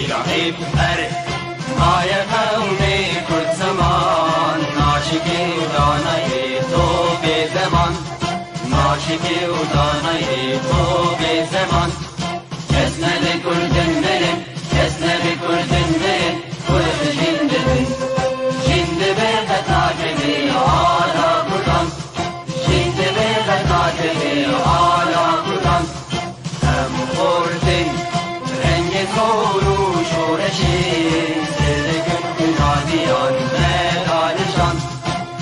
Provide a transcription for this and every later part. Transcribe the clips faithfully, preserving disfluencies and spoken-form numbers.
Şahîb her maye qewmê Kurd zeman, naşikê û danayê to bê zeman, naşikê û danayê to bê zeman. Kes nebe Kurdin mirin, kes nebe Kurdin mirin, Kurd jin dibin. Jin dibe qet nakeve ala Kurdan, jin dibe qet nakeve ala Kurdan. Em xortin rengê sor û şoreşê, sêr dikin xwînaliyan me darijan,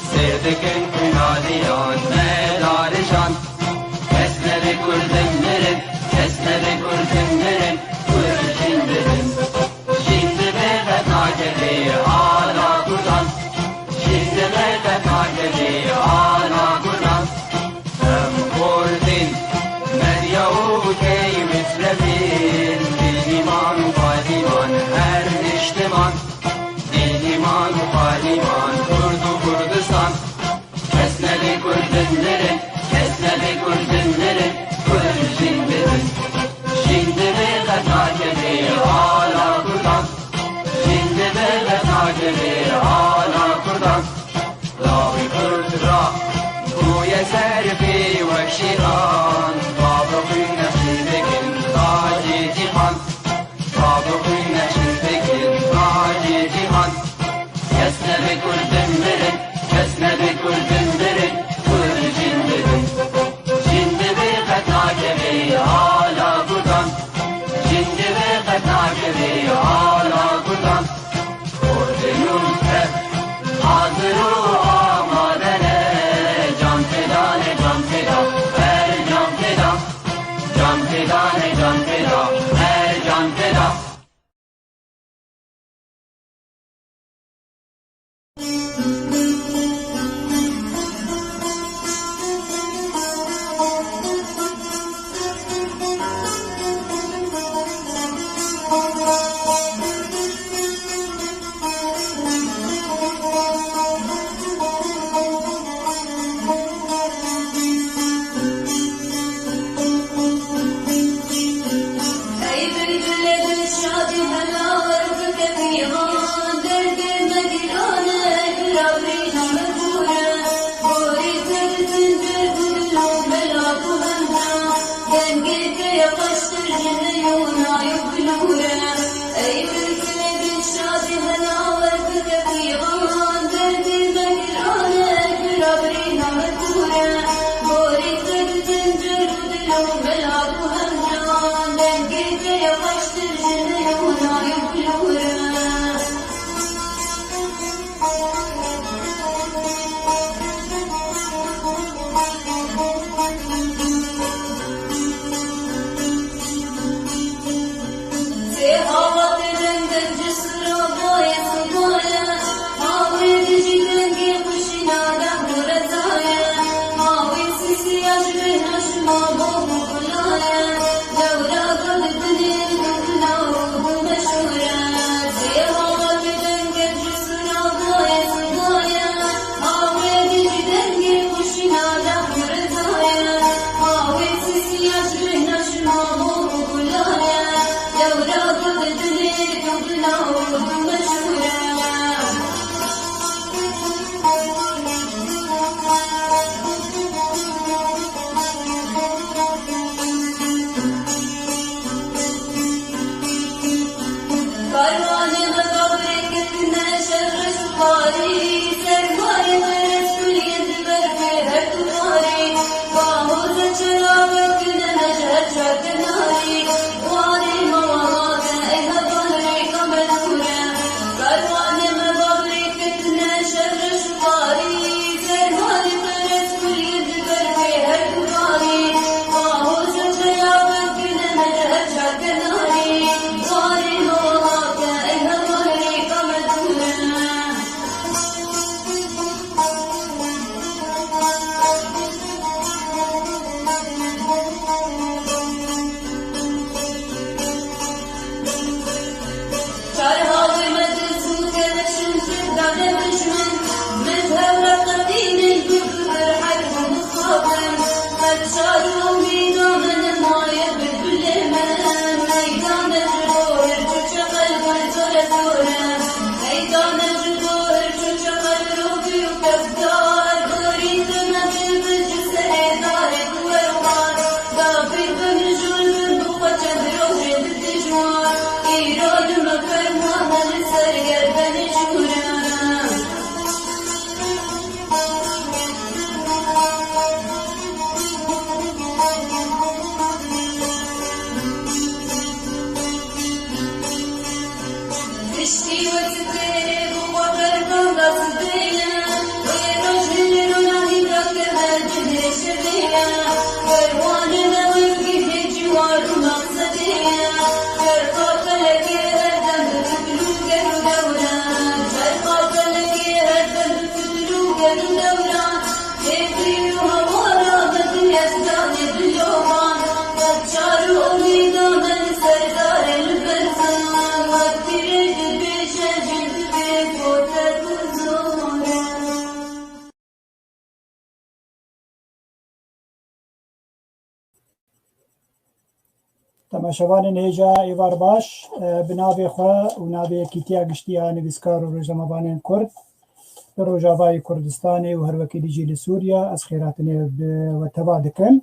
sêr dikin xwînaliyan me darijan. Kes nebe Kurdin mirin, kes nebe Kurdin mirin, Kurd jin dibin. Jin dibe qet nakeve ala Kurdan, jin dibe qet nakeve ala Kurdan. Em xortin medya û key mitlebin, bînîman û balîman her niştiman, bînîman û balîman Kurd û Kurdistan. Kes nebe Kurdin mirin, kes nebe Kurdin mirin, Kurd jin dibin. Jin dibe qet nakeve ala Kurdan, jin dibe qet nakeve ala Kurdan. Lawê Kurd ra bûye serfê wek şêxan, bavê xwîn nexşî dikin tacê cîhan, bavê xwîn nexşî dikin tacê cîhan. Kes nebe Kurdin mirin, kes nebe Kurdin mirin, Kurd jin dibin. Jin dibe qet nakeve ala Kurdan, jin dibe qet nakeve ala Kurdan. Kurdin û Kurd hazir û amade ne, can feda ne, can feda, her can feda. Can feda ne, can feda, her can feda. Ey bilbile dilşadî hela wer bike pîvan, derdê me dîlan e, bila birîna me kûr e. Gorî te ditin derd û dil û mela ku hemra, dengê te ya xweştir ji me yo nayo bilûr e. Ey bilbile dilşadî hela wer bike pîvan, derdê me dîlan e, bila birîna me kûr e. Gorî te ditin derd û dil û mela ku hemra, dengê te ya xweştir ji me yo nayo bilûr e. Sê hawa te deng deng ji sira dayê sudayê, hawê dijî dengê xwişîna deng û rezayê, hawê sisiya ji bêhna şima bov û gulayê, lewra gul dinê li gul bila û gul meşhûr e. Sê hawa te deng deng ji sira dayê sudayê, hawê dijî dengê xwişîna deng û rezayê, hawê sisiya ji bêhna şima bov û gulayê, lewra gul dinê li gul bila û gul meşhûr e. Karwanê me babirê ketine şer reş û parî, sermayê me reskuliyên diber pê her du parî. Bahoze çelawek tune me ji her çar kenarî, warê me wala de ey heval rêka me dûr e. Karwanê me babirê ketine şer reş û parî, sermayê me reskuliyên diber pê her du parî. Bahoze çelawek tune me ji her çar kenarî, warê me wala de ey heval rêka me dûr e. Çar halê me diz û keleşin pir dane dijmin, min hev re qetînin gur gur her û mixabin. Qet çar û mîna me nemaye bilbilê me, meyda me ji bo hirç û çeqel Temaşevanên hêja êvar baş, e, bi navê xwe û navê Yekîtiya Giştî ya Nivîskar û Rojnamevanên Kurd li Rojavayê Kurdistanê û her wekî dî jî li Sûriya ez xêrhatinê bi we teva dikim.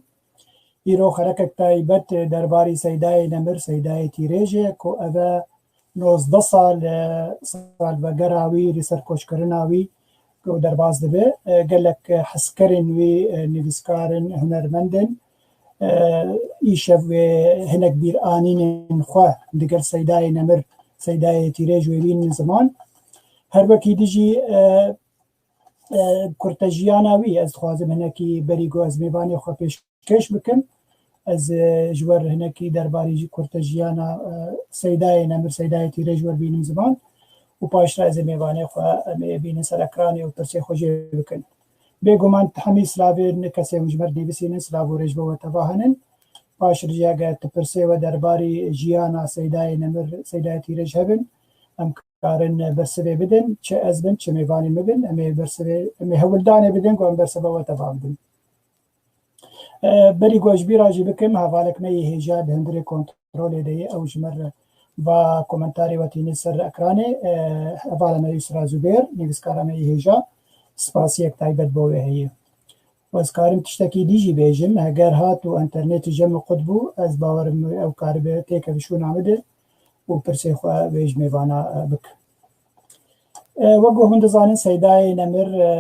Îro xerekek taybet derbarî Seydayê Nemir, Seydayê Tîrêj e ku ev e nozdeh sal, e, salvegera wî, li ser koçkirina wî ku derbas dibe. E, gelek hezkerên wî, e, nivîskar in, hunermend in. E, îşev wê hinek bîranînên xwe digel Seydayê Nemir, Seydayê Tîrêj wê bînin ziman. Her wekî dî jî, e, e, kurtejiyana wî ez dixwazim hinekî berî ku ez mêvanê xwe pêşkêş bikim. Ez, e, ji we re hinekî derbarî jî kurtejiyana, e, Seydayê Nemir, Seydayê Tîrêj ji we re bînim ziman û paştre ez ê mêvanê xwe em ê bînin ser ekranê û pirsê xwe jê bikin. Bêguman hemî silavên kesên ji me re nivîsînin, silav û rêz ji bo we teva henin. Paştre jî eger tu pirsê we derbarî jiyana Seydayê Nemir, Seydayê Tîrêj hebin, em karin bersivê bidin, çi ez bin, çi mêvanê min bin, em ê bersivê, em ê hewldanê bidin ku em bersiva we teva bidin. E, berî ku ez ji bîra jî bikim, hevalek me yê hêja di hundirê kontrolê de ye, ew ji me re va komentarê we tîne ser ekranê. E, hevala me Yusra Zubêr, nivîskara me yê hêja, spasiyek taybet bo wê heye. Û ez karim tiştekî dî jî bêjim, heger hat û enternetê je min qut bû, ez bawerim ew karibe têkeve şûna min de û pirsê xwe wê ji mêvana, e, bik. E, wek ku hûn dizanin, Seydayê Nemir, e,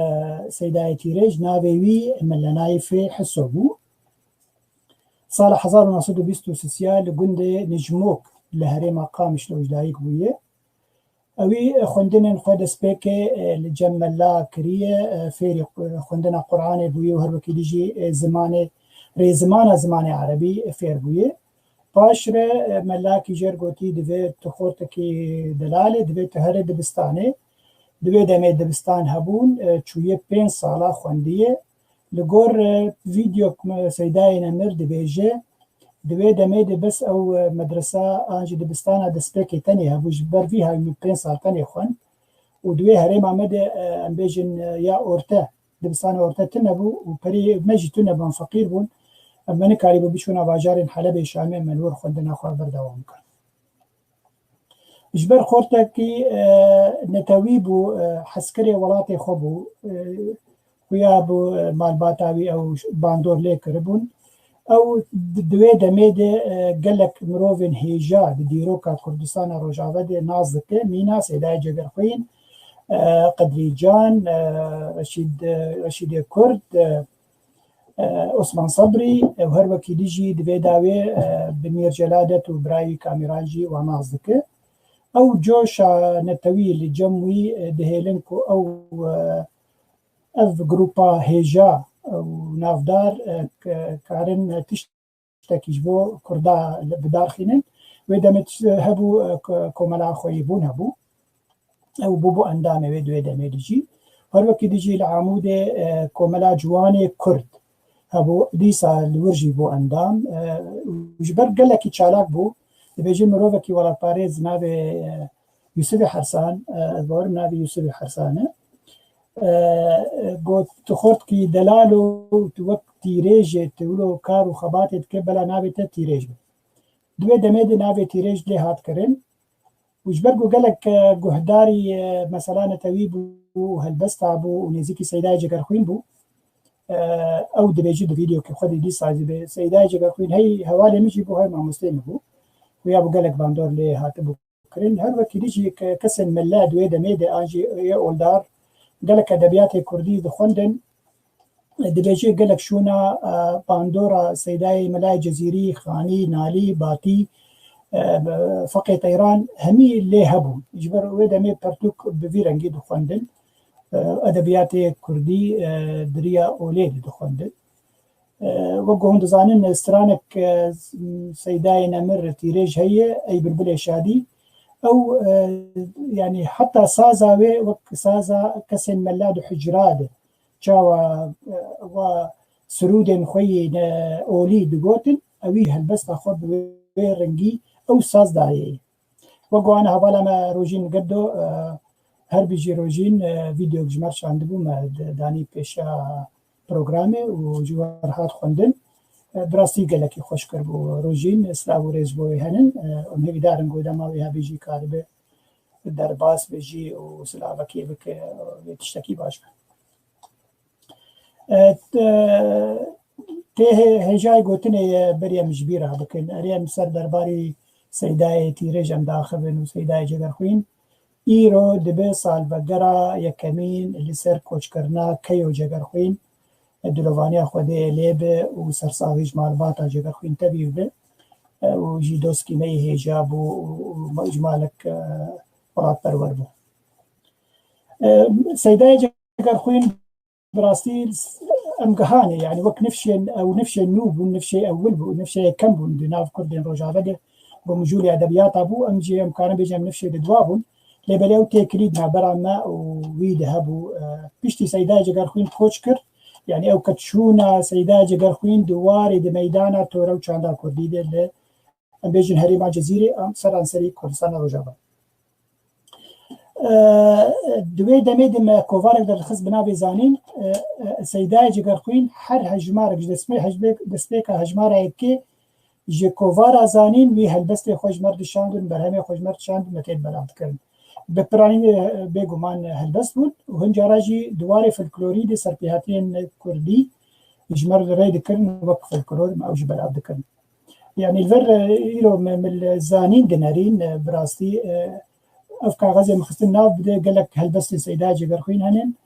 Seydayê Tîrêj, navê wî Mele Naîfê Hiso bû. Sala hezar û neh sed û bîst û sisiya li gundê Nicmok li herêma Qamişlo ji dayik bûye. Ewî xwendinên xwe destpêkê, e, li cem mela kiriye, e, fêrî xwendina Quranê bûye û her wekî dî jî, e, zimanê, rêzimana zimanê erebî, e, fêr bûye. Paşre, e, melakî jê re gotî, divê tu xortekî delalê, divê tu herê dibistanê. Di wê demê dibistan hebûn, e, çûye pênc sala xwendiye. Li gor, e, vîdeo ku me Seydayê Nemir dibêje, di wê demê de bes ew, e, medresa an jî dibistana destpêkê tenê hebû. Ji ber vî hayî min pênc sal tenê xwend. Û di wê herêma me de, e, em bêjin, e, ya orte, dibistana orte tune bû û perê me jî tune bûn, feqîr bûn. Em me nikarîbû biçûna bajarên Helebê, Şamê, em li wir xwendina xwe berdewam bikin. Ji ber xortekî, e, netewî bû, e, hezkirê welatê xwe bû, e, xuya bû, e, malbata wî ew bandor lê kiribûn. Ew di, di wê demê de, e, gelek mirovên hêja di dîroka Kurdistana Rojave de nas dike. Mîna Seydayê Cegerxwîn, e, Qedrî Can, e, Reşîd, e, Reşîdê Kurd, e, e, Osman Sebrî, e, û her wekî dî jî di vê dawê, e, bi Mîr Celadet û birayî Kamîran jî wan nas dike. Ew coşa netewî li cem wî, e, dihêlin ku ew, e, ev grupa hêja, e, û navdar, e, k-, karin, e, tişt tiştekî ji bo Kurda li, bidarxînin. Wê demê tişt hebû, e, ko-, komela xweyîbûn hebû. Ew bûbû endamê wê di wê demê de jî. Her wekî dî jî li Amûdê, e, komela ciwanê Kurd hebû, dîsa li wir jî bû endam. E, û ji ber gelekî çalak bû, dibêjin mirovekî welatparêz navê, e, Yûsifê Hersan, e, ez bawerim navê Yûsifê Hersan e. E, got, tu xortkî delal û tu wek tîrêj e, tu wilo kar û xebatê dike, bela navê te tîrêj be. Di wê demê de navê tîrêj lê hat kirin. Û ji ber ku gelek, e, guhdarî, e, mesela netewî bû û helbesta bû û nêzîkî Seydayê Cegerxwîn bû, e, ew dibêjî di vîdeokê xwe de dîsa dibê, Seydayê Cegerxwîn hey hevalê min jî bû, hey mamosteyê min bû. Xuya bû gelek bandor lê hatibû kirin. Her wekî dî jî ke-, kesên mele di wê demê de an jî yê oldar gelek edebiyatê kurdî dixwendin. Dibêje gelek şûna, e, bandora Seydayê Melayê Cezîrî, Xanî, Nalî, Batî, e, Feqê Teyran hemî lê hebûn. Ji ber wê demê pertûk bi vî rengî dixwendin. E, edebiyatê kurdî, e, di riya olê de dixwendin. E, wek ku hûn dizanin, stranek, e, Seydayê Nemir Tîrêj heye, Ey Bilbilê Şadî. Ew, e, yanî heta saza wê wek saza kesên mela di hucra de çawa, e, wa sirûdên xwe yên, e, olî digotin, ewî helbesta xwe bi wê rengî ew saz dayê. Wek ku ana hevala me Rojîn Geddo, e, her bijî Rojîn, e, vîdeok ji me re şandibû, me d-, danî pêşiya programê û ji we re hat xwendin. E, bi rastî gelekî xweş kiribû Rojîn, silav û rêz bo wê henin. E, em hêvîdar in ku dema wê hebî jî karibe derbas be jî û silavekê bike, wê tiştekî baş be. E, t-, tê hê-, hêjayê gotinê ye berî em ji bîra bikin. Erê em ser derbarî Seydayê Tîrêj em daxivin û Seydayê Cegerxwîn. Îro dibe salvegera yekemîn li ser koçkirina Keyo Cegerxwîn, dilovaniya Xwedê lê be û sersaxî ji malbata Cegerxwîn tevî bibe. E, û jî doskî me yê hêja bû û, û ma-, ji malek, e, welatperwer bû. E, Seydayê Cegerxwîn bi rastî em gihanê, yanî wek nifşên, ew nifşên nû bûn, nifşê ewil bû, nifşê yekem bûn di nav Kurdên Rojave de. Bo mijûlê edebiyata bû, em jî em karin bêjin em nifşê di dua bûn. Lê belê ew têkilî di navbera me û wî de hebû. E, piştî Seydayê Cegerxwîn koç kir, yanî ew ket çûna Seydayê Cegerxwîn di warê di meydana tore û çanda Kurdî de li, em bêjin herêma Cezîrê, em seranserî Kurdistana Rojava. E, di wê demê de me kovarek derdixist bi navê Zanîn, e, e, Seydayê Cegerxwîn her hejmarek ji destpê-, hejbê-, destpêka hejmara yekê ji kovara Zanîn wî helbestê xwe ji me re dişandin, berhemê xwe ji me re dişandin, me tê belav dikirin. Bi piranî, e, bêguman helbest bûn û hin cara jî di warê folklorî de serpêhatiyên kurdî ji me re rê dikirin, wek folklor me ew jî belav dikirin. Yanî li vir, e, îro me, me li Zanîn dinerîn, e, bi rastî, e, ev kaxezê min xistin nav bide, gelek helbestên Seydayê Cegerxwîn henin.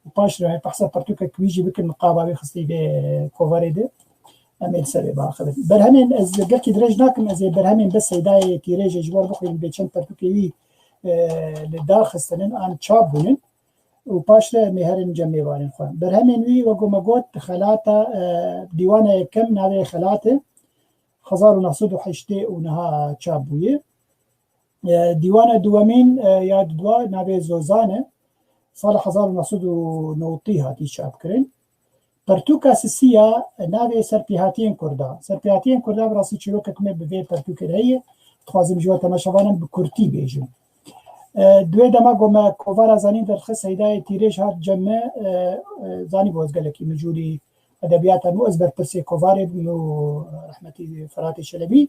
Û paş re behsa pertûkek wî jî bikin, min qaba wê xistî vê kovarê de. Em ê li ser vê biaxivin. Berhemên ez gelkî dirêj nakim, ez ê berhemên bes Seydayê Tîrêjê ji we re bixwînim, bê çend pertûkê wî, e, li dar xistinin an çap bûnin. Û paşde em ê herin cem mêvanên xwe. Berhemên wî, wek ku me got, xelata, e, dîwana yekem navê Xelat e. Hezar û neh sed û heştê û niha çap bûye. E, dîwana duwemîn, e, ya dudwa navê Zozan e. Sala hezar û neh sed û newtî hatî çapkirin. Pertûka sisiya navê Serpêhatiyên Kurda. Serpêhatiyên Kurda bi rastî çîrokek me bi vê pertûkê re heye. Dixwazim ji we temaşevanan bi kurtî bêjim. E, di wê dema ku me kovara Zanîn derxist, Seydayê Tîrêj hat cem me, e, e, zanî bo ez gelekî mijûlî edebiyata nû, ez berpirsê kovarê bûm û rehmetî Feratê Çelebî.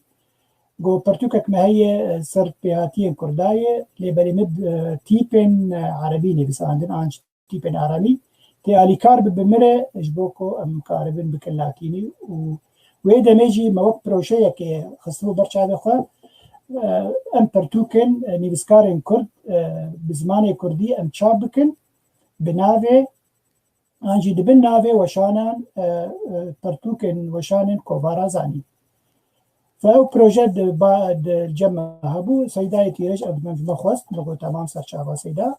Got, pertûkek me heye, e, Serpêhatiyên Kurda ye, lê belê min, e, tîpên, e, erebî nivîsandin, an jî tîpên aramî, tê alîkar bi, bi min re, ji bo ku em karibin bikin latînî û wê demê jî me wek projeyekê xistibû ber çavê xwe, e, em pertûkên, e, nivîskarên Kurd, e, bi zimanê Kurdî em çap bikin, bi navê, an jî di bin navê weşanan, e, e, pertûkên weşanên Kovara Zanîn. Ve ew proje di ba-, di cem me hebû, Seydayê Tîrêj ev min ji me xwest, min got, "Temam, ser çava Seyda."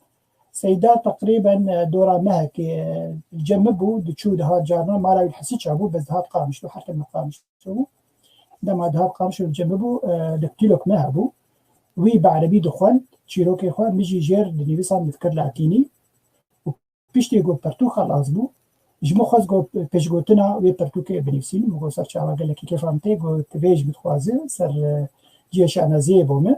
Seyda teqrîben, e, dora mehekê, e, li cem min bû, diçû dihat carna, mala wî li Hesîça bû, bes dihat Qamişlo, her tim li Qamişlo bû. Dema dihat Qamişlo li cem min bû, e, daktîlok me hebû. Wî bi erebî dixwend, çîrokê xwe, min jî jêr dinivîsand, min dikir latînî. Û piştî ku pertûk xelas bû, ji min xwest ku pêşgotina wê pertûkê binivîsînim. Min got, "Ser çava, gelekî kêfa min tê." Got, "Divê ji min dixwaze ser, e, cihê şanaziyê bo min."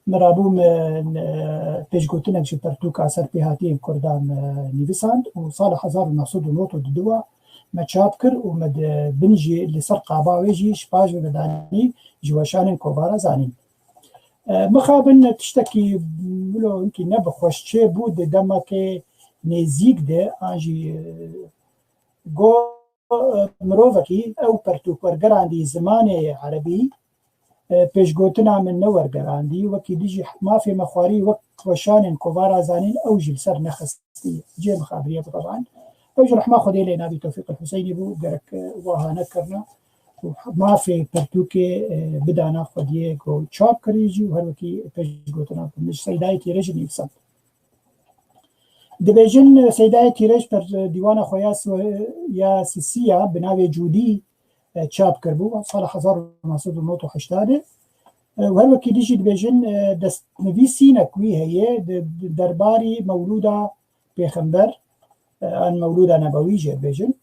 Min rabû min, e, pêşgotinek ji pertûka Serpêhatiyên Kurdan, e, nivîsand û sala hezar û neh sed û nod û du me çap kir û me di bin jî li ser qaba wê jî ji paş ve me danî ji weşanên Kovara Zanîn. E, mixabin tiştekî wilo hinkî ne bi xweş çêbû di demekê nêzîk de, an jî, e, go, e, mirovekî ew pertûk wergerandî zimanê erebî, e, pêşgotina min newergerandî, wekî dijî mafê me xwarî wek weşanên Kovara Zanîn ew jî li ser nexistî. Cihê mixabiriyê bû, teban. Ew jî rehma Xwedê lê nabî, Tewfîq El Huseynî bû, gerek, e, wiha nekirina. mafê pirtûkê, e, bidana xwediyê ku çap kirî jî û her wekî pêşgotina ku min ji Seydayê Tîrêj nivîsand. Dibêjin, e, Seydayê Tîrêj per, e, dîwana xwe ya si-, ya sisiya bi navê Cûdî, e, çap kiribû, sala hezar û neh sed û nod û heştadê. E, û her wekî dî jî dibêjin, e, destnivîsînek wî heye di, di derbarî mewlûda pêxember, e, an mewlûda nebewî jê dibêjin.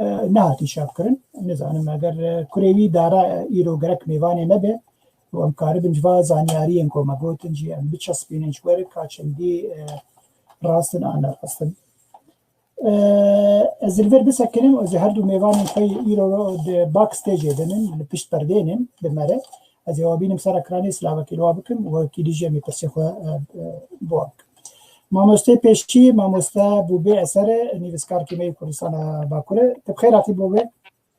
E, nehatî çap kirin. Nizanim eger, e, kurê wî dara, e, îro gerek mêvanê me be û em karibin ji va zanyariyên ku me gotin jî em biçespînin ji we re ka çendî, e, rast in an ne rast in. E, ez li vir bisekinim, ez ê her du mêvanên xwe yê îro di backstagê de nin, li pişt perdê nin, bi me re. Ez ê wa bînim ser ekranê, silavekî li wa bikim û wekî dî jî em ê pirsê xwe, e, e, bi wan bikin. Mamosteyê pêşî, mamoste Bûbê Eser e, nivîskarkî me yê Kurdistana Bakur e. Tu bi xêr hatî Bûbê.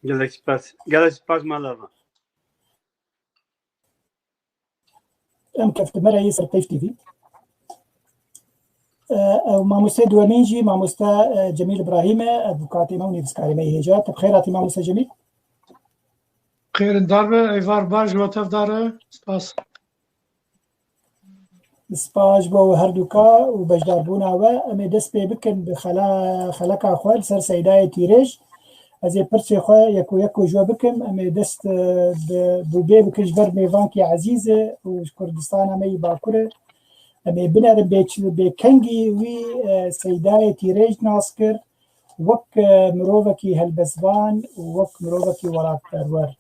Gelek spas. Gelek spas mala van. Em kevtime re yê ser Peyv T V. E, ew mamoste duwemîn jî mamoste, e, Cemîl Îbrahîm e, advokatê me û nivîskarê me yê hêja. Tu bi xêr hatî mamoste Cemîl. Xêrindar be, êvar baş ji we tev dar e. Spas. Spas ji bo herdûka û beşdarbûna we. Em ê dest pê bikin bi xela-, xeleka xwe li ser Seydayê Tîrêj. Ez ê pirsê xwe yeko yeko ji we bikim. Em ê dest, e, bi, bi bê bikin ji ber mêvankî ezîz e û ji Kurdistana me yî Bakur e. Em ê binerin bê çi, bê kengî wî, e, Seydayê Tîrêj nas kir wek, e, mirovekî helbestvan û wek mirovekî welatperwer.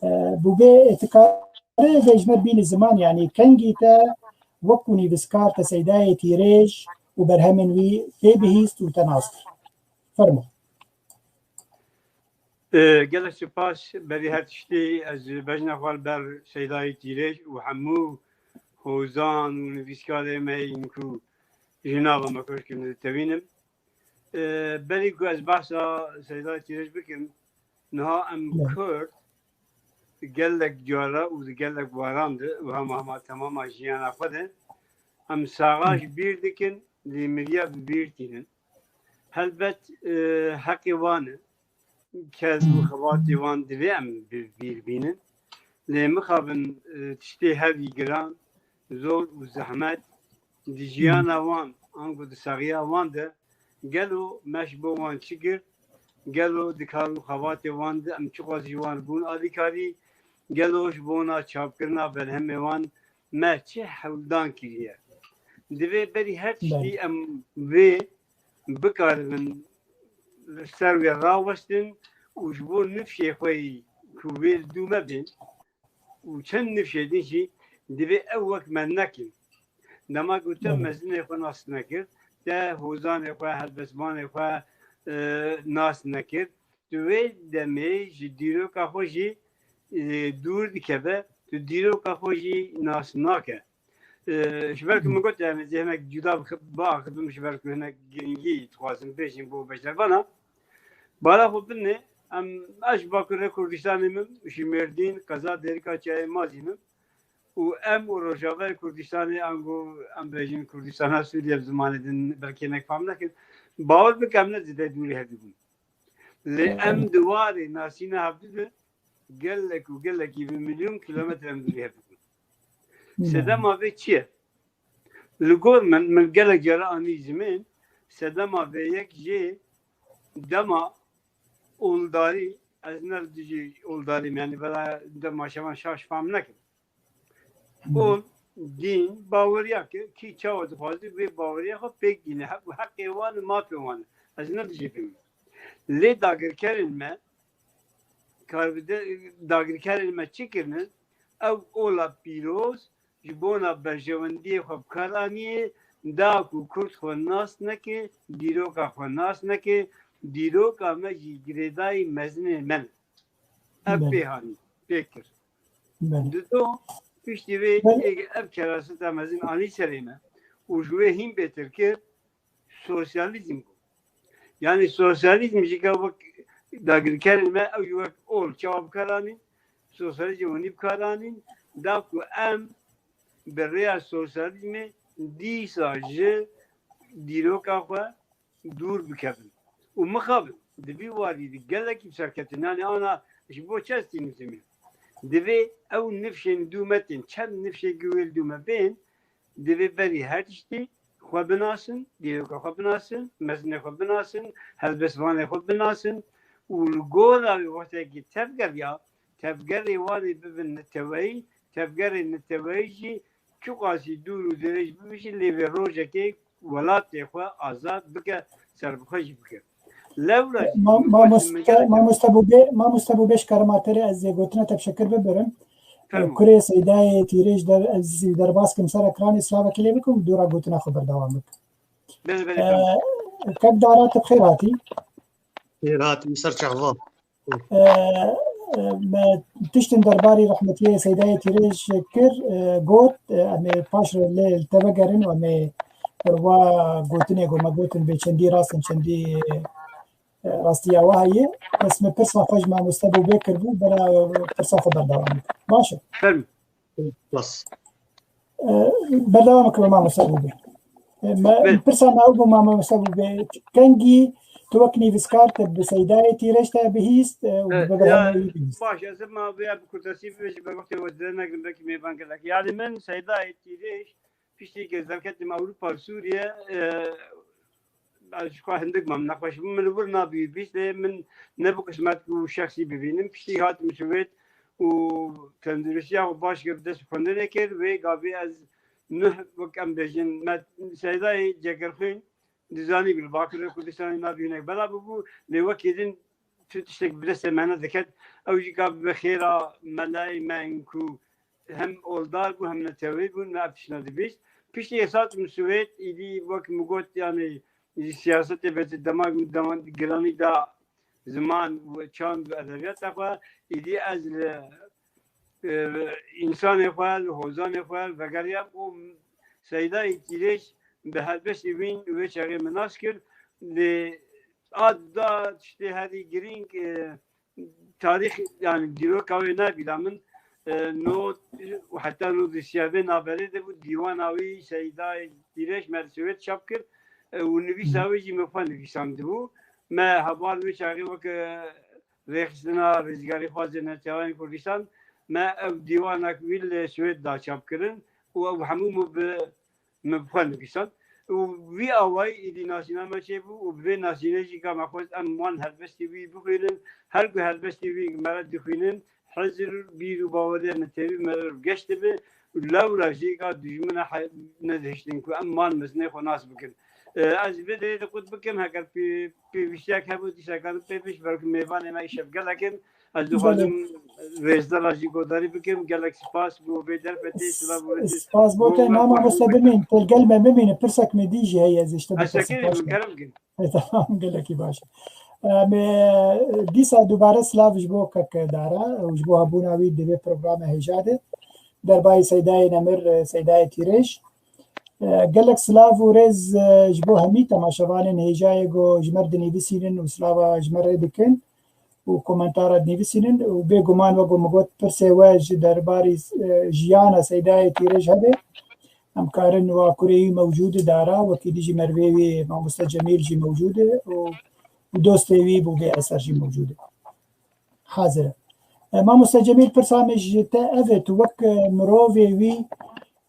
E, Bûbê, e, tu karî vê ji me bînî ziman, yanî kengî te wekû nivîskar te Seydayê Tîrêj û berhemên wî tê bihîst û te nas kir. Fermo. E, gelek spas. Berî her tiştî ez bejna xwe li ber Seydayê Tîrêj û hemû hozan û nivîskarê me yên ku ji nava me koç kirin ditewînim. E, berî ku ez behsa Seydayê Tîrêj bikim, niha em Evet. Kurd di gelek cara û di gelek waran de û hema hema temama jiyana xwe de em saxa Evet. ji bîr dikin, lê miriya bi bîr tînin. Helbet, e, heqê wan e. Kes û xebatê wan divê em bi bîr bînin. Lê mixabin, e, tiştê herî giran, zor û zehmet di jiyana wan, ango di saxiya wan de, gelo me ji bo wan çi girt? Gelo di kar û xebatê wan de em çiqas ji wan bûn alîkarî? Gelo ji bona çapkirina berhemê wan me çi hewldan kiriye? Divê berî her tiştî Belê. em vê bikaribin li ser wê rawestin û ji bo nifşê xwe yî ku wê li dû me bên û çend nifşê din jî divê ew wek me nekin. Dema ku te Belê. mezinê xwe nas nekir, te hozanê xwe, helbestvanê xwe, e, nas nekir, tu wê demê ji dîroka xwe jî, e, dûr dikeve, tu dîroka xwe jî nas nake. E, ji ber ku min got, em ê hinek cuda bix-, biaxivim, ji ber ku hinek giringî dixwazim bêjim bo beşdarbana. Bala xwe binê, em, ez ji Bakurê Kurdistanê me, ji Mêrdîn, qeza Dêrika Çiyayê Mazî me. Û em û Rojavayê Kurdistanê, ango em bêjin Kurdistana Sûriye bi zimanê din belkî hinek fam nekin. Bawer bike, em ne zêde dûrî hevdî bûn. Lê Evet. em di warê nasîna hevdî de gelek û gelekî bi milyon kilometre em dûrî hevdî bûn. Evet. Sedema vê çi ye? Li gor min, min gelek cara anî zimên, sedema vê yek jê dema oldarî, ez ne li dijî oldarî me, yanî bela dema şevan şaş fam nekim. Hı. Ol, dîn, baweriya ke kî çawa dixwaze wê baweriya xwe pêk bîne. Heq-, heqê wan û mafê wan e. Ez ne dijî bim. Lê dagirkerên me, karbide-, dagirkerên me çi kirine? Ew ola pîroz ji bona berjewendiyê xwe bi kar aniye, da ku Kurd xwe nas neke, dîroka xwe nas neke, dîroka me jî girêdayî mezinên me ne. Ev Belê. pê hanî, pê kir. Belê. Dido, piştî vê Belê. êge ev keraseta mezin anî serê me û ji wê hîn bêtir kir, sosyalîzm bû. Yanî sosyalîzm jî ke wek dagirkerên me ew jî wek ol çawa bi kar anîn, sosyalîzm hûnî bi kar anîn, da ku em bi rêya sosyalîzmê dîsa ji dîroka xwe dûr bikevin. Û mixabin, di vî warî de gelekî bi serketin. Yanî ana Ji bo çi ez tînim zimê? Divê ew nifşên dû me tên, çend nifşê gi wê li dû me bên, divê berî her tiştî xwe binasin, dîroka xwe binasin, mezinê xwe binasin, helbestvanê xwe binasin û li gora wê wextekî tevgeriya, tevgerê wan ê bibin neteweyî, tevgerê neteweyî jî çiqasî dûr û dirêj bibe jî lê vê rojekê welatê xwe azad bike, serbixwe jî bike. Lewra jî Ma-, min got, mamoste, min gelek mamoste Bûbê, mamoste Bûbê, ji kerema te re ez ê gotina te bi şekir bibirim. Fermo. Kurê Seydayê Tîrêj der-, ez derbas kim ser ekranê, silavekî lê bikim, dûra gotina xwe berdewam bikim. Belê, belê, Ee, fermo. Kek Dara, tu bi xêr hatî. Xêr hatî, ser çava. Ee, e, me tiştin derbarî rehmetiyê Seydayê Tîrêj kir, e, got, e, em ê paş re lê li te vegerin û em ê, e, wa gotinê ku me gotin bê çendî rast in, çendî, e, rastiya wa heye. Bes me pirsa xwe ji mamoste Bûbê kiribû, bela pirsa xwe berdewam bikim. Baş e. Fermo. Bas. E, berdewam bikim mamoste Bûbê. E, me, Belê. Pirsa me ew bû mamoste Bûbê. Kengî tu wek nivîskar te bi Seydayê Tîrêj te bihîst, e, û E, bi ya, berhemê wî bihîst. Baş, ez ema vêya bi kurtesî bibêjim, ji ber wextê we zêde negirim, belkî mêvan gelek. Yani min Seydayê Tîrêj piştî ke ez derketim Ewropa, Sûriye, e, ez ji xwe hindik mam nexweş bûm. Min li wir nabî bîst, lê min nebû qismet ku şexsî bibînim. Piştî hatim Swêd û tenduristiya xwe baş kir, bi dest xwendinê kir. Wê gavê ez nuh, wek em bêjin, me Seydayê Cegerxwîn dizanî bû, li Bakurê Kurdistanê nabî hinek bela bûbû, lê wekî din tu tiştek bi destê me nediket. Ew jî ka bi xêra melayê me in ku hem oldar bû, hem neteweyî bûn, me ev tiştine dibîst. Piştî ez hatim Swêd, îdî wek min got, yani, ji siyasetê ve dema, dema giranî da ziman û çand û edebiyata xwe, îdî ez li, e, însanê xwe, li hozanê xwe vegeriyam û Seydayê Tîrêj bi helbestê wî wê çaxê min nas kir. Lê a da tiştê herî girîng, e, tarîx, yani dîroka wê nabîra min, e, nod û heta nod û sî ya vê navberê de bû, dîwana wî Seydayê Tîrêj me li Swêd çap kir, e, û nivîsa wê jî min xwe nivîsandibû. Me heval wê çaxê weke rêxistina rêzgarîxwazê neteweyên Kurdistan, me ev dîwanek wî li Swêd da çap kirin û ew hemû min bi, min bi xwe nivîsand. Û vî awayî êdî nasîna me çêbû û bi vê nasînê jî ka me xwest em wan helbestê wî bixwînin. Her ku helbestê wî me re dixwînin, hizir bîr û baweriya netewî me re geş dibe û lewra jî ka dijmina he-, nedihiştin ku em wan mezinê xwe nas bikin. E, ez vê derê de qut bikim, heger pê-, pêwîstiyek hebû, dîsa karin pê biş, belkî mêvanê me îşev gelek in. Ez Belê. dixwazim rêzdara jî godarî bikim. Gelek spas bo vê derfetê, silav û rêzê. Spas bo te, nama wextê bimîn, te gel me bimîne, pirsek me dî jî heye, ez işte Ez bikesî sekinî paş bin, me. Kerem kin. E, tamam, gelekî baş. Em, e, dîsa dubare silav ji bo kek Dara û ji bo hebûna wî di vê programa hêja de. Derbayê Seydayê Nemir, e, Seydayê Tîrêj. E, gelek silav û rêz, e, ji bo hemî temaşevanên hêjayê ku ji me re dinivîsînin û silava ji me re dikin û komentara dinivîsînin û bêguman wek ku min got pirsê we ji derbarî, e, jiyana Seydayê Tîrêj hebe. Em karin wa kurê wî mewcûd e Dara, wekî dî jî mervê wî mamoste Cemîl jî mewcûd e û, û dostê wî Bûbê Eser jî mewcûd e. Hazir e. E, mamoste Cemîl, pirsa min ji te ev e, tu wek, e, mirovê wî,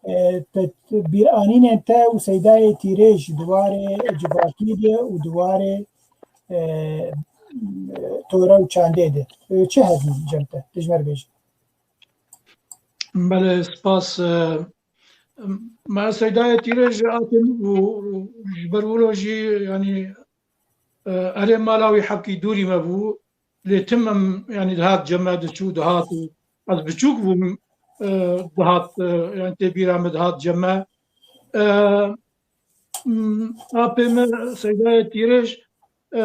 e, te, bîranînên te û Seydayê Tîrêj di warê civakî de û di warê, e, tore û çandê de, e, çi hebû cem te? Tu ji me re bêje. Belê, spas. E, me Seydayê Tîrêj hatî û, û ji ber wilo jî, yanî, e, erê mala wî hepkî dûrî me bû. Lê tim em, yanî dihat cem me diçû, dihat û ez biçûk bûm, e, dihat, e, yanî tê bîra me dihat cem me. E, m, apê me Seydayê Tîrêj, e,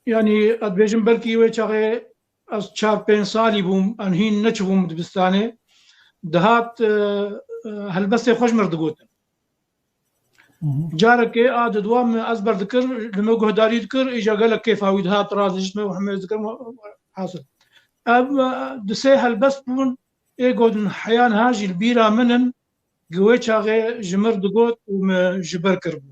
yanî ez dibêjim belkî wê çaxê ez çar pênc salî bûm, em hîn neçûbûm dibistanê. Dihat, e, e, helbestê xwe ji mir digotin. Hı hı. Carekê a di dua min ez ber dikir, li me guhdarî dikir, îca gelek kêfa wî dihat, radijit me û hemê dikir, hasil. Ev, e, di sê helbest bûn, ê gotin heya niha jî li bîra min in, gi wê çaxê ji mir digot û min ji ber kiribû.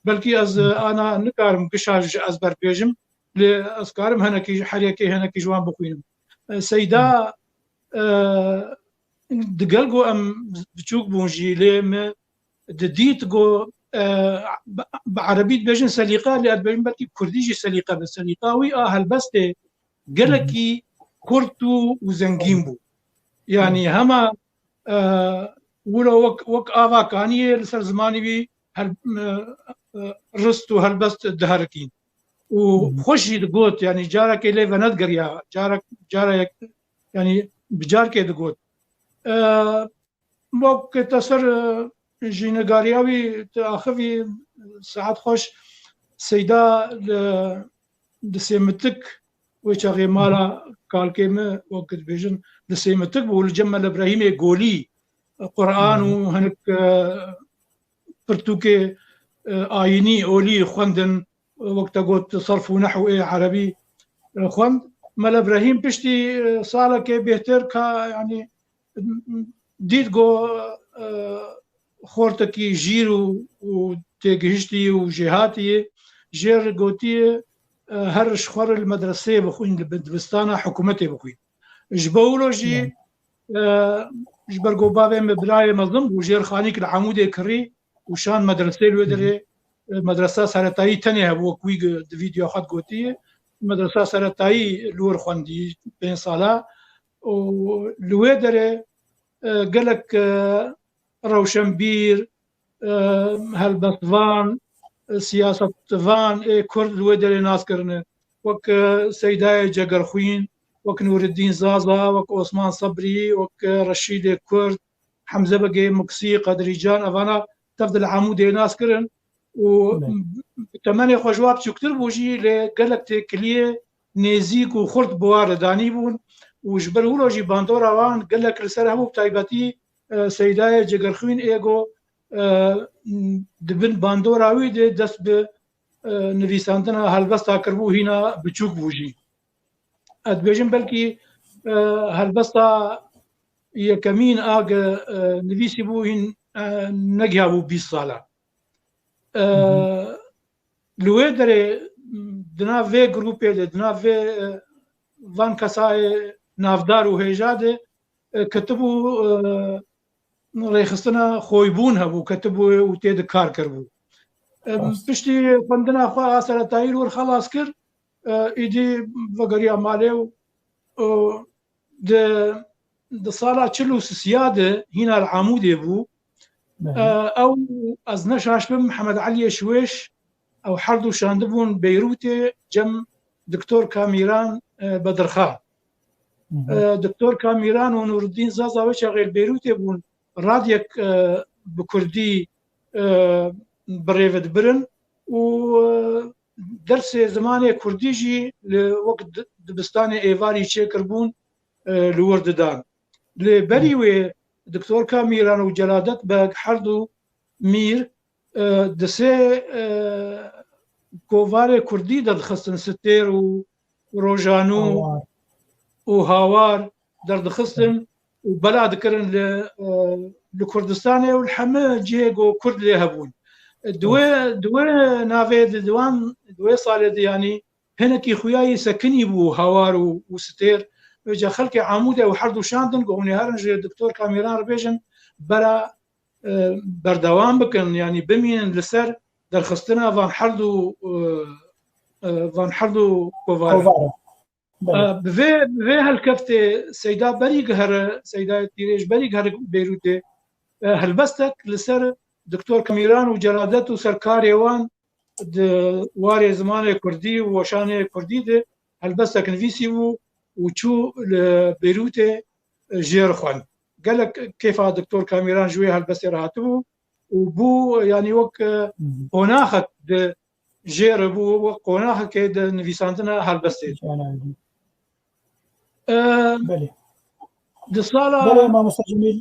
Belkî ez, e, ana nikarim gişa ji ez ber bêjim. Lê ez karim henekî, her yekê henekî ji wan bixwînim. E, Seyda, e, digel ku em biçûk bûn jî, lê me didît ku, e, bi, bi erebî dibêjin selîqa, lê ez dibêjim belkî kurdî jî selîqe be. Selîqa wî a helbestê gelekî kurt û, û zengîn bû. Yanî hema, e, wilo wek, wek ava kaniyê li ser zimanî wî hel-, e, e, rist û helbest diherikîn. Û xweş jî digot, yanî carekê lê venedgeriya, carek, carek, yanî bi carkê digot. E, Wek te ser, e, jînegariya wî te axivî, saet xweş. Seyda li, di Sêmitik, wê çaxê mala kalkê min, wek dibêjin, di Sêmitik bû, li cem Mele Brehîmê Golî, e, Quran û hinek, e, pirtûkê, e, ayînî, olî xwendin, wek te got, serf û nehw ê erebî, e, xwend. Mele Brehîm piştî, e, salekê bêhtir ka, yanî, dît ku, e, xortekî jîr û, û têgihiştî û jêhatî yê, jê re gotiye, e, her ji xwe re li medreseyê bixwîn, li dibistana hikûmetê bixwîn. Ji bo wilo jî, e, ji ber ku bavê min birayê mezin bû, jêr xanîk li Amûdê kirî û şan medreseyê li wê derê, e, medresa seretayî tenê hebû, wek wî di vîdyoya xwe de gotiye, medresa seretayî li wir xwendî pênc sala. û li wê derê, e, gelek, e, rewşenbîr, e, helbestvan, e, siyasetvan ê Kurd li wê derê nas kirine. Wek, e, Seydayê Cegerxwîn, wek Nûreddîn Zaza, wek Osman Sebrî, wek, e, Reşîdê Kurd, Hemze Begê Miksî, Qedrî Can, evana tev de li Amûdê nas kirin. û Belê. Temenê xwe ji wa biçûktir bû jî, lê gelek têkiliyê nêzîk û xurt bi wan re danîbûn û ji ber wilo jî bandora wan gelek li ser hebû, bi taybetî, e, Seydayê Cegerxwîn ê ku, e, di bin bandora wî de dest bi, e, nivîsandina helbesta kiribû, hîna biçûk bû jî. Ez dibêjim belkî, e, helbesta yekemîn a ge, e, nivîsî bû hîn, e, negihiyabû bîst sala. E, Hı hı. Li wê derê, di nav vê grûpê de, di nav vê, e, van kesayê navdar û hêja de, e, ketibû, e, rêxistina xoybûn hebû, ketibû û tê de kar kiribû. E, Rast. Piştî xwendina xwe a seretayî li wir xelas kir, e, îdî vegeriya malê û, e, di, di sala çil û sisiya de hîna li Amûdê bû. Belê. E, ew, ez ne şaş bim, Mihemed Eliyê Şwêş, ew her du şandibûn Beyrûtê cem Doktor Kamîran, e, Bedirxa. Hı hı. E, Doktor Kamîran û Nûreddîn Zaza wê çaxê li Beyrûtê bûn, radyek, e, bi kurdî, e, bi rê ve dibirin û, e, dersê zimanê kurdî jî li wek di-, dibistanê êvarî çêkiribûn, e, li wir didan. Lê berî wê Doktor Kamîran û Celadet Beg her du mîr, e, di sê, e, kovarê kurdî derdixistin, Sitêr û Rojanû Hawar. û Hawar derdixistin û bela dikirin li, e, li Kurdistanê û li hemî cihê ku Kurd lê hebûn. Di wê, di wê navê de, di wan, di wê salê de, yanî hinekî xuya yî sekinî bû Hawar û, û Sitêr. Vêca xelkê Amûdê ew her du şandin ku hûn ê herin ji Doktor Kamîran re bêjin, bera, e, berdewam bikin, yanî bimînin li ser derxistina van her du, e, e, van her du kovaran. Kovara. Belê. E, bi vê, bi vê helkeftê Seyda berî gihere, Seydayê Tîrêj berî gihere Beyrûtê, e, helbestek li ser Doktor Kamîran û Celadet û serkarê wan di warê zimanê kurdî û weşanê kurdî de helbestek nivîsî bû û çû li Beyrûtê, e, jê re xwend. Gelek kêfa Doktor Kamîran ji wê helbestê re hatibû û bû, yanî wek, e, Hı hı. qonaxek di jê re bû, wek qonaxekê di nivîsandina helbestê de. Belê. E, Belê. Di sala Belê, mamoste Cemîl,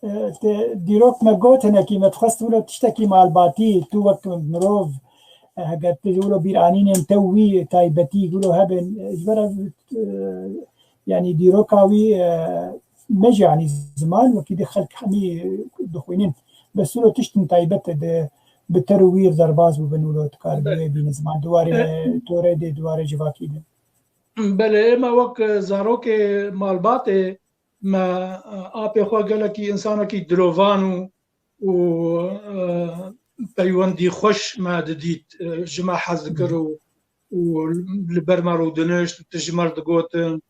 e, te dîrok me got hinekî, me dixwest wilo tiştekî malbatî, tu wek mirov, e, heger tu wilo bîranînên te wî taybetî wilo hebin, e, ji ber ev, e, yanî dîroka wî, e, me jî, yanî ziman wekî di xelk hemî dixwînin. Bes wilo tiştin taybet di bi ter û wîr derbas bûbin wilo tu karibî wê bînî ziman di warê, e, torê de, di warê civakî de. Belê, ême wek, e, zarokê malbatê me, e, apê xwe gelekî însanekî dilovan û, û, e, peywendî xweş me didît, e, ji me hez dikir û, û li ber me rûdinişt û tu ji me re digotin.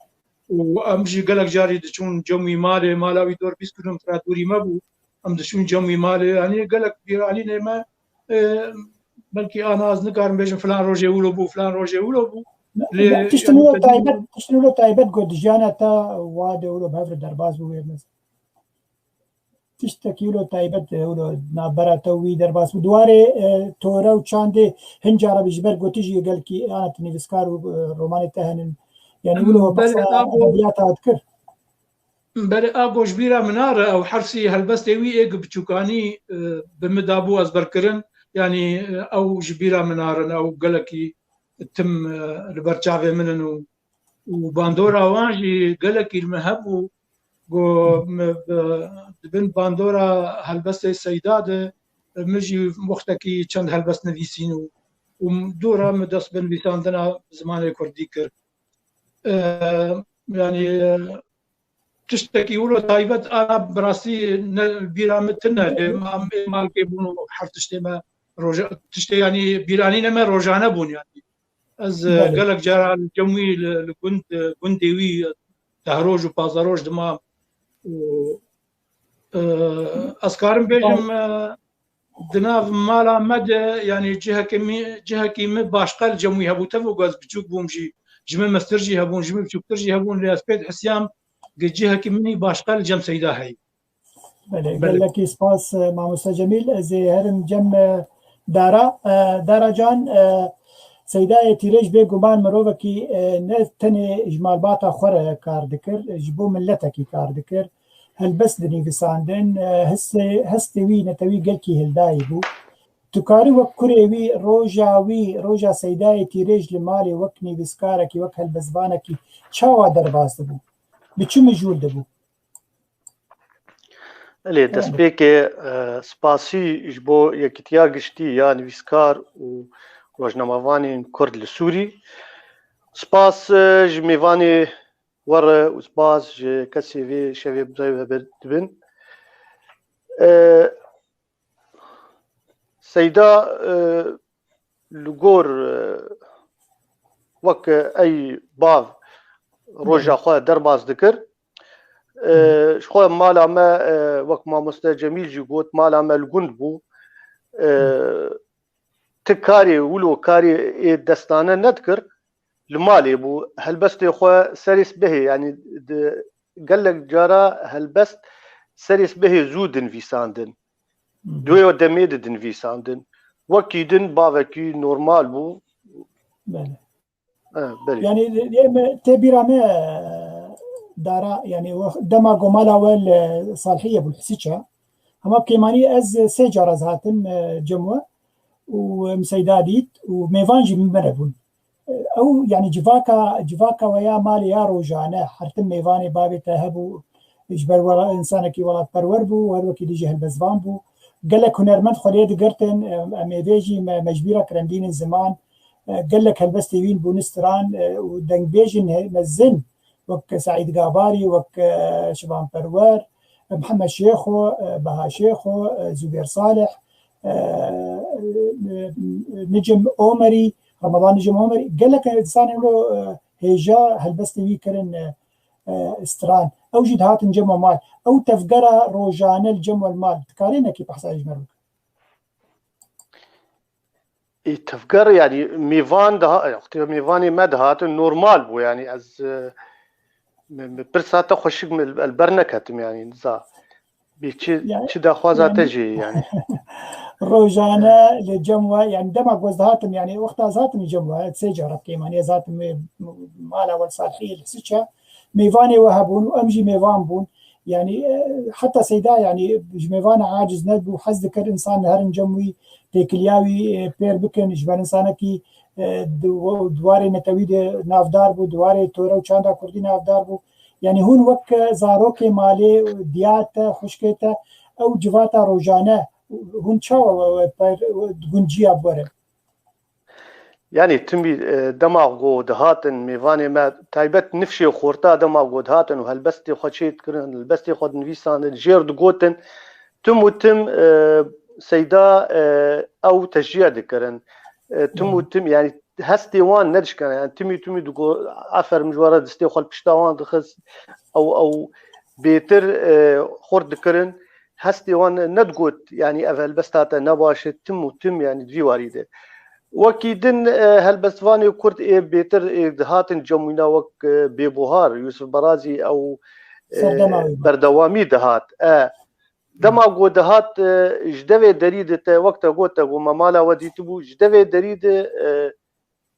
Û em jî gelek carî diçûn cem wî malê, mala wî dor bîst kilometre dûrî me bû. Em diçûn cem wî malê, yanî gelek bîranînê me, e, belkî ana ez nikarim bêjim filan rojê wilo bû, filan rojê wilo bû. Lê tiştin wilo taybet, tiştin wilo taybet got di jiyana te wa de wilo bi hev re derbas bû wê mez. Tiştekî wilo taybet, e, wilo navbera te wî derbas bû. Di warê, e, tore û çandê hin cara bi ji ber gotijî gelkî ana tu nivîskar û, e, romanê te henin. Yani wilo behsa edebiyata dikir. Belê, a go ji bîra min nare, ew hersî helbestê wî ê gi biçûkanî, e, bi min dabû ezberkirin. Yanî, e, ew ji bîra min narin, ew gelekî tim, e, li ber çavê min in û, û bandora wan jî gelekî li min hebû. Go min bi, di bin bandora helbestê Seyda de, e, min jî wextekî çend helbest nivîsîn û, û dora min dest bi nivîsandina zimanê kurdî kir. E, yanî, e, tiştekî wilo taybet a bi rastî ne bîra min tune, lê ma, malkê bûn û her tiştê me roja-, tiştê yanî bîranînê me rojane bûn yanî. Ez, e, Belê. Gelek cara li cem wî li, li gund, e, gundê wî, e, deh roj û pazdeh roj dimam û, e, ez karim bêjim, e, di nav mala me de, yanî cihekî min, cihekî min başqa li cem wî hebû. Tevok ez biçûk bûm jî, ji min mestir jî hebûn, ji min biçûktir jî hebûn, lê ez pê dihisiyam, gi cihekî min î başqa li cem Seyda heyî. Belê, Belê. Gelekî spas, e, mamoste Cemîl. Ez ê herim cem, e, Dara. E, Dara can, e, Seydayê Tîrêj bêguman mirovekî, e, ne tenê ji malbata xwe re kar dikir, ji bo miletekî kar dikir. Helbest dinivîsandin, e, histê, hestê wî netewî gelkî hildayî bû. Tu karî wek kurê wî, roja wî, roja Seydayê Tîrêj li malê wek nivîskarekî, wek helbestvanekî çawa derbas dibû? Bi çi mijûl dibû? Belê, destpêkê, e, spasî ji bo Yekîtiya Giştî ya Nivîskar û Rojnamevanên Kurd li Sûrî. Spas, e, ji mêvanê we re û spas ji kesê vê şevê bi dibin. E, Seyda, e, li gor, e, wek ey bav roja xwe derbas dikir. E, ji xwe mala me, e, wek mamoste Cemîl jî got, mala me li gund bû. E, ti karê wilo karê ê destane nedikir, li malê bû. Helbestê xwe serê sibehê, yanî di gelek cara helbest serê sibehê zû dinivîsandin. Hı hı. Di wê demê de dinivîsandin. Wekî din bavekî normal bû. Belê. E, belê. Yanî, lê me tê bîra me, e, Dara, yanî, we-, dema ku mala we li Salhiyê bû, li Hisiça. Hema kêmanî ez sê car ez hatim, e, cem we û em Seyda dît û mêvan jî min re bûn. E, ew, yanî, civaka, civaka we ya malê ya rojane, her tim mêvanê bavê te hebû, ji ber wela-, însanekî welatperwer bû, her wekî dî jî helbestvan bû. Gelek hunermend xwe lê digirtin, e, em ê vê jî me, me ji bîra kirin bînin ziman, e, gelek helbestê wîn bûne stran, e, û dengbêjên he-, mezin wek Seîd Gabarî, wek, e, Şivan Perwer, e, Mihemed Şêxo, e, Beha Şêxo, e, Zubêr Salih, e, e, Nicim Omerî, Ramadan Nicim Omerî, gelek însanên wilo, e, hêja helbestê wî kirin, e, e, stran. Ew jî dihatin cem we mal. Ew tevgera rojane li cem we li mal. Dikarê nekî behsa ji me re bike? Ê, tevger, yanî mêvan daha, wextê mêvanê me dihatin, normal bû, yanî ez, e, me, me pirsa te xweşik me li ber neketim, yanî niza. Bê çi, yanî, çi daxwaza te yanî jê ye, yanî? Rojane li cem we, yanî dema ku ez dihatim, yanî wexta ez hatim cem we, sê cara kêmanî ez hatim wê mala we Salhiyê li Siçe, mêvanê we hebûn û em jî mêvan bûn. Yanî, e, heta Seyda, yanî, ji mêvana aciz nebû, hez dikir însan herin cem wî, têkiliya wî, e, pêr bikin, ji ber însanekî, e, di, di warê netewî de navdar bû, di warê tore û çanda kurdî navdar bû. Yanî hûn wek zarokê malê, diya te, xwişkê te, ew civata rojane, hûn çawa we, we per, we gunciya bi we re? Yanî timî e, dema ku dihatin mêvanê me, taybet nifşê xorta dema ku dihatin û helbestê xwe çê dikirin, helbestê xwe dinivîsandin, jêr digotin, tim û tim e, seyda e, ew tejriye dikirin. E, tim û tim, yanî hestê wan nedişkene, yanî timî timî digo, aferin ji we re, distê xwe li pişta wan dixist, ew ew bêtir e, xurt dikirin. Hestê wan nedigot, yanî ev helbest hate nebaş e, tim û tim, yanî di vî warî de. Wekî din e, helbestvanê Kurd ê bêtir ê dihatin cemwîna wek e, Bêbuhar, Yusuf Berazî ew e, Serdema wî bû. Berdewamî dihat. E, dema ku dihat e, ji devê derî de te, wek te got, te ku me mala we dîtibû, ji devê derî de e,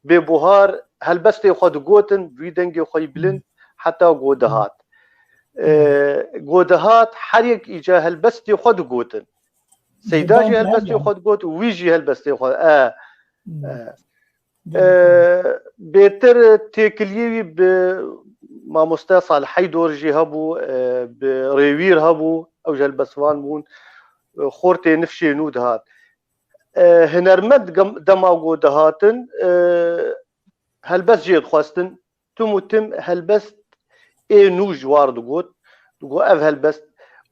Bêbuhar helbestê xwe digotin, wî dengê xwe yî bilind, heta ku dihat. E, ku dihat, her yek îca helbestê xwe digotin. Seyda jî helbestê xwe digot, wî jî helbestê xwe. E, e, e, bêtir têkiliyê wî bi mamoste Salih Heydor jî hebû, e, bi Rêwîr hebû, ew ji helbestvan bûn. E, xortê nifşê nû dihat. E, hinermend gem- dema ku dihatin, e, helbest jê dixwestin. Tim û tim helbest ê nû ji war digot. Digot ev helbest.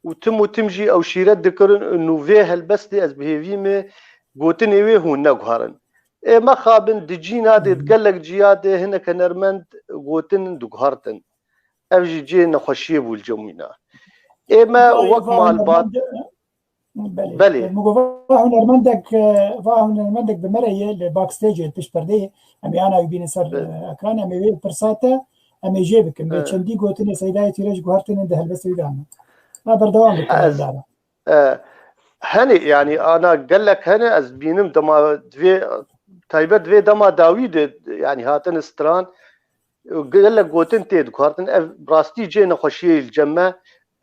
Û tim û tim jî ew şîret dikirin, nû vê helbestê ez bi hêvî me gotinê wê hûn neguherin. Ê mexabin, di cîna de, di gelek ciya de hinek hinermend gotin diguhertin. Ev jî cihê nexweşiyê bû li cem wîna. Ê me wek malbat. Belê. Belê. Min got, va hunermendek, va hunermendek bi me re ye li backstage, li pişt perdeyê. Em ê ana wî bînin ser, e, ekran, em ê wê pirsa te, em ê jê bikin. Bê çendî gotinê Seydayê Tîrêj guhertinin di helbestê wî de hene. Ha, berdewam bikin, Ez, Dara. e, Hene, yanî ana gelek hene, ez bînim dema divê, taybet divê dema dawî de, yanî hatin stran, gelek gotin tê diguhertin. Ev rastî cihê nexweşiyê li cem me.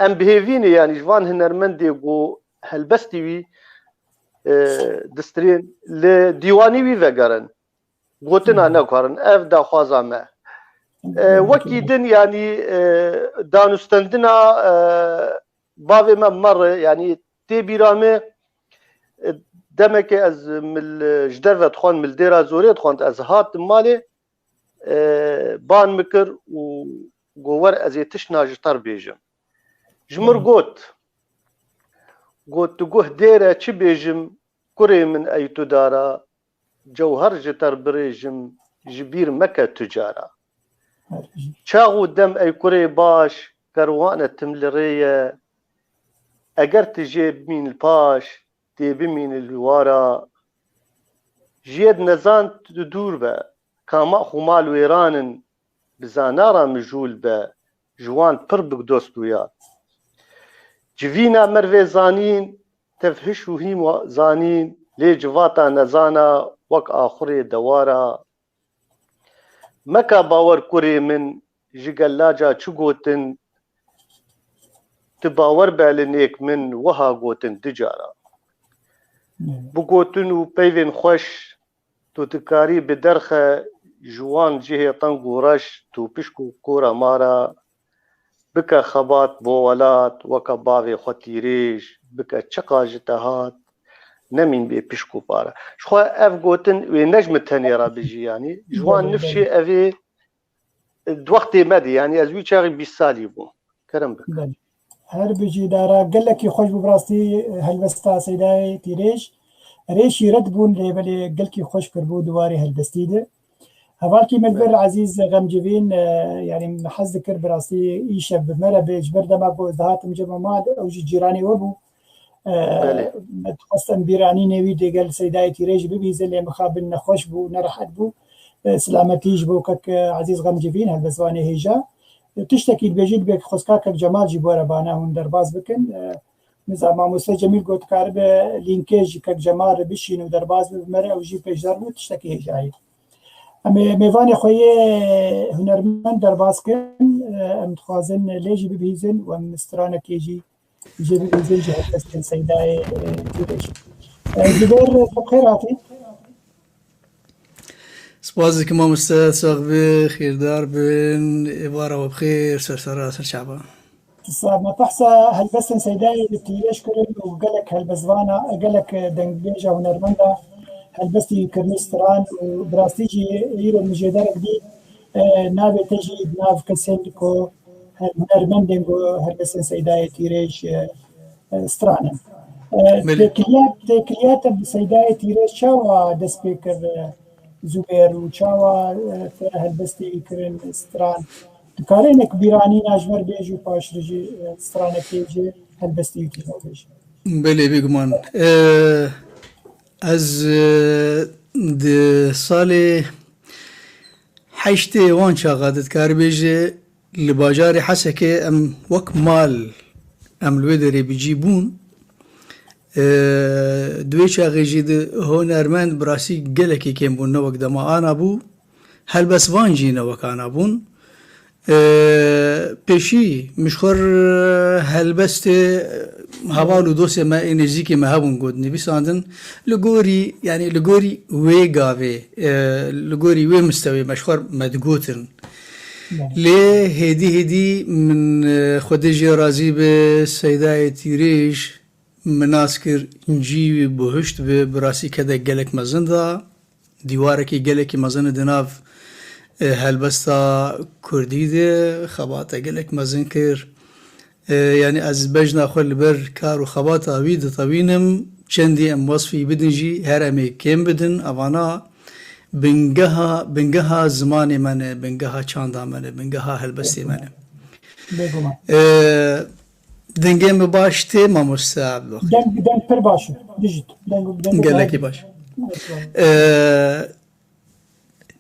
Em bi hêvî ne, yanî ji van hinermendê ku helbestî wî, e, distirên, li dîwanî wî vegerin. Gotina nekarin. Ev daxwaza me. E, wekî din, yanî, e, danûstendina, e, bavê me, me re, yanî tê bîra me, e, demeke ez mil, ji derve dixwend, mil Dêra Zorê dixwend, ez hatim malê, e, ban min kir û got, wer ez ê tiştna ji te re bêjim. Ji min re got, got, tu guh dêre çi bêjim, kurê min ey tu dara, cewher ji te re birêjim, ji bîr meke tu cara. Çax û dem ey kurê baş, kerwane tim li rê ye, eger tu jê bimîn li paş, tê bimîn li wara. Ji yê di nezan tu dûr be, kama xwe mal wêran in, bi zana re mijûl be, ji wan pir bik dost û yar. Civîna mervê zanîn, tev hiş û hîm zanîn, lê civata nezana wek axurê dewara. Meka bawer kurê min, ji gel laca çi gotin, tu bawer be li nêk min, wiha gotin du cara. Bi gotin û peyvên xweş, tu dikarî bi derxe ji wan cihê teng û reş, tu pişk û kora mara, bike xebat bo welat, weke bavê xwe tîrêj, bike çiqa ji te hat, nemîn bê pişk û para. Ji xwe ev gotin wê ne ji min tenê re bijî, yanî ji wan nifşê evê di wextê me de, yanî ez wî çaxî bîst salî bûm. Kerem bike. Belê. Her bijî Dara, gelekî xweş bû bi rastî helbesta Seydayê Tîrêj. Erê şîret bûn lê belê gelkî xweş kirbû di warê helbestî de. Hevalkî min vir Ezîz Xemcivîn, e, yanî min hez dikir bi rastî îşev bi me re bê, ji ber dema ku ez dihatim cem mal, ew jî cîranê we bû. E, Belê. Me dixwest em bîranînê wî digel Seydayê Tîrêj bibîzin, lê mixabin nexweş bû, nerehet bû. E, silametî ji bo kek, e, Ezîz Xemcivîn, helbestvanê hêja. E, tiştekî dibêjî, dibê xwezka kek Cemal jî bi we re bana hûn derbas bikin. E, Nizam, mamoste Cemîl got, karibe lînkê ji kek Cemal re bişîn û derbas bibe me re, ew jî pêşdar bû, tiştekî hêjayî. Em ê mêvanê xwe yê hunermend derbas kin, em dixwazin lê jî bibihîzin û em stranekê jî jê bibihîzin ji helbestên Seydayê, e, Tîrêj. E, Zubêr, te bi xêr hatî. Spas dikim mamoste, sax be, xêrdar bin, êvara we bi xêr, ser sera, ser çava. Sa-, me behsa helbestên Seydayê li Tîrêj kirin û gelek helbestvana, gelek dengbêja hunermenda helbestî kirine stran û bi rastî jî îro min jêderek dî, e, navê te jî di nav kesên ku her-, hunermendên ku helbestên Seydayê Tîrêj, e, e, stran in. E, Belê. Têkiliya, têkiliya te bi Seydayê Tîrêj çawa dest pê kir, e, Zubêr, û çawa, e, te helbestê wî kirin stran? Dikare hinek bîranîna ji ber bêj û paştî jî, e, stranekê ji helbestê wî tîne bêje? Belê, bêguman. E, ez, e, di salê heştê wan çaxa de dikare bêje, li bajarê Hesekê em wek mal, em li wê derê bi cî bûn. E, di wê çaxê jî di hunermend bi rastî gelekî kêm bûn, ne wek dema ana bû. Helbestvan jî ne wek ana bûn. E, pêşî min ji xwe r-, helbestê, e, heval û dostê me ê nêzîkê me hebûn ku dinivîsandin. Li gorî, yanî li gorî wê gavê, e, li gorî wê mistewê me ji xwe r me digotin. Lê hêdî hêdî min, e, Xwedê jê razî be, Seydayê Tîrêj min nas kir, cî wî buhişt bi, bi rastî kedek gelek mezin da. Dîwarekî gelekî mezin di nav, e, helbesta kurdî de xebata gelek mezin kir. E, yanî ez bejna xwe li ber kar û xebata wî ditewînim. Çendî em wesfî bidin jî, her em ê kêm bidin. Evana bingeha, bingeha zimanê me ne, bingeha çanda me ne, bingeha helbestê me ne. Bêguman. E, dengê min baş tê, mamoste Abdulkadir? Deng, deng pir baş e. Dijît. Deng, deng Gelekî baş. E,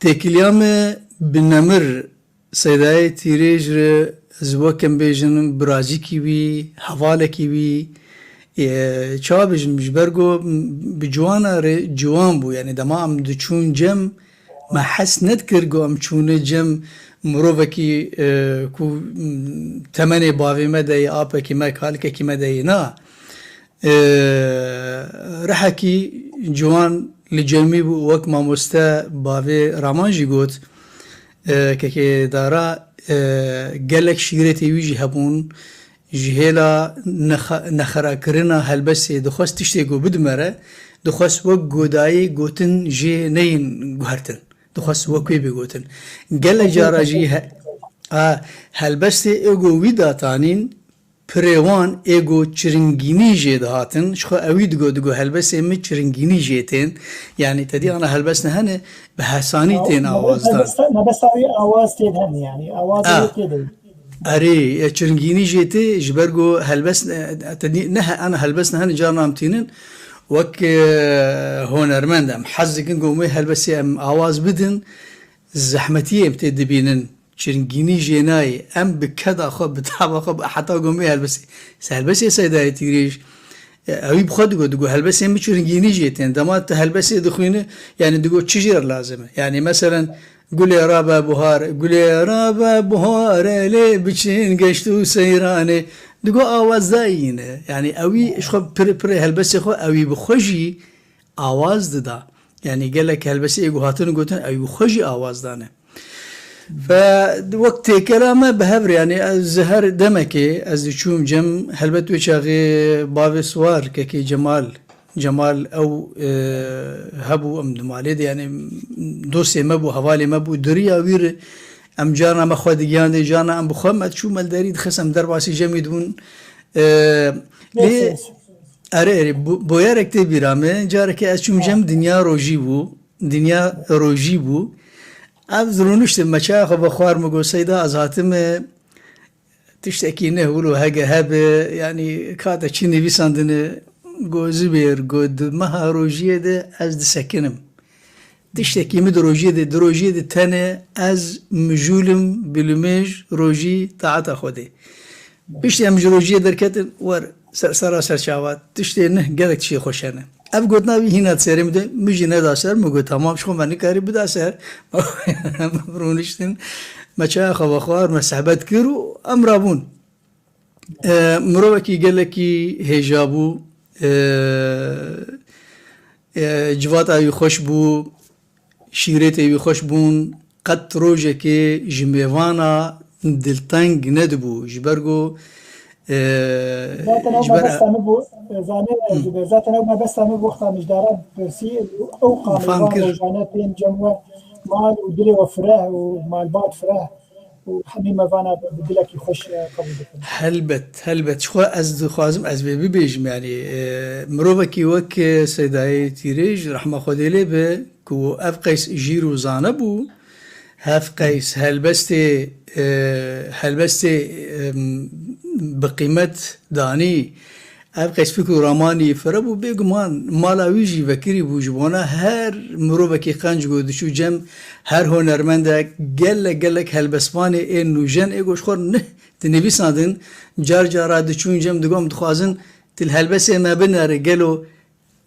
têkiliya me bi nemir Seydayê Tîrêj re ez wek em bêjin birazîkî wî, hevalekî wî, e, çawa bêjim, ji ber ku bi ciwana re ciwan bû. Yanî dema em diçûn cem, me hes nedikir ku em çûne cem mirovekî, e, ku, m, temenê bavê me de ye, apekî me, kalikekî me de ye. Na. E, rihekî ciwan li cemî bû, wek mamoste bavê Raman jî got, e, kekê Dara, e, gelek şîretê wî jî hebûn, ji hêla nexe-, nexerakirina helbestê dixwest tiştê ku bidimere, dixwest wek godayê gotin jê neyên guhertin. Dixwest wek wê bê gotin. Gelek cara jî he-, a, helbestê ê ku wî datanîn, pirê wan ê ku çiringînî jê dihatin, ji xwe ewî digo, digo, "Helbestê min çiringînî jê tên." Yanî te dî ana helbest ne hene, bi hesanî tên awaz dan. Mebesta, mebesta wî awaz tê de hene, yanî awaz A. wê tê de. Erê, e, çiringînî jê tê, ji ber ku helbest, e, te dî, ne he-, ana helbest ne hene, carna em tînin, wek, e, hunermend em hez dikin ku em wê helbestê em awaz bidin, zehmetiyê em tê dibînin. Çiringînî jê nayê. Em bi keda xwe, bi taba xwe, bi heta gomê helbestê. Se helbestê Seydayê Tîrêj, e, ewî bi xwe digo, digo, "Helbestê min çiringînî jê tên." Dema tu helbestê dixwîne, yanî digo, çi jê re lazim e? Yanî meselen, "Gulê rabe buhar, gulê rabe buhar, lê biçin geşt û seyranê." Digo, awaz dayîne. Yanî ewî ji xwe pir, pirê helbestê xwe, ewî bi xwe jî awaz dida. Yanî gelek helbestê ê ku hatin gotin, ewî bi xwe jî awaz dane. Ve wek têkela me bi hev re, yanî ez her demekê ez diçûm cem, helbet wê çaxê bavê Siwar, kekê Cemal, Cemal ew, e, hebû, em di malê de, yanî dostê me bû, hevalê me bû, di riya wî re em carna me xwe digiyandê, carna em bi xwe me diçû me li derî dixist, em derbasî cemî dibûn. E, lê, erê, erê, bo-, boyerek tê bîra me, carekê ez çûm cem, dinya rojî bû, dinya rojî bû. Ez rûniştim, me çaya xwe vexwar, min got, "Seyda, ez hatime, tiştekî ne wilo hege hebe, yanî ka te çi nivîsandine?" Got, "Zubêr, got, di meha rojiyê de ez disekinim. Tiştekî min di rojiyê de, di rojiyê de tenê ez mijûl im, bilûmêj, rojî, taeta Xwedê." Piştî em ji rojiyê derketin, wer ser, sera ser çava, tiştê nih gelek tiştê xweş hene. Ev gotina wî hîna di serê min de, min jî neda ser, min got, "Tamam, ji xwe me nikarî bida ser." Em rûniştin, me çaya xwe vexwar, me sehbet kir û em rabûn. E, mirovekî gelekî hêja bû, e, e, civata wî xweş bû, şîretê wî xweş bûn, qet rojekê ji mêvana dilteng nedibû. Ji ber ku Ee, Zaten ew ji ber mebesta min bû, e, zanî, Hı. Zubêr, zaten ew mebesta min bû, wexta min ji daran pirsî, ew qamê Fam van kir. Rojane tên cem we mal û dilê we fireh û malbat fireh û hemî me vana bi, bi dilekî xweş, e, qebûl dikin. Helbet, helbet. Ji xwe ez dixwazim ez vê bibêjim, yanî, e, mirovekî wek, e, Seydayê Tîrêj, rehma Xwedê lê be, ku ev qeys jîr û zane bû, hev qeys helbestê, e, helbestê, e, bi qîmet danî, ev qeys fikr û ramanî fire bû, bêguman mala wî jî vekirî bû ji bona her mirovekî qenc ku diçû cem her hunermendek, gelek gelek helbestvanê ê nûjen ê ku ji xwe ne dinivîsandin, car cara diçûn cem digot, em dixwazin tu li helbestê me binere, gelo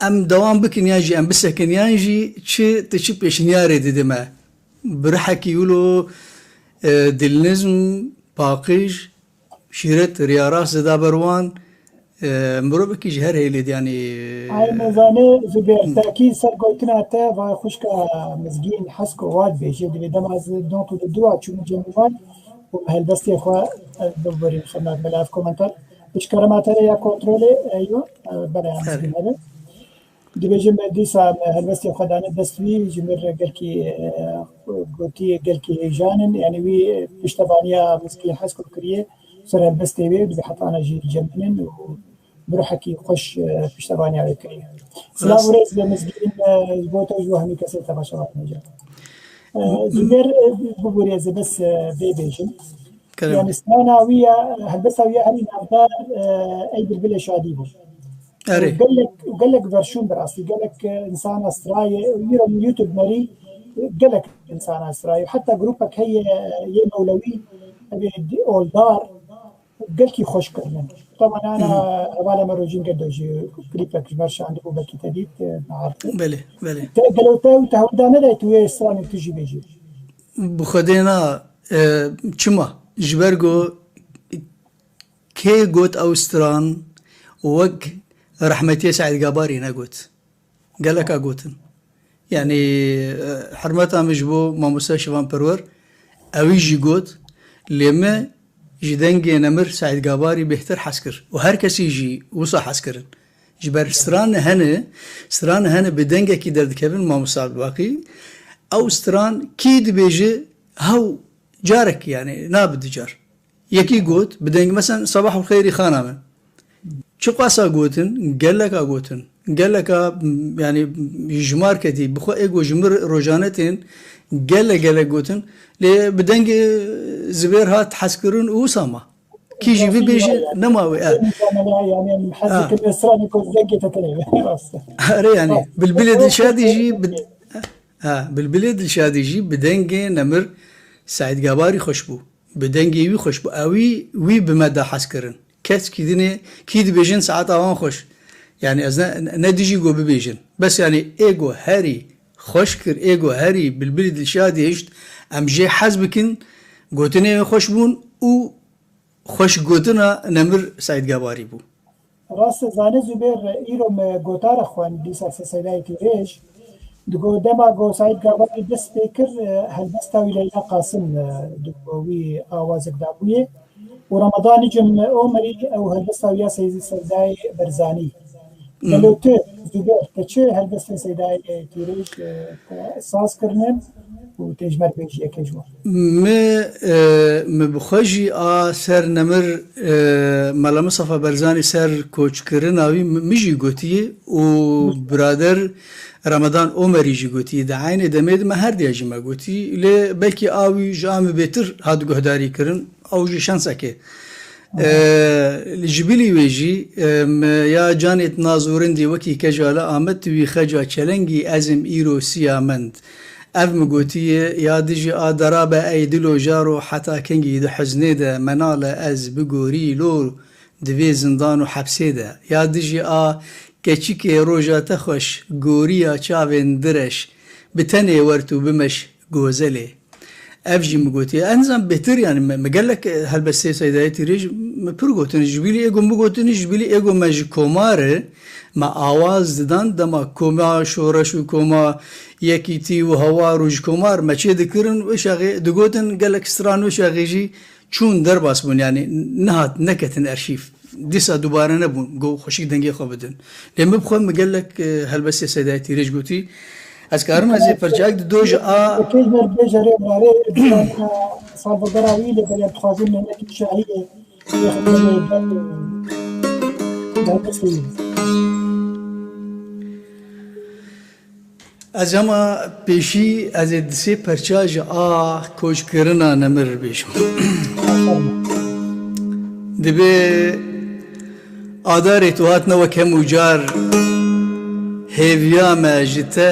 em dewam bikin yan jî em bisekin yan jî çi, tu çi pêşniyarê didî me? Bi rihekî wilo, e, dilnizm, paqij, şîret, riya rast dida ber wan, e, mirovekî ji her hêlê de, yanî, Ay mezane Zubêr, tekî ser gotina te, vay xwişka Mizgîn Hesko, wa dibêje, divê dema ez don tu di dua çûm cem wan û helbestê xwe, e, biborîm xemat me li ev komentar. Pişkerema te ya kontrolê, e, yo, e, bere em Erê. Zubêr. Dibêjim dîsa me helbestê xwe dane dest wî, ji mir gelkî, e, gotî gelkî hêjan in, yanî wî piştevaniya Mizgîn Hesko kiriye ser helbestê wê, dibê hetana jî cem binin û bi ruhekî xweş, e, piştevaniya wê kiriye. Silav û Rast. Rêz li Mizgîn, e, ji bo te ji bo hemî kesê temaşevan hêja. E, Zubêr, e, bibûrê ez ê bes, e, vê bêjim. Kerem. Yani strana wî ya, helbesta wî ya herî navdar, e, Ey Bilbilê Şadî bû. Erê. Û gelek, û gelek verşûn bi rastî, gelek, e, insana strayê, îro min YouTube nerî, e, gelek insana strayê. Heta grûpek heye, e, yê mewlewî, ev ê di-, oldar, gelkî xweş kirinin. Taban ana Hmm. hevala me Rojîn Gedo jî klîpek ji me şandibû, belkî te dît, e, nehartin. Belê, belê. Te, gelo te, te hewldan nedayê tu wê stranê tu jî bêjî? Bi Xwedê na, e, çima? Ji ber ku kê got ew stran wek rehmetiyê Seîd Gabarî negot? Geleka gotin. Yanî, e, hurmeta min ji bo mamoste Şivan Perwer, ewî jî got, lê me ji dengê nemir Seîd Gabarî bêhtir hez kir. Û her kesî jî wisa hez kirin. Ji ber stran hene, stran hene bi dengekî derdikevin mamoste Abdulbaqî. Ew stran kî dibêje, hew carek, yanî, nabe du car. Yekî got, bi deng, mesela, Sabahul Xeyrî xana me. Çiqasa gotin, geleka gotin. Geleka, m, yanî, ji marketî, bi xwe ê ku ji mir rojane tên, gelek, gelek gotin. Lê bi dengê Zibêr hat hezkirin û wisa ma. Kî jî bibêje, nema wê, e. Yanî, em hez Ha. dikin, stranê ku dengê te tenê. Rast. Erê, yanî, Ha. Bilbilê Dilşadî jî bi-, ha, Bilbilê Dilşadî jî bi dengê nemir Seîd Gabarî xweş bû. Bi dengê wî xweş bû. Ewî wî bi me da hez kirin. Kes kî dinê, kî dibêjin saeta wan xweş. Yanî ez ne, ne dijî ku bibêjin. Bes yanî ê ku herî xweş kir, ê ku herî Bilbilî Dilşadî hişt, em jê hez bikin, gotinê wê xweş bûn û xweş gotina nemir Seîd Gabarî bû. Rast e, zanî Zubêr, îro me gotara xwend, dîsa se Seydayê Tîrêj, digo dema go Seîd Gabarî dest pê kir, e, helbesta wî Leyla Qasim, e, digo wî awazek dabûyê û Ramadan Nicim Omerî ew helbesta wî ya Sey-, Seydayê Berzanî. Hmm. Gelo tu, Zubêr, te çi helbestên Seydayê Tîrêj, e, te saz kirine? Û tê ji me re bêjî yekê ji wan. Mi, e, mi bi xwe jî a ser nemir, e, Mela Mistefa Berzanî ser koçkirina wî mi, mi jî gotiye û birader Ramadan Omerî jî gotiye. Di eynê demê de me her diya jî me gotî. Lê belkî a wî ji a min bêtir hat guhdarî kirin. Ew jî şensek e. Ee, ji bilî wê jî, em, ya canê tu naz û rindî wekî kejale Amed, tu wî xeca çelengî, ez im îro siya mend. Ev mi gotiye, ya dijî a derabe ey dilo jaro, heta kengî di huznê de menale ez bigorî lo di vê zindan û hepsê de. Ya dijî a keçikê roja te xweş, goriya çavên direş, bi tenê wert û bimeş gozelê. Ev jî min gotiye. Ez nizam bêtir, yanî me, me gelek, e, helbestê Seydayê Tîrêj me pir gotin. Ji bilî ê ku min gotin, ji bilî ê ku me ji komar e, me awaz didan, dema koma şoreş û koma yekîtî û hawar û ji komar me çê dikirin, wê şaxê digotin, gelek stran wê şaxê jî Çûn derbas bûn, yanî nehat, neketin erşîv. Dîsa dubare nebûn, ku xweşik dengê xwe bidin. Lê min bi xwe min gelek, e, helbestê Seydayê Tîrêj gotî. Ez karim ez ê perçeyek di do ji a Kej ber bêje rê birarê, salvegera wî lê berê dixwazî Mehmetî Şahî lê, lê xwe Ez hema pêşî ez ê di sê perça ji a koçkirina nemir bêjim. Dibê adarê tu hat ne wek hemû car, hêviya me ji te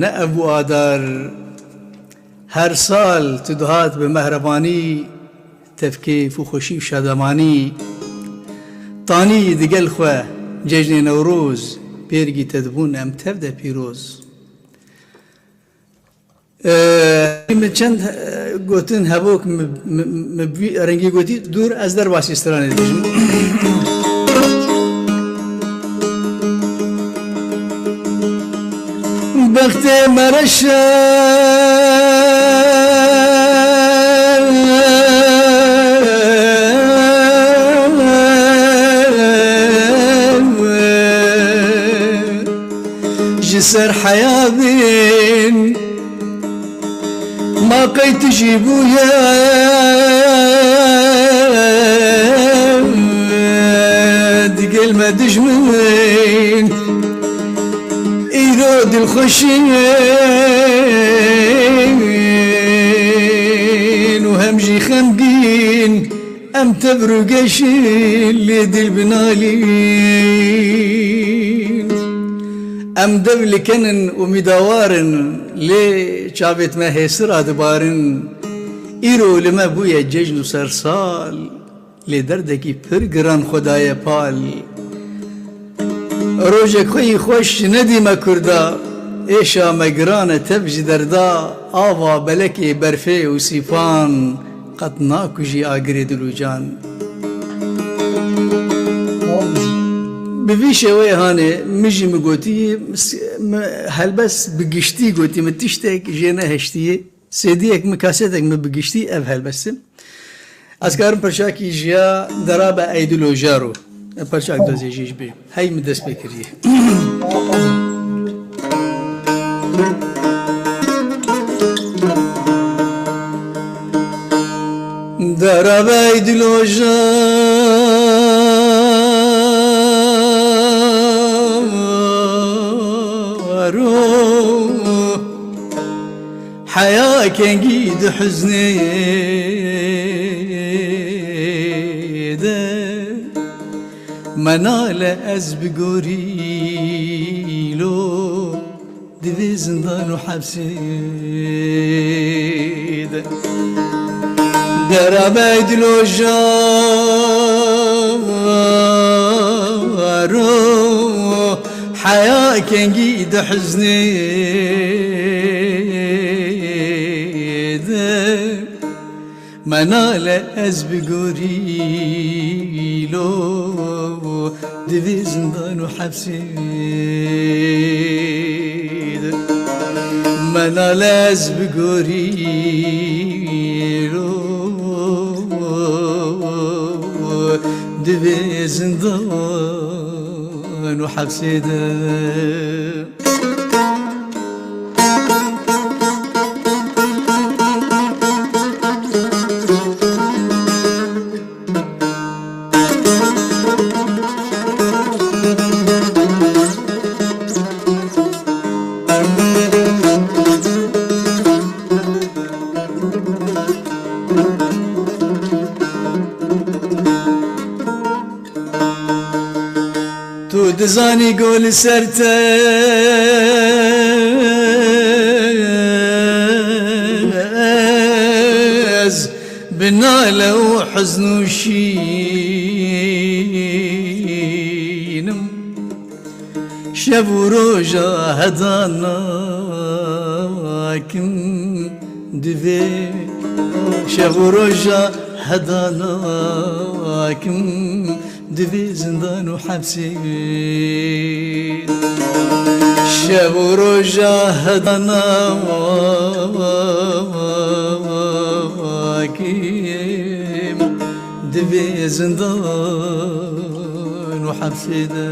ne ev bû adar. Her sal tu dihat bi mehrebanî, tevkêf û xweşî û şademanî. Tanî digel xwe cejnê Newroz, pêrgî te dibûn em tev de pîroz. Ee, min çend, e, gotin hevok mi, mi, mi bi vî rengî gotî, dûr ez derbasî stranê dibêjim. Bextê me reş e, ji ser heya bin. Ma qey tu jî bûye digel me dijmin, îro dilxweşîn û hem jî xemgîn. Em tevr û geşin lê dil binalîn. Em dev likenin û mîdawar in, lê çavêt me hêsira dibarin. Îro li me bûye cejn û sersal, lê derdekî pir giran xwe daye pal. Rojek xwe yî xweş nedî me Kurda, êşa me giran e tev ji derda, ava belekê berfê û sîpan, qet nakujî agirê dil û can. Bi vî şêweyê hanê min jî min gotî, mi helbest bi giştî gotî, min tiştek jê nehiştiye. Sêdiyek min, kasetek min bi giştî ev helbest e. Ez karim perçakî ji ya derabe Eydil Ojaro. Perçak da zêjî ji bê. Hey min dest pê kiriye. Derabe Eydil Ojaro. Heya kengî di huznê de, me nale ez bi gorî lo di vê zindan û hepsê de. Dera me dilojaro, heya kengî di huznê de. Me nale ez bi gorî lo di vê zindan û hepsê de. Me nale ez bi gorî lo di vê zindan û hepsê de. Tu dizanî ku li ser te ez bi nale û hizn û şîn im. Şev û roja heda nakim divê. Şev û roja heda nakim divê zindan û hepsê. Şev û roja heda nakim Bê zindan û hepsê de.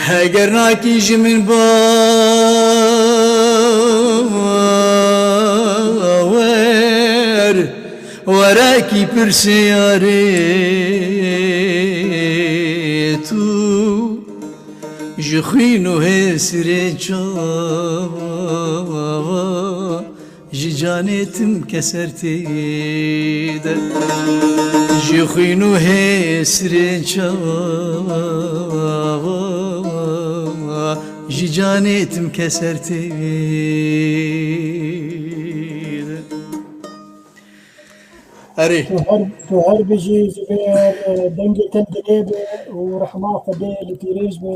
Heger nakî ji min bawer, werekî pirsê yarê tu, ji xwîn û hêsirê çawa ji canê tim keser tê de. Ji xwîn û hêsirê çawa ji canê tim keser tê de. Erê. Tu her, tu her bijî Zubêr, e, dengê te dilê be û rehma Xwedê li tîrêj be.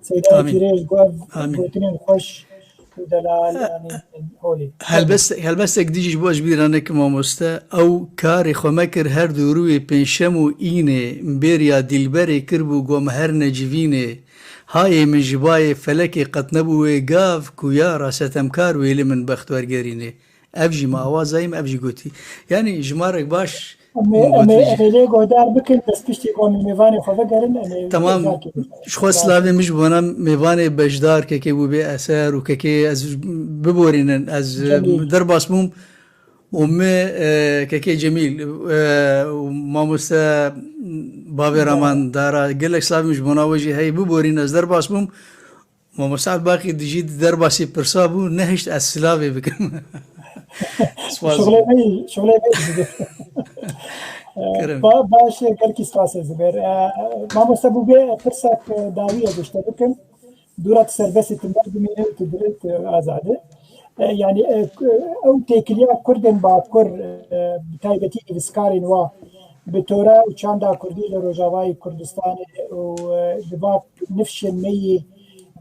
Seyda Amîn. Tîrêj got, Amîn. Gotinên xweş û delal, yanî, holê. Helbest-, helbestek dî jî ji bo ez bîra nekim mamoste. Ew karê xwe me kir her dûrûyê pênşem û înê, bêriya dîlberê kir bû gom her necivînê. Hayê min ji bayê felekê qet nebû wê gav, ku ya ra setemkar wêli min bext wergerînê. Ev jî me awaza yî, ev jî gotî. Yanî jimarek baş Em ê, em ê, em ê lê guhdar bikin, destpiştî ku em ê mêvanê xwe vegerin, em ê Temam. Ji xwe silavê min ji bona mêvanê beşdar kekê bû bê eser û kekê ez biborînin, ez, e, Cemîl. Derbas bûm û me, e, kekê Cemîl, e, û mamoste Bavê Raman Dara, gelek silavê min ji bona we jî heye, biborîn ez derbas bûm. Mamoste Elbaqî dijî di derbasî pirsa bû, nehişt ez silavê bikim. Spas. Şixulê me yî, şixulê me yî. Kerem. Ba-, baş e, gelkî spas e Zubêr. E, mamoste bû bê pirsek, e, dawî ez ji te bikim. Dûra tu serbestî tu merdimî ne û tu dilê tu azad e. E, yanî, e, k-, ew têkiliya Kurdên Bakur, e, bi taybetî nivîskarên wa bi tora û çanda Kurdî li Rojavayê Kurdistanê û, e, li ba nifşên me yî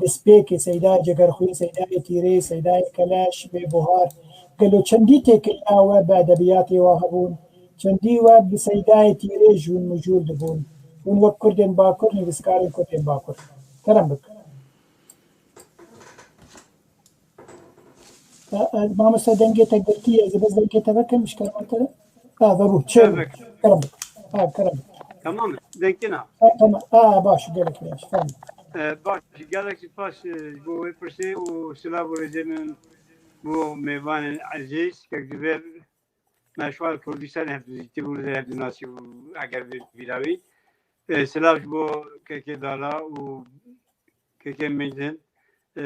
destpêkê Seydayê Cegerxwîn, Seydayê Tîrê, Seydayê Keleş, bê Buhar. Gelo çendî têkiliya we bi edebiyatê wa hebûn? Çendî we bi Seydayê Tîrê jûn mijûl dibûn? Hûn wek Kurdên Bakur, nivîskarên Kurdên Bakur. Kerem bik. E, e, mamoste dengê te girtiye, ez ê bes dengê te vekim, ji kerema te. Ha, vebû, çê bû. Evet. Kerem bik. Ha, kerem bik. Tamam mı? Dengê na. Ha, tamam. Ha, baş, gelek baş. Tamam. E, baş, gelek spas, e, ji bo wê pirsê û silav û rêzê min bo mêvanên ezîz, kek Zubêr, me şwar Kurdistanê hevdû zîtî bû, hevdû nasî bû, eger vê vîra wî. E, silav ji bo kekê Dara û kekê Meyzin. E,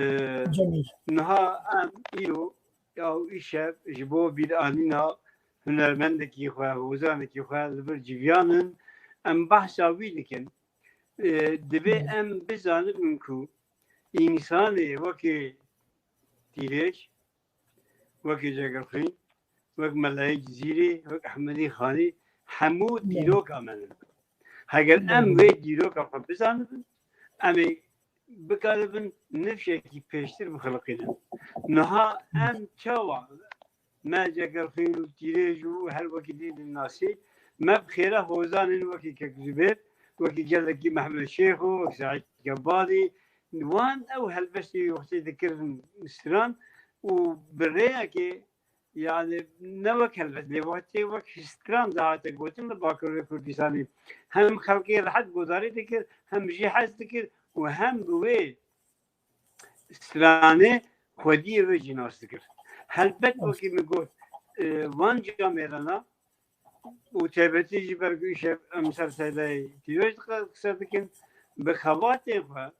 Cemîl. Niha em îro ya û îşev ji bo bîranîna hunermendekî xwe, hozanekî xwe li vir civiyan in. Em behsa wî dikin. E, divê Hı. em bizanibin ku însanê wekî Tîrêj, wekî Cegerxwîn, wek Melayê Cizîrê, wek Ehmedî Xanî, hemû Ne. dîroka me ne. Heger Ne. em vê dîroka xwe bizanibin, em ê bikaribin nifşekî pêştir bixiliqînin. Niha em çawa me Cegerxwîn û Tîrêj û her wekî dî dinasî, me bi xêra hozanên wekî Kek Zubêr, wekî gelekî Mehmed Şêxo, wek Seîd Gebalî, wan ew helbestê wextê dikirin stran û bi rêyekê, yani ne wek helbest, lê wextê wek stran dihate gotin li Bakurê Kurdistanê, hem xelkê rehet godarî dikir, hem jî hez dikir û hem bi wê stranê xwediyê wê jî nas dikir. Helbet wekî min got, e, van camêrana û taybetî jî ber ku îşev em ser Seydayê Tîroj qise dikin, bi xebatê xwe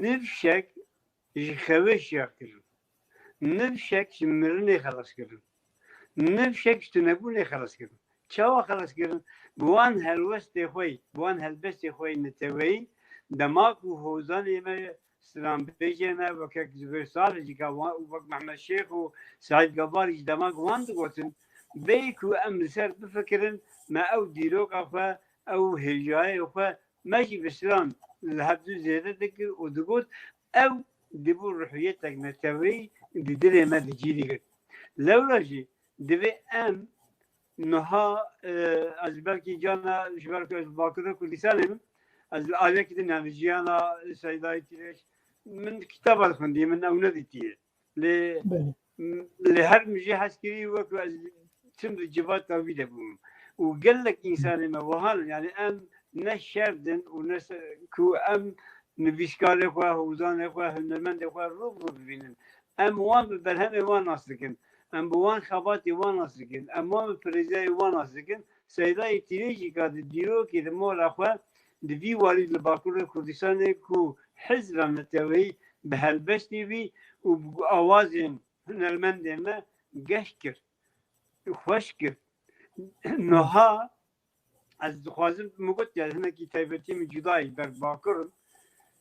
nifşek ji xewê şiya kirin. Nifşek ji mirinê xelas kirin. Nifşek ji tunebûnê xelas kirin. Çawa xelas kirin? Bi wan helwestê xwe yî, bi wan helbestê xwe yî neteweyî, dema ku hozanê me, stranbêjê me, wek Zubêr Salih jî ka wan û wek Mehmed Şêx û Seîd Gabarî jî dema ku wan digotin, bêyî ku em li ser bifikirin, me ew dîroka xwe, ew hêjayê xwe, me jî bi stran li hevdû zêde dikir û digot, ew dibû ruhiyetek neteweyî di dilê me de cî digirt. Lewra jî divê em niha, e, ez belkî cana ji ber ku ez Bakurê Kurdistanê me, ez li aliyekî din, yani jiyana Seydayê Tîrêj, min kitaba dixwendî, min ew nedîtiye. Lê, Belê. m-, lê her min jî hez kirî, wek ez tim di civata wî de bûm. Û gelek însanê me wiha ne, yani em ne şer din û ne se-, ku em nivîskarê xwe, hozanê xwe, hunermendê xwe rû bi rû bibînin. Em wan bi berhemê wan nas dikin. Em bi wan xebatê wan nas dikin. Em wan bi pirêzayê wan nas dikin. Seydayê Tîrêjî ka di dîrokê di mora xwe di vî warî li Bakurê Kurdistanê ku hizra neteweyî bi helbestê wî û bi awazên hunermendên me geş kir, xweş kir. Niha ez dixwazim min got ya hinekî taybetî min cudayî ber Bakur im.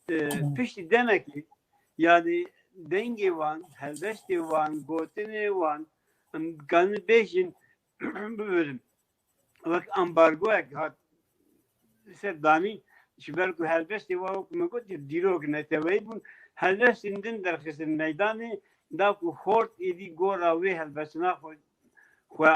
E, piştî denekê, yani dengê wan, helbestê wan, gotinê wan, em dikarin bêjin, bibirin. Wek ambargoyek hat ser danîn, ji ber ku helbestê wan, wek min got, dîrok neteweyî bûn, helbestên din derxistin meydanê, da ku xort êdî gora wê helbestina xwe, xwe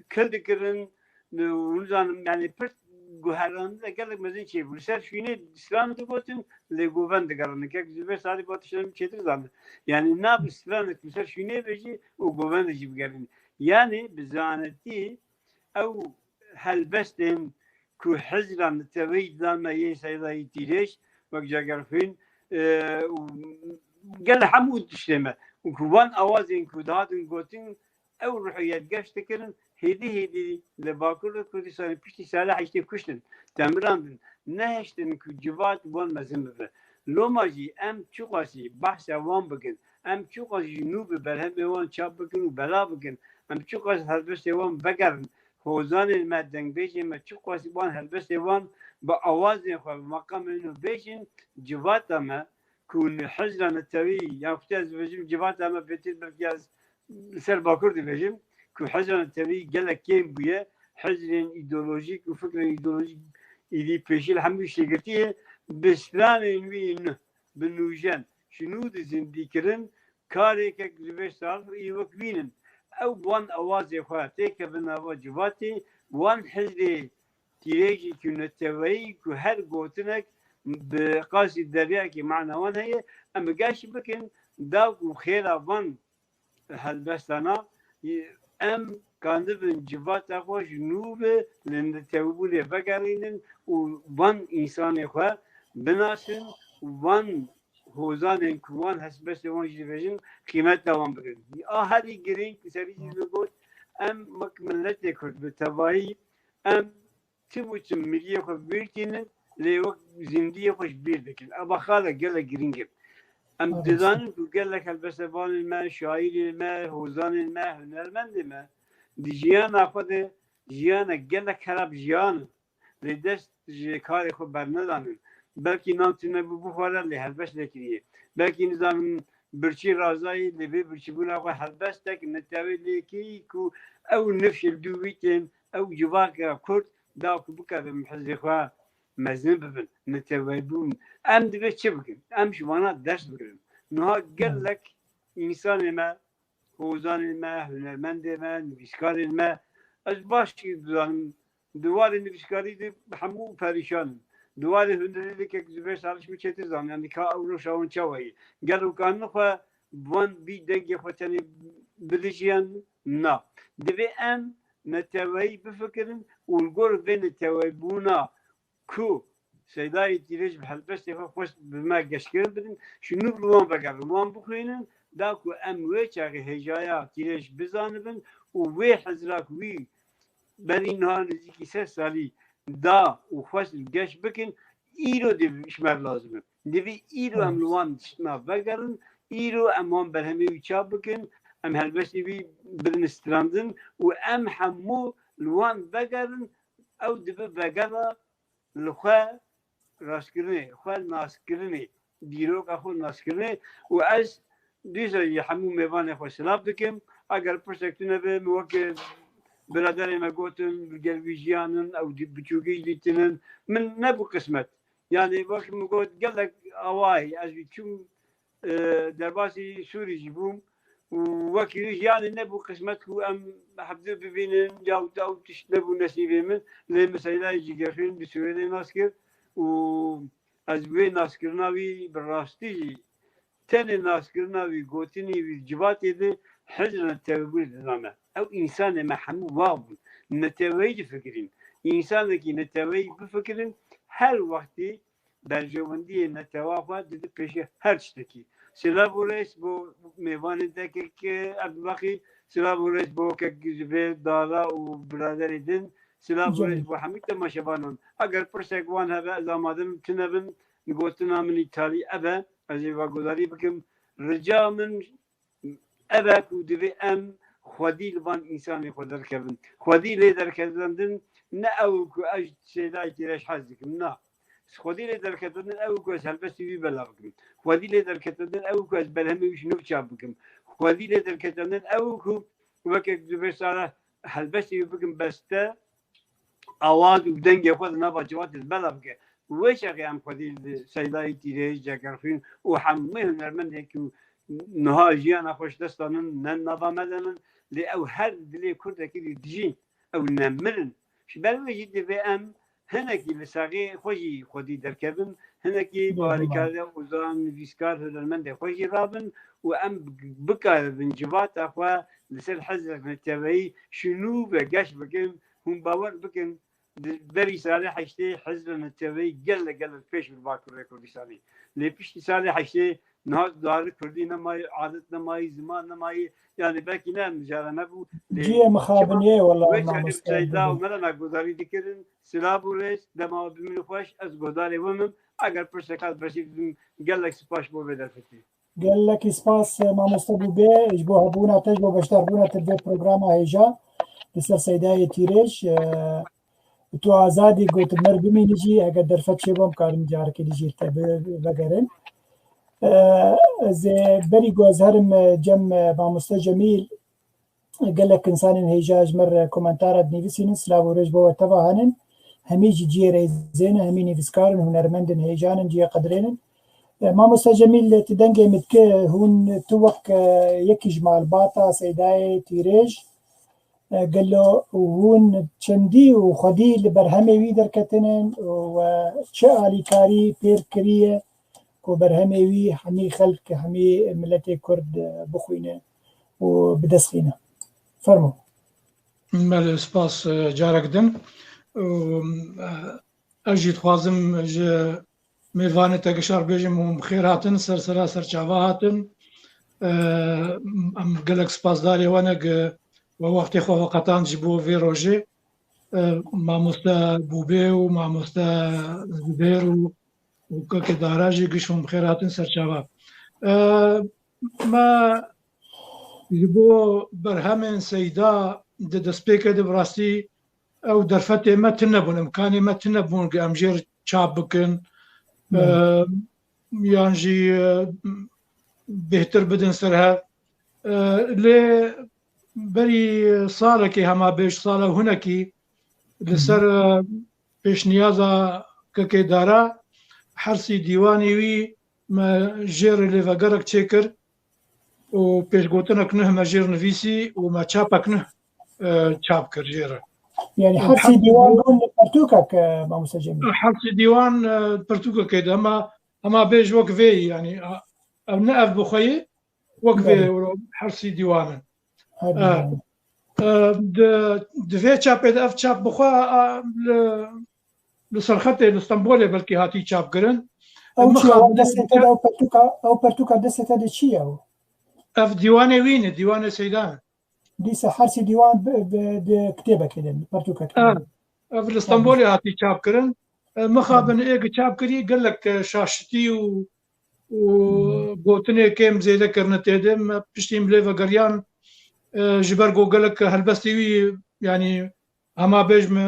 kil dikirin, û nizanim, yani pir guherandine gelek mezin çêbû. Li ser şûnê stran digotin, lê govend digerandin. Kek ji vê salî ba tiştên çêtir zanin. Yani nabi stranek li ser şûnê bêjî û govendê jî bigerînî. Yani bi zanetî ew helbestên ku hizra neteweyî didane yên Seydayî Tîrêj, wek Cagerxwîn, e, û gel hemû tiştê me. Û ku wan awazên ku dihatin gotin, ew ruhiyet geş dikirin, hêdî hêdî li Bakur li Kurdistanê piştî sala heştê kuştin, temirandin, nehiştin ku civat wan mezin bibe. Loma jî em çiqasî behsa wan bikin, em çiqasî ji nû bi berhemê wan çap bikin û bela bikin, em çiqas helbestê wan vegerin, hozanên me, dengbêjên me, çiqasî wan helbestê wan bi awazên xwe, bi meqamên nû bêjin, civata me ku hizra netewî, ya ku ez dibêjim civata me bêtir, belkî ez li ser Bakur dibêjim, ku hizra netewî gelek kêm bûye, hizrên îdeolojîk û fikrên îdeolojîk êdî pêşî li hemû tiştê girtiye, bi stranên wî nuh, bi nûjen, ji nû di zindî kirin, karêkek ji vê sal î wek wînin. Ew wan awazê xwe têkevin nava civatê, wan hizrê tîrêjî ku neteweyî ku her gotinek bi qasî deryakê mana wan heye, em geş bikin, da ku xêra van helbestana, em kanibin civata xwe ji nû ve li netewebûnê vegerînin û van însanê xwe binasin, van hozanên ku wan hesbestê wan jî dibêjin, qîmeta wan bigirin. A herî girîng, serî jî min got, em wek miletê Kurd bi tevayî, em tim û tim miriyê xwe bi bîr tînin, lê wek zindiyê xwe ji bîr dikin. Eva xala gelek girîng e. Em dizanin ku gelek helbestevanên me, şaîrên me, hozanên me, hunermendên me di jiyana xwe de jiyanek gelek xerab jiyan in. Lê dest ji karê xwe bernedanin. Belkî nan tune bû bixware, lê helbest nekiriye. Belkî nizanim birçî razayî, lê vê birçîbûna xwe helbestek netewê lê kiriye ku ew nifş li dû wî tên, ew civaka Kurd da ku bikevin hizrê xwe mezin bibin, netewebûn. Em divê çi bikin? Em ji vana ders bigirin. Niha gelek însanê me, hozanên me, hunermendê me, nivîskarên me, ez baş dizanim, di warê nivîskarî de hemû perîşan in. Di warê hunerê de kek Zubêr Saliş min çêtir zan, yanî ka ew rewşa wan çawa ye. Gelo kanin xwe van vî dengê xwe tenê bidijiyan? Na. Divê em neteweyî bifikirin û li gor vê neteweyîbûna ku Seydayê Tîrêj bi helbestê xwe xwest bi me geşkirin bidin, ji nû li wan vegerin, wan bixwînin, da ku em wê çaxê hêjaya Tîrêj bizanibin û wê hizra ku wî berî niha nêzîkî sed salî da û xwest geş bikin, îro dê ji me re lazim in. Divê îro em li wan tiştna vegerin, îro em wan berhemê wî çap bikin, em helbestê wî bidin strandin û em hemû li wan vegerin, ew dibe vegera li xwe rastkirinê, xwe naskirinê, dîroka xwe naskirinê û ez dîsa jî hemû mêvanê xwe silav dikim. Eger pirsek tune be, min weke biraderê me gotin, gel wî jiyan in, ew dî-, biçûkî jî tinin. Min nebû qismet. Yani wek min got, gelek awayî ez jî çûm, e, derbasî Sûrî jî bûm û wekî wî jî yanî nebû qismet ku em hevdu bibînin, ya ew tişt nebû nesîbê min. Lê min Seydayê Cîgerxwîn bi Swêdê nas kir û ez wê naskirina wî bi rastî jî, tenê naskirina wî, gotinî wî civatê de Hizr netewebûnê dizane. Ew însanê me hemû wa bûn. Neteweyî difikirîn. Însanekî neteweyî bifikirin, her wextî berjewendiyê netewa xwe dide pêşî her tiştekî. Silav û rêz bo mêvanên te kek Ebdulbaqî, silav û rêz bo kek Zubêr, Dara û biraderê din, silav û rêz bo hemî temaşevanan. Eger pirsek wan hebe, ez amade bim, tune bim, gotina min îtalî ev e, ez ê veguhdarî bikim. Rica min ev e ku divê em xwedî li van însanê xwe derkevin. Xwedî lê derkevandin ne ew ku ez ji Seydayê Tîrêj hez dikim, na. Xwedî lê derkevandin ew ku ez helbestê wî belav bikim. Xwedî lê derkevandin ew ku ez berhemê wî ji nû çap bikim. Xwedî lê derkevandin ew ku weke Zubêr Salih helbestê wî bikim beste, awaz û dengê xwe di nava civatê de belav bike. Wê çaxê em xwedî li Seydayê Tîrêj, Cegerxwîn û hemû hunermendên ku niha jiyana xwe ji dest danin, ne nava me de nin, lê ew her dilê Kurdekî dî dijîn, ew nemir in. Ji ber wê jî divê em hinekî li saxê xwe jî xwedî derkevin, hinekî bi alîkarî ozan, nivîskar, hunermendê xwe jî rabin û em bikaribin civata xwe li ser hizrek neteweyî şinû ve geş bikin. Hûn bawer bikin, di berî salê heştê hizra neteweyî gelek, gelek pêş bi Bakurê Kurdistanê. Lê piştî salê heştê niha dare kurdî nemayî, adet nemayî, ziman nemayî. Yani belkî ne em jara nebû. Lê Cihê mixabin yê, wela wê çaxê mamoste Seyda û Mela me guhdarî dikirin. Silav û rêz, dema we bimînin xweş, ez guhdarê we mim. Eger pirsek hat beşî bidim, gelek spas bo vê derfetê. Gelekî spas, e, mamoste Bûbê, ji bo hebûna te, ji bo beşdarbûna te vê programa hêja li ser Seydayê Tîrêj. E, tu azadî got, mer bimînî jî, eger derfet çêbû, em karin carekê dî jî te bi-, vegerin. E, ez ê berî ku ez herim, e, cem, e, mamoste Cemîl, gelek insanên hêja ji me re komentara dinivîsînin, silav û rêz bo we teva henin. Hemî jî cihê rêzê ne, hemî nivîskar in, hunermend in, hêjan in, cihê qedirê nin. E, mamoste Cemîl, tu dengê min dike, hûn, tu wek, e, yekî ji malbata Seydayê Tîrêj, e, gelo hûn çendî û xwedî li berhemê wî derketinin û, e, çi alîkarî pêr kiriye ku berhemê wî hemî xelk, hemî miletê Kurd, e, bixwîne û bi dest xîne? Fermo. Belê, spas, e, carek din. Û, e, ez jî dixwazim ji mêvanê te gişar bêjim û bi xêr hatin, ser sera ser çava hatin. E, em gelek spasdarê we ne ku we wextê xwe veqetand ji bo vê rojê. E, mamoste Bûbê û mamoste Zubêr û û kekê Dara jî giş hûn bi xêr hatin ser çava. E, me ji bo berhemên Seyda di destpêkê de bi rastî ew derfetê me tune bûn, imkanê me tune bûn ku em jê re çap bikin. E, yan jî, e, bêhtir bidin ser hev. E, lê berî salekê, hema bêj sala hunekî, li ser, e, pêşniyaza kekê Dara, hersî dîwanê wî me jê re lêvegerek çêkir û pêşgotinek nuh me jê re nivîsî û me çapek nuh, e, çap kir jê re. Yani Û hersî her dîwan bûn li pertûkek, e, mamoste Cemîl? Hersî dîwan, e, pertûkekê de, hema, hema bêj wek vê yî, yani, a, ev ne ev bi xwe yê, wek vê Belê. Hersî dîwan in. Her E, dîwan. E, di, di vê çapê de ev çap bi xwe, a, li, li Serxetê, li Stenbolê belkî hatî çapkirin. Ew çi ye? Mixabin Ew destê te de ew pertûka, ew pertûka destê te de çi ye ew? Ev dîwanê wî ne, dîwanê Seyda ne. Dîsa hersî dîwan bi, bi, bi kitêbekê de, bi pertûkekê de. E, ev li Stenbolê hatî çapkirin. E, mixabin ê ku çap kirî gelek, e, şaşitî û û gotinê kêm zêde kirine tê de. Me piştî em lê vegeriyan, e, ji ber ku gelek helbestê wî, yanî hema bêj me,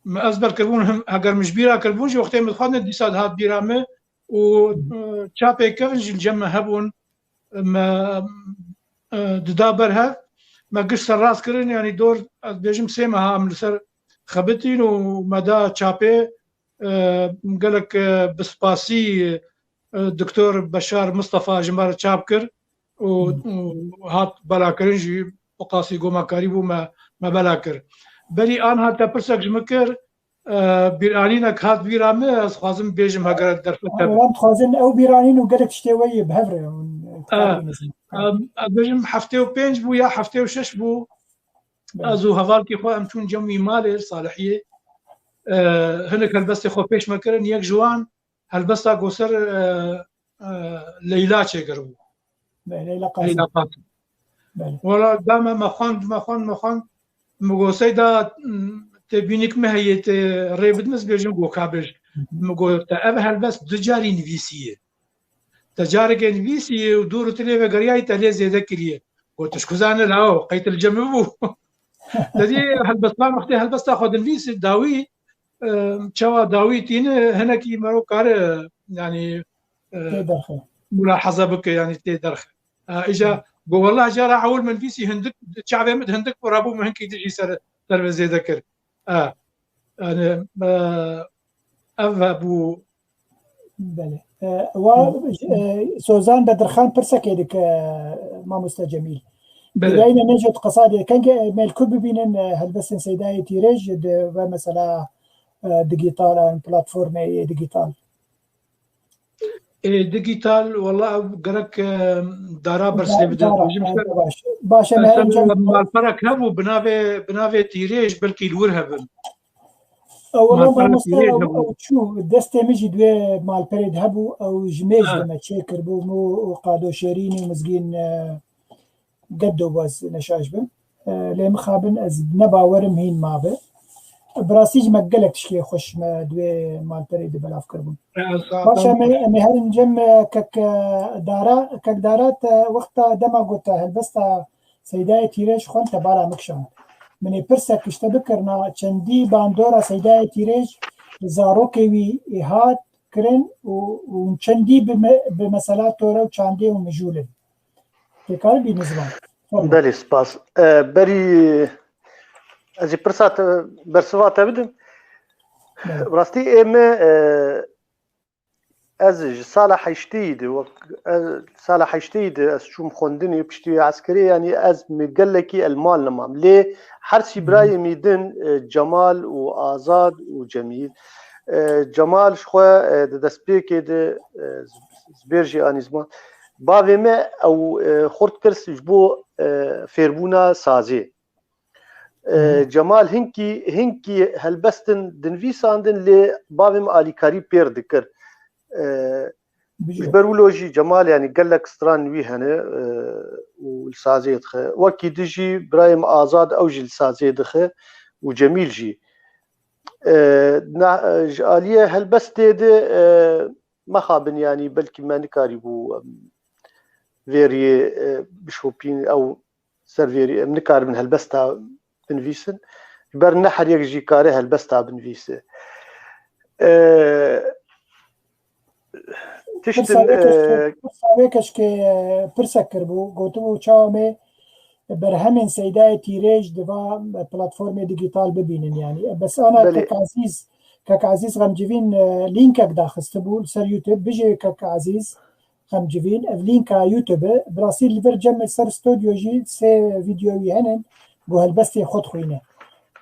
me ezber kiribûn, him, heger min ji bîra kiribûn jî wextê min dixwendin dîsa dihat bîra me û, e, çapê kevin jî li cem me hebûn, me, e, dida ber hev. Me giş serrast kirin, yanî dor, ez bêjim sê meha em li ser xebitîn û me da çapê, e, gelek, e, bi spasî, e, Doktor Beşar Mistefa ji me re çap kir û, Hmm. û hat belakirin jî bi qasî gomakarî bû me, me bela kir. Berî anha te pirsek ji min kir, e, bîranînek hat bîra min, ez xwazim bêjim heger derfet hebe. Em dixwazin ew bîranîn û gelek tiştê we yê bi hev re hûn, e, Em, em, ez bêjim heftê û pênc bû ya heftê û şeş bû. Belê. Ez û hevalkî xwe em çûn cem wî malê Salihiyê. E, hinek helbestê xwe pêş me kirin. Yek ji wan helbesta ku ser, e, e, Leyla çêkiribû. Belê, Leyla Qasim. Leyla Qasim. Belê. Wala dame me xwend, me xwend, me xwend. Min got, "Seyda, m, tê bînik me heye, tê rê bidin, ez bêjim got ka bêj." Hı hı. Min got, "Te ev helbest du carî nivîsiye. Te carekê nivîsiye û dûr û tilê vegeriyayî te lê zêde kiriye." Got, "Tu ji ku zanî lawo, qey tu li cem min bû?" Te dî helbestvan wextê helbesta xwe dinivîsî, dawî, e, çawa dawî tîne, hinekî mero kare, yanî, e, Tê derxe. mulahaza bike, yanî tê derxe. E, îja Hı. got, "Wellah cara ewil min nivîsî hindik, çavê min hindik bû, rabû min hinkî dijî ser, ser ve zêde kir." E, yanî, e, ev hebû. Belê. E, wa, e, Sozan Bedirxan pirsekê dike, e, mamoste Cemîl. Belê. Dîrayîne Necdet Qesadê, kengê em ê li ku bibînin, e, helbestên Seydayê Tîrêj di ve mesela, e, digital, an platformê yê digital? Ê, digital, wala ev gerek, e, dara bersê bide. Dara, dara, baş. Baş, em her malperek hebû, bi navê, bi navê Tîrêj, belkî li wir hebin. Ew, wala mamoste, ew, ew çû, destê min jî di wê malperê de hebû, ew ji mêj de me çêkiribû, min û Qado Şêrîn û Mizgîn, e, Geddo baz neşaş bin. E, lê mixabin ez ne bawerim hîn mabe. Bi rastî jî me gelek tişkê xweş me di wê malperê de belav kiribûn. Baş, em ê, em ê herin cem, e, kek, e, Dara, kek Dara te wexta dema got te helbesta Seydayê Tîrêj xwend te bala min kişand. Min ê pirsek ji te bikirina, çendî bandora Seydayê Tîrêj li zarokê wî hat kirin û, û çendî bi me-, bi mesela tore û çandê û mijûl in? Tê karibî min ziman? Fermo. Belê, spas. E, berî ez ê pirsa te, bersiva te bidim. Belê. Rastî ê me, e, ez ji sala heştêyî de, wek, e, sala heştêyî de ez çûm xwendinê, piştî wê eskerê, yanî ez mi gelekî el mal nemam. Lê her sî birayê min din, e, Cemal û Azad û Cemîl. E, Cemal ji xwe, e, di destpêkê de, e, z-, zibêr jî anî ziman. Bavê me ew, e, xurt kir ji bo, e, fêrbûna sazê. E, Cemal hinkî, hinkî helbestin dinivîsandin, lê bavê min alîkarî pêr dikir. E, ji ber wilo jî Cemal, yanî gelek stran wî hene, e, û li sazê dixe. Wekî di jî birayê min Azad, ew jî li sazê dixe û Cemîl jî. E, na, e, ji aliyê helbestê de, e, mexabin, yanî belkî me nikarîbû, em, vêriyê, e, bişopîn, ew ser vêrî, em nikaribin helbesta binivîsin. Ji ber ne her yek jî kare helbesta binivîse. E, tiştin, pirsa vê keşkê, e, pirsa vê keşkê, e, pirsek kiribû, gotibû, çawa me berhemên Seydayê Tîrêj di va platformê digital bibînin, yanî. Bes ana Belê. Kek Ezîz, Kek Ezîz Xemcivîn, e, lînkek daxistibû li ser YouTube. Bijê Kek Ezîz Xemcivîn, ev lînka YouTube e. Bi rastî li vir cem ser stûdyo jî sê vîdeo wî henin, ku helbestê xwe dixwîne.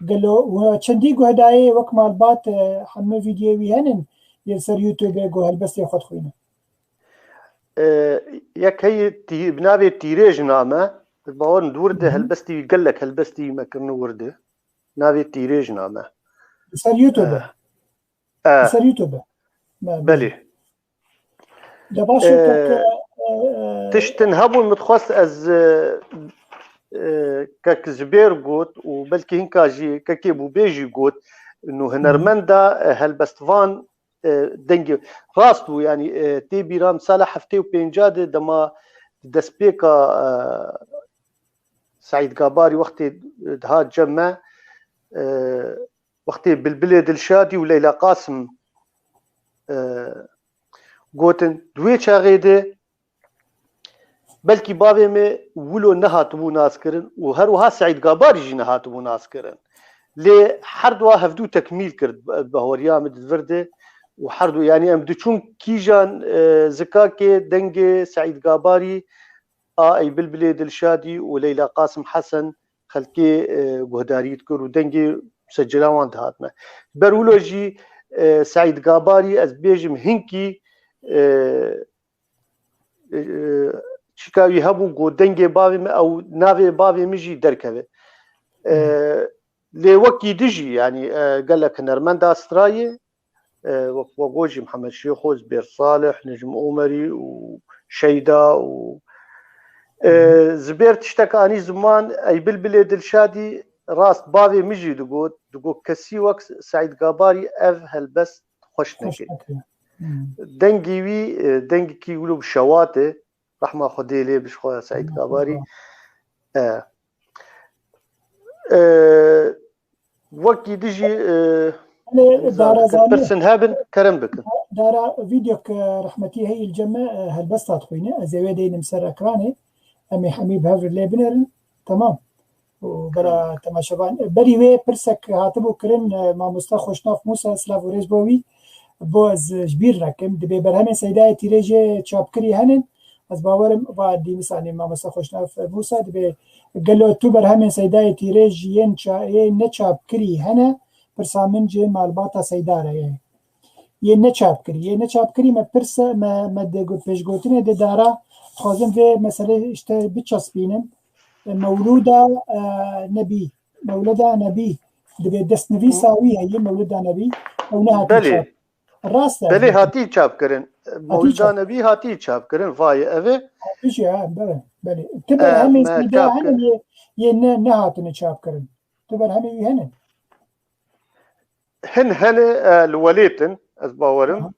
Gelo we çendî guhdayê wek malbat, e, hemû vîdyoyê wî henin, yê li ser YouTube e, ku helbestê xwe dixwîne? E, yek heye tî-, bi navê Tîrêj name, ez bawer im di wir de Hı hı. helbestî wî, gelek helbestî wî me kirine wir de. Navê Tîrêj name. Li ser YouTube e. E, e. Li ser YouTube e. Be-, Belê. De baş e, E, kek, e, e, tiştin hebûn min dixwest ez, e, e, kek Zibêr got û belkî hinka jî kekê Bûbê jî got, nû Hı hı. hunermenda, e, helbestvan, e, dengê rast bû, yanî, e, tê bîra min sala heftê û pênca de dema destpêka, e, Seîd Gabarî wextê dihat cem me, e, wextê Bilbilê Dilşadî û Leyla Qasim, e, gotin, di wê çaxê de belkî bavê me wilo nehatibû naskirin û her wiha Seîd Gabarî jî nehatibû naskirin. Lê her dua hevdû tekmîl kir, bi baweriya min di vir de û her du, yanî em diçûn kîjan, e, zikakê dengê Seîd Gabarî a ey Bilbilê Dilşadî û Leyla Qasim Hesen xelkê, e, guhdarî dikir û dengê secila wan dihat me. Ber wilo jî, e, Seîd Gabarî ez bêjim hinkî, e, e, çîka wî hebû ku dengê bavê min ew navê bavê min jî derkeve. E, lê wekî dijî, yanî, e, gelek hunermenda strayê, e, wek we got jî Mihemed Şêxo, Zibêr Salih, Necm Omerî û Şeyda û, e, Zibêr tiştek anî ziman, ey Bilbilê Dilşadî rast bavê min jî digot, digot kesî wek Seîd Gabarî ev helbest xweş neke. Dengî wî, e, dengekî wilo bi şewat e. Rehma Xwedê lê bi ji xwe Seîd Gabarî. E, e, wekî dijî, e, pirsin hebin, kerem bikin. Dara vîdeo ke rehmetî heyî li cem me, e, helbesta dixwîne. Ez ê wê deynim ser ekranê. Em ê hemî bi hev re lê binerin. Temam. û bera temaşevan. Berî wê pirsek hatibû kirin, e, mamoste Xweşnaf Mûsa, silav û rêz bo wî, bo ez ji bîr nekim. Dibê berhemên Seydayê Tîrêjê çapkirî henin? Ez bawerim va dîmisanê mamoste Xweşnaf Mûsa dibê gelo tu berhemên Seydayê Tîrêj yên ça-, yên neçapkirî hene? Pirsa min ji malbata Seyda re ye. Yên neçapkirî. Yên neçapkirî me pirse, me, me de got, pêşgotinê de dara, dixwazim vê meselê işte biçespînim. E, Mewlûda, e, Nebî. Mewlida Nebî. Dibê destnivîsa wî heye, Mewlida Nebî. Ew nehatî Belê. çap. Rast e. Belê, hatî çapkirin. Hatî Mewlida çap. Nebî hatî çapkirin. Vayê ev e. Hatî jî, ha, belê, belê. Ti E, berhemên me Seyda çapkir. Hene yê, yê ne, nehatine çapkirin. Ti berhemê wî hene. Hin hene, e, li welêt in, ez bawerim. Aha.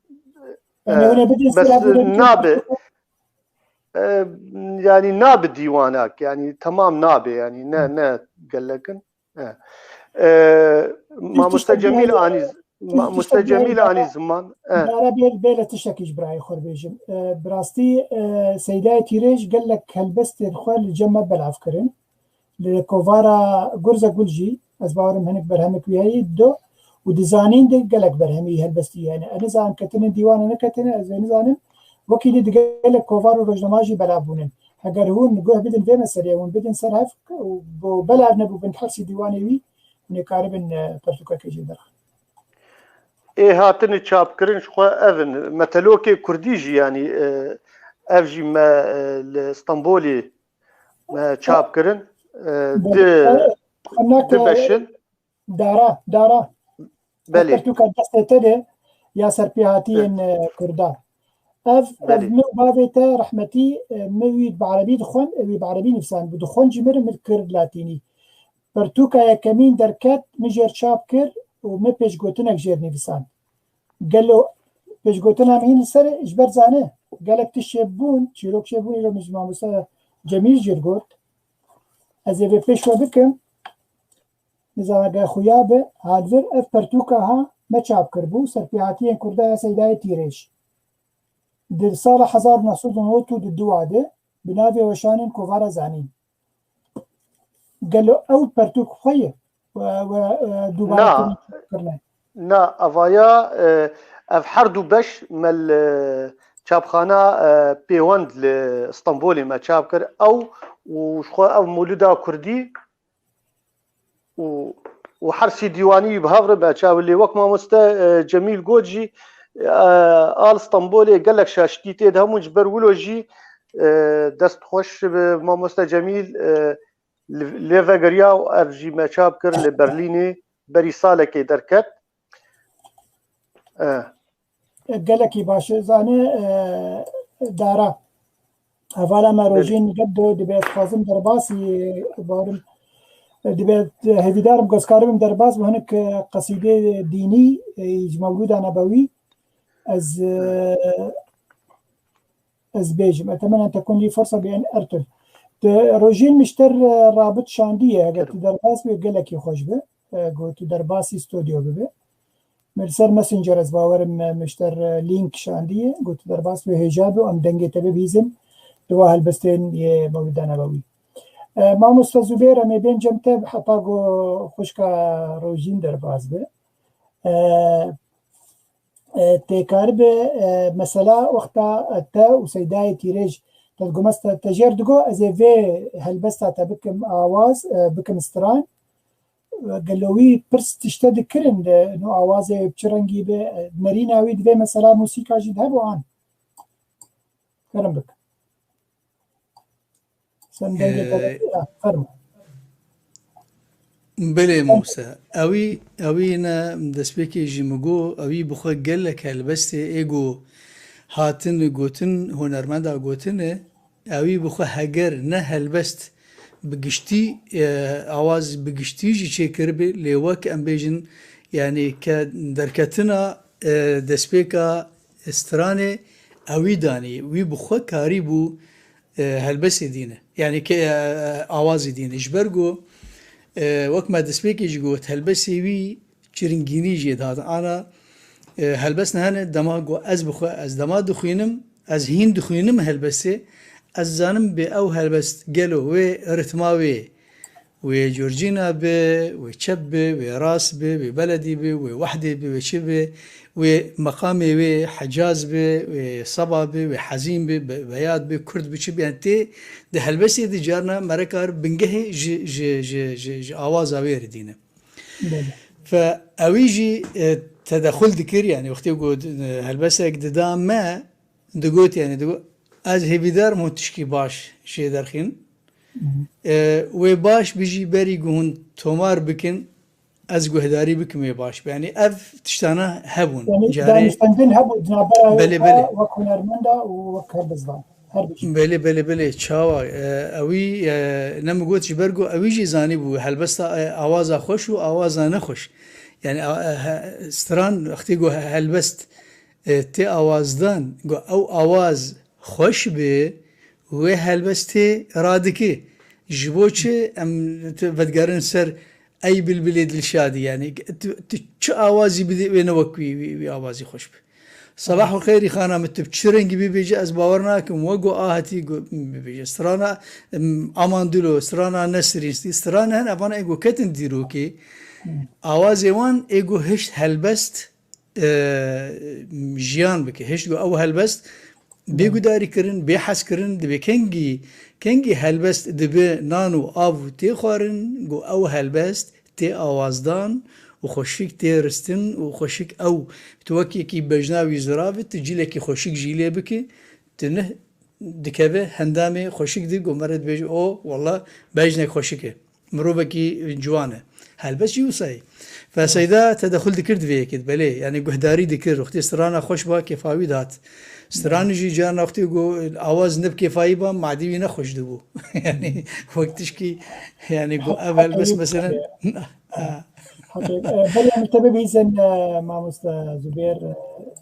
E, Yani hûn ê bidin bes sira bidin nabe. E, yani nabe dîwanak, yani temam nabe, yani ne, ne gelek in. E. E, Mamoste tiştek Cemîl yani, anî, Mamoste tiştek Cemîl yani anî ziman. E. Dara bê, bê li tiştekî ji birayê xwe bêjim. E, bi rastî, e, Seydayê Tîrêj gelek helbestên xwe li cem me belav kirin. Li kovara Gurze Gul jî, ez bawerim hinek berhemik wî heye, do û di zanîn de gelek berhemî helbestî hene. Ez nizanim ketine dîwan û neketine, ez ê nizanim. Wekî dî di gelek kovar û rojnama jî belav bûnin. Heger hûn guh bidin vê meseleyê, hûn bidin ser hev û bo belav nebûbin hersî dîwanê wî, hûn ê karibin, e, pertûkekê jê derxin. Ê hatine çapkirin ji xwe ev in. Metelokê kurdî jî, yanî, e, ev jî me, e, li Stenbolê me çap kirin. E, Belê. Di, Xemnak, di e, beşin. Dara, dara. Belê. Pertûka destê te de ya serpêhatiyên, e, Kurdan. Ev, ev Belê. Min bavê te rehmetî, e, min wî bi erebî dixwend, wî bi erebî nivîsand bû. Dixwend ji min re min kir latînî. Pertûka yekemîn derket, min jêr çap kir û min pêşgotinek jêr nivîsand. Gelo pêşgotina min hîn li ser e, ji ber zane gelek tişt çêbûn, çîrok çêbûn, îro min ji mamoste Cemîl jêr got. Ez ê vê pêş we bikim. Nizam eger xuya be, halvir ev pertûka ha me çap kiribû, serpêhatiyên Kurda ya Seydayê Tîrêj. Di sala hezar û neh sed û nod û du de bi navê Weşanên Kovara Zanîn. Gelo ew pertûk xwe ye? We, we, e, dubare Na. Kirine, kirine. Na, evaya, e, ev her du beş me li çapxana, e, Pêwend li Stenbolê me çap kir. Ew û ji xwe ev Mewlida Kurdî û, û her sî dîwanî bi hev re me çap. Lê wek mamoste, e, Cemîl got jî, e, a li Stenbolê gelek şaştî tê de hebûn, ji ber wilo jî, e, dest xweş bi mamoste Cemîl, e, li, lê vegeriya û ev jî me çap kir li Berlînê berî salekê derket. E. Gelekî baş e, zanî, e, dara. Hevala me Belê. Rojîn Geddo dibe ez dixwazim derbasî barim. Dibe hêvîdarim ku ez karibim derbas bi hinek, e, qesîdê dînî, e, ji Mewlûda Nebewî. Ez, e, ez bêjim. Etemenen tekun lî fursa bi en ertul. Di Rojîn Mişter, e, rabit şandiye, eger tu derbas bî gelekî xweş bi. E, ku tu derbasî stûdyo bibe. Me li ser Messenger ez bawerim, e, Mişter, e, link şandiye, ku tu derbas bî hêja bi, em dengê te bibihîzin, di wa helbestên yê Mewlida Nebewî. E, mamoste Zubêr, em ê bên cem te heta ku xwişka Rojîn derbas be. E, e, tê karibe, e, mesela wexta te û Seydayê Tîrêj, te digo mes te, te jêr digo, ez ê vê helbesta te bikim awaz, e, bikim stran. E, gelo wî pirs tişte dikirin, de, no awazê bi çi rengî be, e, nerîna wî divê mesela musîka jî de hebû an. Kerem bik. Sen dengê te Ee, dikira, fermo. Belê Mûse. Ewî, ewî ne destpêkê jî min got, ewî bi xwe gelek helbestê ê ku hatin gotin, hunermenda gotine, ewî bi xwe heger ne helbest bi giştî, e, awaz bi giştî jî çêkiribê, lê wek em bêjin, yanî ke derketina, e, destpêka stranê ewî danî, wî bi xwe karîbû, e, helbestê dîne. Yanî ke, e, awazê dîne. Ji ber ku, e, wek me destpêkê jî got, helbestê wî çiringînî jê dihat. Ana, e, helbest ne hene dema ku ez bi xwe, ez dema dixwînim, ez hîn dixwînim helbestê, ez zanim bê ew helbest gelo wê ritma wê, wê curcîna be, wê çep be, wê rast be, wê beledî be, wê wehdê be, wê çi be, wê meqamê wê hecaz be, wê seba be, wê hezîn be, be-, beyad be, kurd be, çi be, yani tê di helbestê de carna mere kar bingehê ji, ji, ji, ji, ji awaza wê re dîne. Belê. Fe ewî jî, e, tedexul dikir, yani wextê ku, e, helbestek dida me, digot, yani digot, ez hêvîdar im hûn tişkî baş jê derxîn. Hı hı. E, wê baş bijî berî ku hûn tomar bikin, ez guhdarî bikim wê baş. Yani ev tiştana hebûn. Yani carê danûstendin hebû di navbera Belê, belê. Wek hunermenda û wek helbestvan. Her bijî. Belê, belê, belê. Çawa? E, ewî, e, ne min got ji ber ku ewî jî zanîbû helbesta, e, awaza xweş û awaza nexweş. Yani, a, e, he, stran wextê ku he-, helbest, e, tê awazdan, ku ew awaz xweş be, wê helbest tê radike. Ji bo çi em tu vedigerin ser ey bilbilê dilşadî, yani tu, tu çi awazî bidê wê ne wek wî, wî, wî awazî xweş be. Sebah û xêrî xana min, tu bi çi rengî bibêje, ez bawer nakim we got ahetî got bibêje. Strana, em, Aman Dilo, strana Nesrîn, strana hene, evana ê got ketin dîrokê. Awazê wan ê got hişt helbest, e, jiyan bike. Hişt got ew helbest bê gudarî kirin, bê hez kirin, dibê kengî, kengî helbest dibe nan û av tê xwarin, got ew helbest tê awazdan û xweşik tê ristin û xweşik ew, tu wek yekî bejna wî zirav e, tu cîlekî xweşik jî lê bike, tu nih dikeve hendamê xweşik di, got mere dibêje, o, wela bejnek xweşik e. Mirovekî ciwan e. Helbest jî wisa ye. Fe Seyda tedexul dikir di vê yekê de, belê, yani guhdarî dikir, wextê strana xweş ba, kêfa wî dihat. Stranî jî carna wextê ku awaz ne bi kêfayî ba, madî wî ne xweş dibû. Yani wek tişkî, yani ku ev helbest meselen, ha. Okey. E, belê, em te bibihîzin, e, mamoste Zubêr,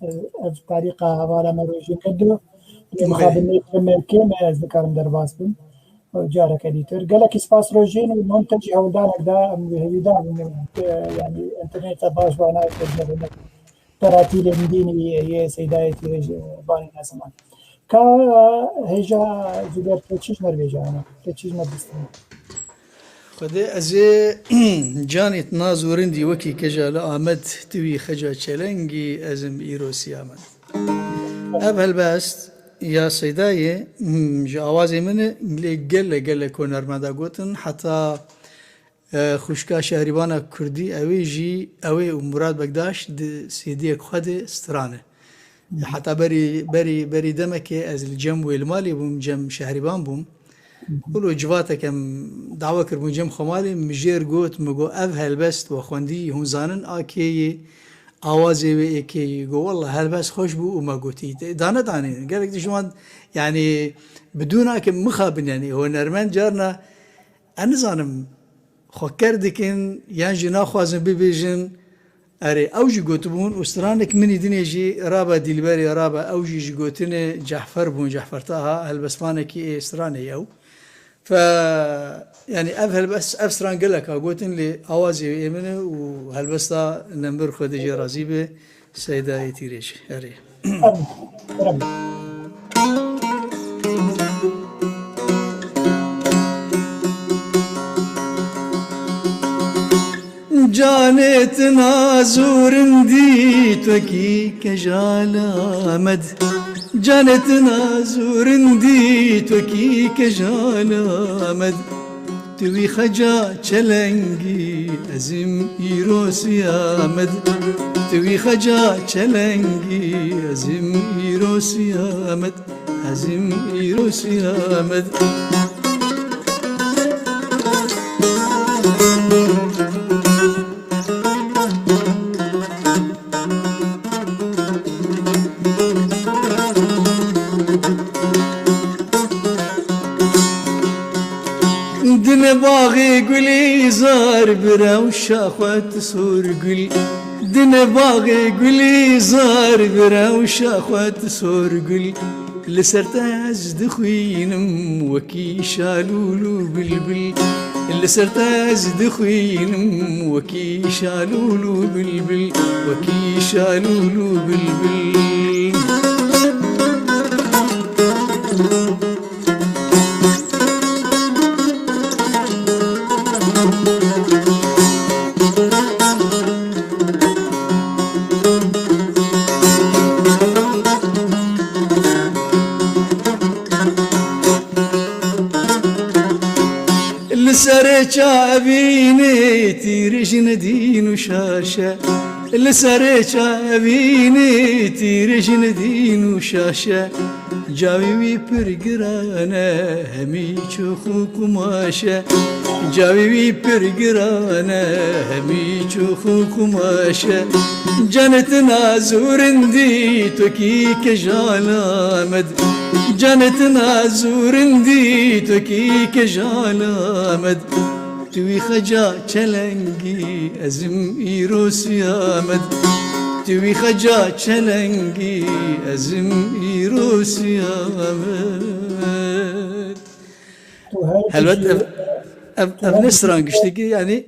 e, ev tarîqa hevala me rojîn kedo. Belê. Mixabin me kêm, ez nikarim derbas bim. Careke dîtir. Gelekî spas rojîn û mem te jî hewldanek da, em wî hêvîdar bûn, e, yanî înterneta baş ba nayê tecrübe. Peratîlên dînî yê Seydayê Tîrê ji banî ne ziman. Ka hêja Zubêr, tu çi ji me re bêje ana? Tu çi ji me bistîne? Xwedê ez ê canê tu naz û rindî wekî keja li Amed, tu wî xeca çelengî, ez im îro Siyamed. Ev helbest ya Seydayê, hmm, ji awazê min e, lê gelek gelek hunermenda gotin, heta, e, xwişka şehrîbana kurdî, ew ê jî, ew ê û Murad Bekdaş di C D'yek xwe de stran e. Heta berî, berî, berî demekê ez li cem wê li malê bûm, cem şehrîban bûm. Wilo civatek em dawa kiribûn cem xwe malê, min jêr got, min got, ev helbest we xwendî, hûn zanin a kê yê, awazê wê ê kê yê? Got, wela helbest xweş bû û me gotî. Te-, dane danê, gelek dijman, yanî, bidûna ke mixabin, yanî, hunermend carna, ez nizanim, xwe ker dikin, yan jî naxwazin bibêjin, erê, ew jî gotibûn û stranek min î dinê jî rabe Dîlberê, rabe, ew jî ji gotinê Cehfer bûn, Cehfer Taha, helbestvanekî ê stranê ye ew. Fe, yanî ev helbest, ev stran gelek a gotin, lê awazê wê ê min e û helbesta Nemir Xwedê jê razî be, Seydayê Tîrê jî. Erê. Amin. Amin. Canê tu naz û rindî, tu kî kejal Amed. Canê tu naz û rindî, tu kî kejal Amed. Tu wî xeca çelengî, ez im îro Siyamed. Tu wî xeca çelengî, ez im îro Siyamed. Ez im îro Siyamed. Gulîzar bi rewşa xwe tu sor gul, dine baxê gulîzar bi rewşa xwe tu sor gul. Li ser te ez dixwînim wekî şalûl û bilbil. Li ser te ez dixwînim wekî şalûl û bilbil, wekî şalûl û bilbil. Li serê çavînê tîrij nedîn û şaş e. Li serê çavînê tîrij nedîn û şaş e. Cavê wî pir giran e, hemî çox û qumaş e. Cavê wî pir giran e, hemî çox û qumaş e. Canê tu naz û rindî, tu kî kejal Amed. Canê tu naz û rindî, tu kî kejal Amed. Tu wî xeca çelengî, ez im îro Siyamed. Tu wî xeca çelengî, ez im îro Siyamed. Tu her Helbet tişî ev, ev, tu ev her ne tişî stran giştekî, yanî,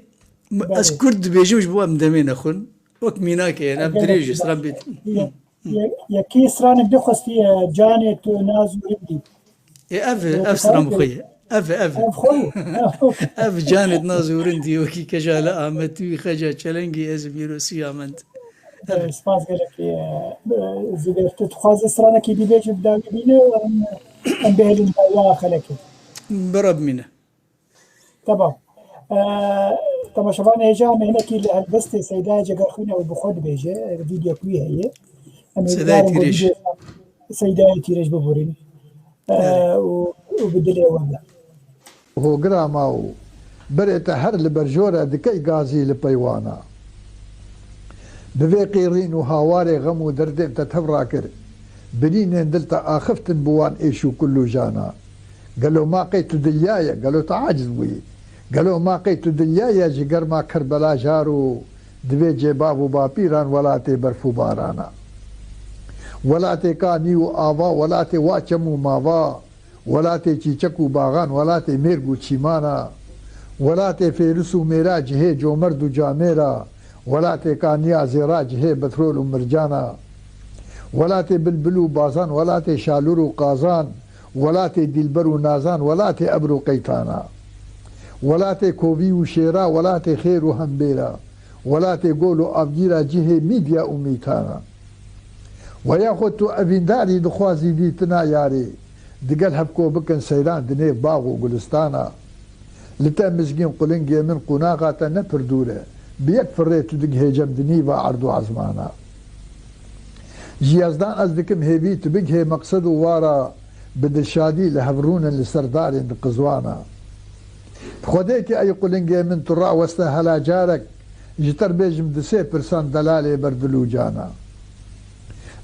m-, ez Belê. Kurd dibêjim ji bo em demê nexwin. Wek mînakê, yani, ev Gelek dirêj e, stran bêt. Ye-, ye-, yekî stranek dixwestî, e, canê tu naz û rindî. Ê, ev, Ê, ev stran bi xwe ye. Ev, ev. Ev xwe ye. Ev canê tu naz û rindî, wekî kejale Amed, tu wî xeca çelengî, ez im îro Siyamed. Ev. E, spas gelekî, e, e, Zubêr. Tu dixwazî stranekî bibêjî bi dawî bîne û em, em bihêlin dawiya xelekê. Bira bimîne. Tamam. Ee, temaşevanê hêja em hinekî li helbestê Seydayê Cegerxwîn ew bi xwe dibêje, vîdyoyek wî heye. Em ê Seydayê bidarên ku Tîrêj. Vîdyoya Seydayê Tîrêj biborîn. Ee, Belê. û, û bi dilê we be. Hogira ma û berê te her li ber jor e dikey gazî li peywana. Bi vê qîrîn û hawarê xem û derdên te tev rakir, birînên dil te axiftin bi wan êş û kul û jana. Gelo ma qey tu dilya ye, gelo tu aciz bûyî? Gelo ma qey tu dilya ye ji germa Kerbela jar û divê cê bav û bapîran welatê berf û barana? Welatê kanî û ava, welatê wa çem û mava, welatê çîçek û baxan, welatê mêrg û çîmana, welatê fêris û mêra cihê comerd û camêra, welatê kaniya zêra cihê betrol û mircana, welatê bilbil û bazan, welatê şalur û qazan, welatê dîlber û nazan, welatê ebr û qeytana, welatê kovî û şêra, welatê xêr û hembêra, welatê gol û avgîra cihê mîdya û mîtana. Weya xwe tu evîndarî dixwazî dîtina yarê, digel hevko bikin seyran di nêv bax û gulistana. Li te mizgîn qulingê min qûnaxa te ne pir dûr e, bi yek firê tu digihêcem di nîva erd û ezmana. Ji Yezdan ez dikim hêvî tu bigihê meqsed û wara, bi dilşadî li hev rûnin li ser darên di qizwana. Xwedê ki ey qulingê min tu raweste hela carek, ji te r bêjim di sê pirsan delalê ber dil û cana.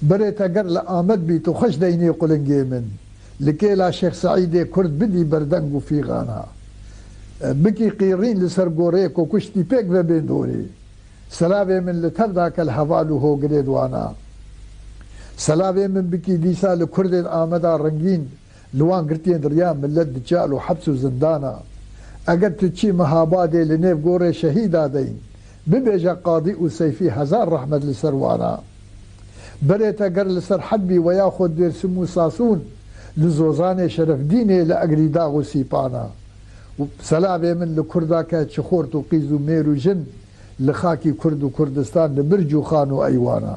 Berê te ger li Amed bî tu xweş deynî qulingê min, li kêla Şêx Seîdê Kurd bidî berdeng û fîxana. Bikî qîrîn li ser gorê ku kuştî pêk ve bên dorê. Selavê min li tev da kel heval û hogirê di wana. Selavê min bikî dîsa li Kurdên Ameda rengîn, li wan girtiyên riya millet di çal û heps û zindana. Eger tu çî Mehabadê li nêv gorê şehîda deyîn, bibêje Qadî û Seyfî hezar rehmet li ser wana. Berê te ger li ser hed bî weya xwe Dêrsim û Sasûn, li Zozanê Şerefdînê li Egrî dax û sîpana. Û selavê min li Kurda ke çi xort û qîz û mêr û jin, li xakî Kurd û Kurdistan li birc û xan û eywana.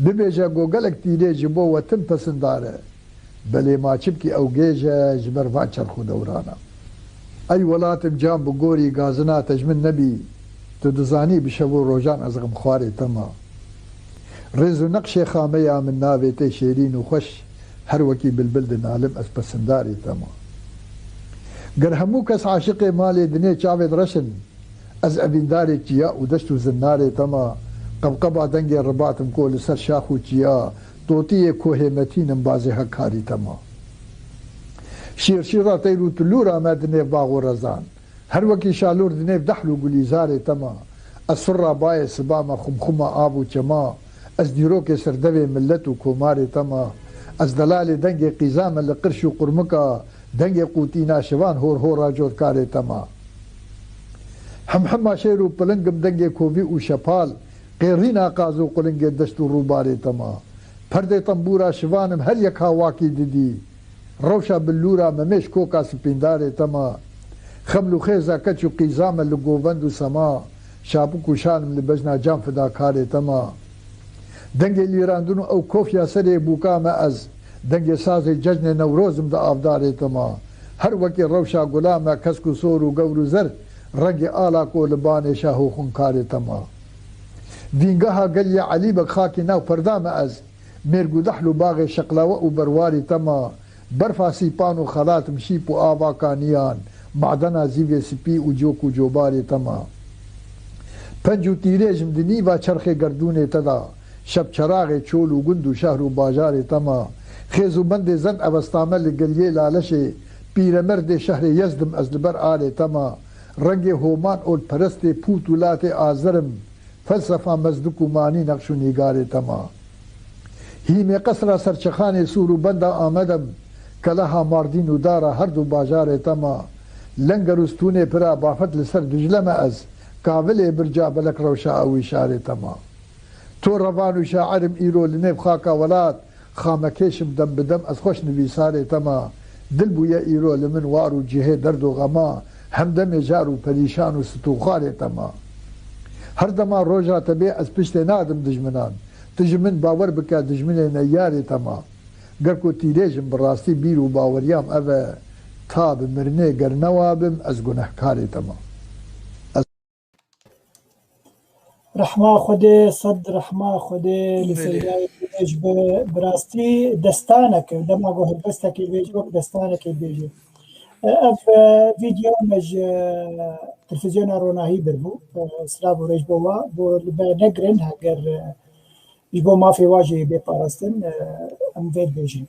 Bibêje go gelek tîrê ji bo we tim pesindar e. Belê ma çi bikî ew gêj e ji ber van çerx û dewrana. Ey welatim can bi gorî gazina te ji min nebî, tu dizanî bi şev û rojan ez xemxwarê te ma. Rêz û neqşê xameya min navê te şêrîn û xweş, her wekî bilbil dinalim ez pesindarê te ma. Ger hemû kes aşiqê malê dinê çavên reş in, ez evîndarê çiya û deşt û zinnarê te ma, qebqeba dengê ribat im ko li ser şax û çiya, totiyê kohê metîn im bazê hekarî te ma. Şîr şîra teyr û tulûra me di nêv bax û rezan, Her wekî şalor di nêv dehl û gulîzarê te ma. Ez surra bayê siba me, xumxuma av û çema. Ez dîrokê serdevê millet û komarê te ma. Ez delalê dengê qîza me li qirş û qurmika, dengê qûtîna şivan hor hora corkarê te ma. Himhima şêr û piling im, dengê kovî û şepal, qêrîna qaz û qulingê deşt û rûbarê te ma. Perdê tembûra şivan im, her yek ha wakî didî. Rewşa billûra Memêş, koka spîndarê te ma. Xeml û xêza keç û qîza me li govend û sema. Şapik û şanim li bejna can fidakarê te ma. Dengê lîrandin û ew kofya serê bûka me ez. Dengê sazê cejnê Newroz im di avdarê te ma. Her wekî rewşa gula me, kesk û sor û gewr û zer, rengê ala ko li banê şah û xunkarê te ma. Vîngeha Geliyê Elî Beg, xakî nav perda me ez. Mêrg û dehl û baxê şeqlawe û berwarî te ma. Berfa sîpan û xelat im, şîp û ava kaniyan, madena zîvê spî û cok û cobarê te ma. Penc û tîrêj im di nîva çerxê gerdûnê te da. Şep çeraxê çol û gund û şehr û bajarê te ma. Xêz û bendê Zend Evesta me li Geliyê Laleşê, pîremerdê şehrê Yezd im ez li ber alê te ma. Rengê homan olperestê pût û latê Azer im. Felsefa mezdik û manî neqş û nîgarê te ma. Hîmê qesra serçexanê Sûr û Benda Amed im, keleha Mardîn û Dara her du bajarê te ma. Lenger û stûnê pira bafet li ser Dicle me ez, kavilê birca belek rewşa ew ê şarê te ma. To revan û şair im îro li nêv xaka welat, xamekêş im dem bi dem ez xweş nivîsarê te ma. Dil bûye îro li min war û cihê derd û xema, hemdemê jar û perîşan û stûxarê te ma. Her dema roja te bê ez piştê nadim dijminan. Tu ji min bawer bike, dijminê neyarê te ma. Ger ku tîrêj im, bi rastî bîr û baweriya me ev e, ta bi mirinê ger newa bim, ez gunehkarê te ma. Rehma Xwedê, sed rehma Xwedê li Seydayê Tîrêj be. Bi rastî destanek e, dema ku helbestekê bêjî, wek destanekê bêjî. E, ev, e, vîdeo me ji, e, televîzyona Ronahî bir bû. E, silav û rêz bo wa. Bo li ber negrin, heger, e, ji bo mafê wa jî bê parastin, e, em vê dibêjin.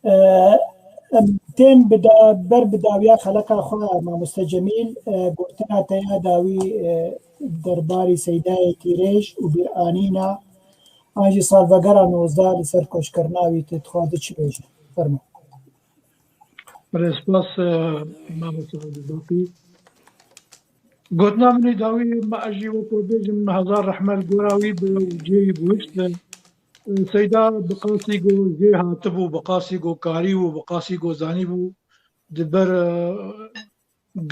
E, em tên bi da-, ber bi dawiya xeleka xwe, mamoste Cemîl, e, gotina te ya dawî, e, derbarî Seydayê Tîrêj û bîranîna an jî salvegera nozdeh li ser koçkirina wî, tu dixwaze çi bêjî? Fermo. Belê, spas, e, mamoste Abdulbaqî. Gotina min ê dawî, me, ez jî wek we bêjim, hezar rehme li gora wî bi û cihê wî bihişt. Seyda bi qasî ku jê hatibû, bi qasî ku karîbû, bi qasî ku zanîbû, di ber, e,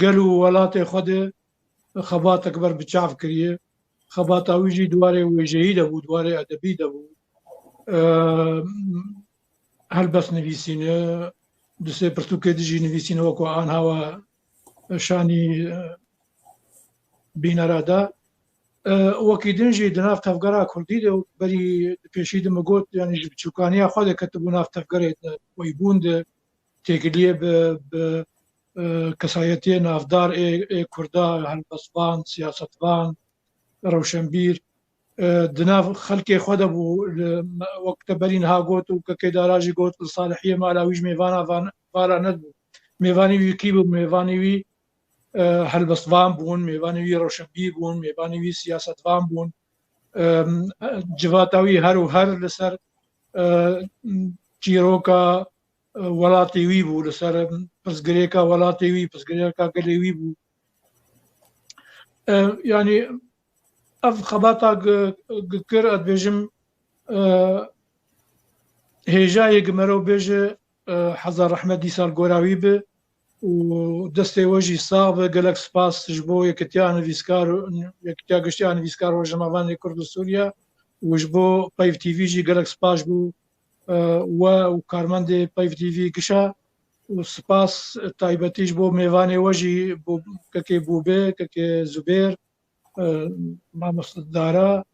gel û welatê xwe de xebatek ber bi çav kiriye. Xebata wî jî di warê wêjeyî de bû, di warê edebî de bû. E, helbest nivîsîne, di sê pirtûkê de jî nivîsîne, wek ku anha we şanî, e, bînera da. E, wekî din jî di nav tevgera kurdî de, berî di pêşî de min got, yanî ji biçûkaniya xwe de ketibû nav tevgerê de, weybûn de, têkiliyê bi, bi, e, kesayetiyê navdar ê, ê kurda, helbestvan, siyasetvan, rewşenbîr, e, di nav xelkê xwe de bû. Li, me, wek te berî niha got û kekê Dara jî got, li Salihiyê mala wî ji mêvana van, vala nedibû. Mêvanê wî kî bû? Mêvanê wî, e, helbestvan bûn, mêvanê wî rewşenbîr bûn, mêvanê wî siyasetvan bûn. E, civata wî her û her li ser, e, çîroka, e, welatê wî bû, li ser, e, pirsgirêka welatê wî, pirsgirêka gelê wî bû. E, yanî ev xebata gi-, gi kir, ez dibêjim, e, hêjayê gi mero bêje, e, hezar rehmet dîsa li gora wî bi û destê we jî sax be. Gelek spas ji bo Yekitiya Nivîskar, Yekitiya Giştî ya Nivîskar Rojnamevanê Kurd li Sûriye û ji bo Peyv T V jî gelek spas ji bo, e, we û karmendê Peyv T V gişa û spas taybetî ji bo mêvanê we jî, bo kekê Bûbê, kekê Zubêr, e, mamoste Dara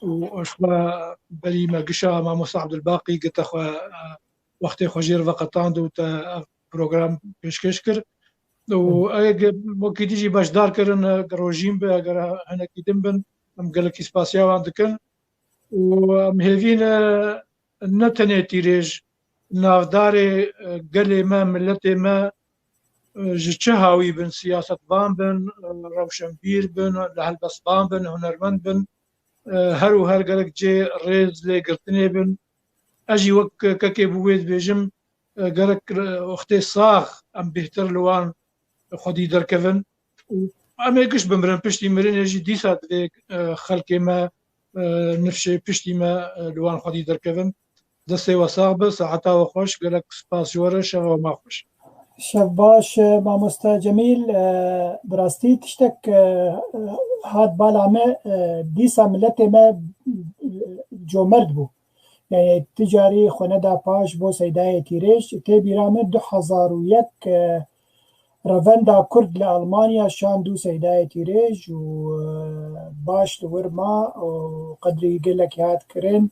û ji xwe berî me gişa mamoste Abdulbaqî gite xwe, e, wextê xwe jê re veqetand û te ev program pêşkêş kir. Û eger wekî din jî beşdar kirin, eger rojîn be, eger hinekî din bin, em gelekî spasiya wan dikin. Û em hêvî ne, ne tenê Tîrêj, navdarê, e, gelê me, miletê me, e, ji çi hawî bin, siyasetvan bin, e, rewşenbîr bin, li helbestvan bin, hunermend bin, e, her û her gerek cê rêz lê girtinê bin. Ez jî wek kekê bû wê dibêjim, e, gerek, e, wextê sax em bêhtir li wan xwedî derkevin. Û em ê giş bimirin, piştî mirinê jî dîsa divê, e, xelkê me, e, nifşê piştî me, e, li wan xwedî derkevin. Destê we sax be, saeta we xweş, gelek spas ji we re, şeva we ma xweş. Şev baş, e, mamosta Cemîl, e, bi rastî tiştek, e, hat bala me, e, dîsa miletê me, e, comerd bû. Yani ti carî xwe neda paş bo Seydayê Tîrêj. Tê bîra min du hezar û yek, e, revenda Kurd li Almanya şand û Seydayê Tîrêj û, e, baş li wir ma û qedrî gelekî hat kirin.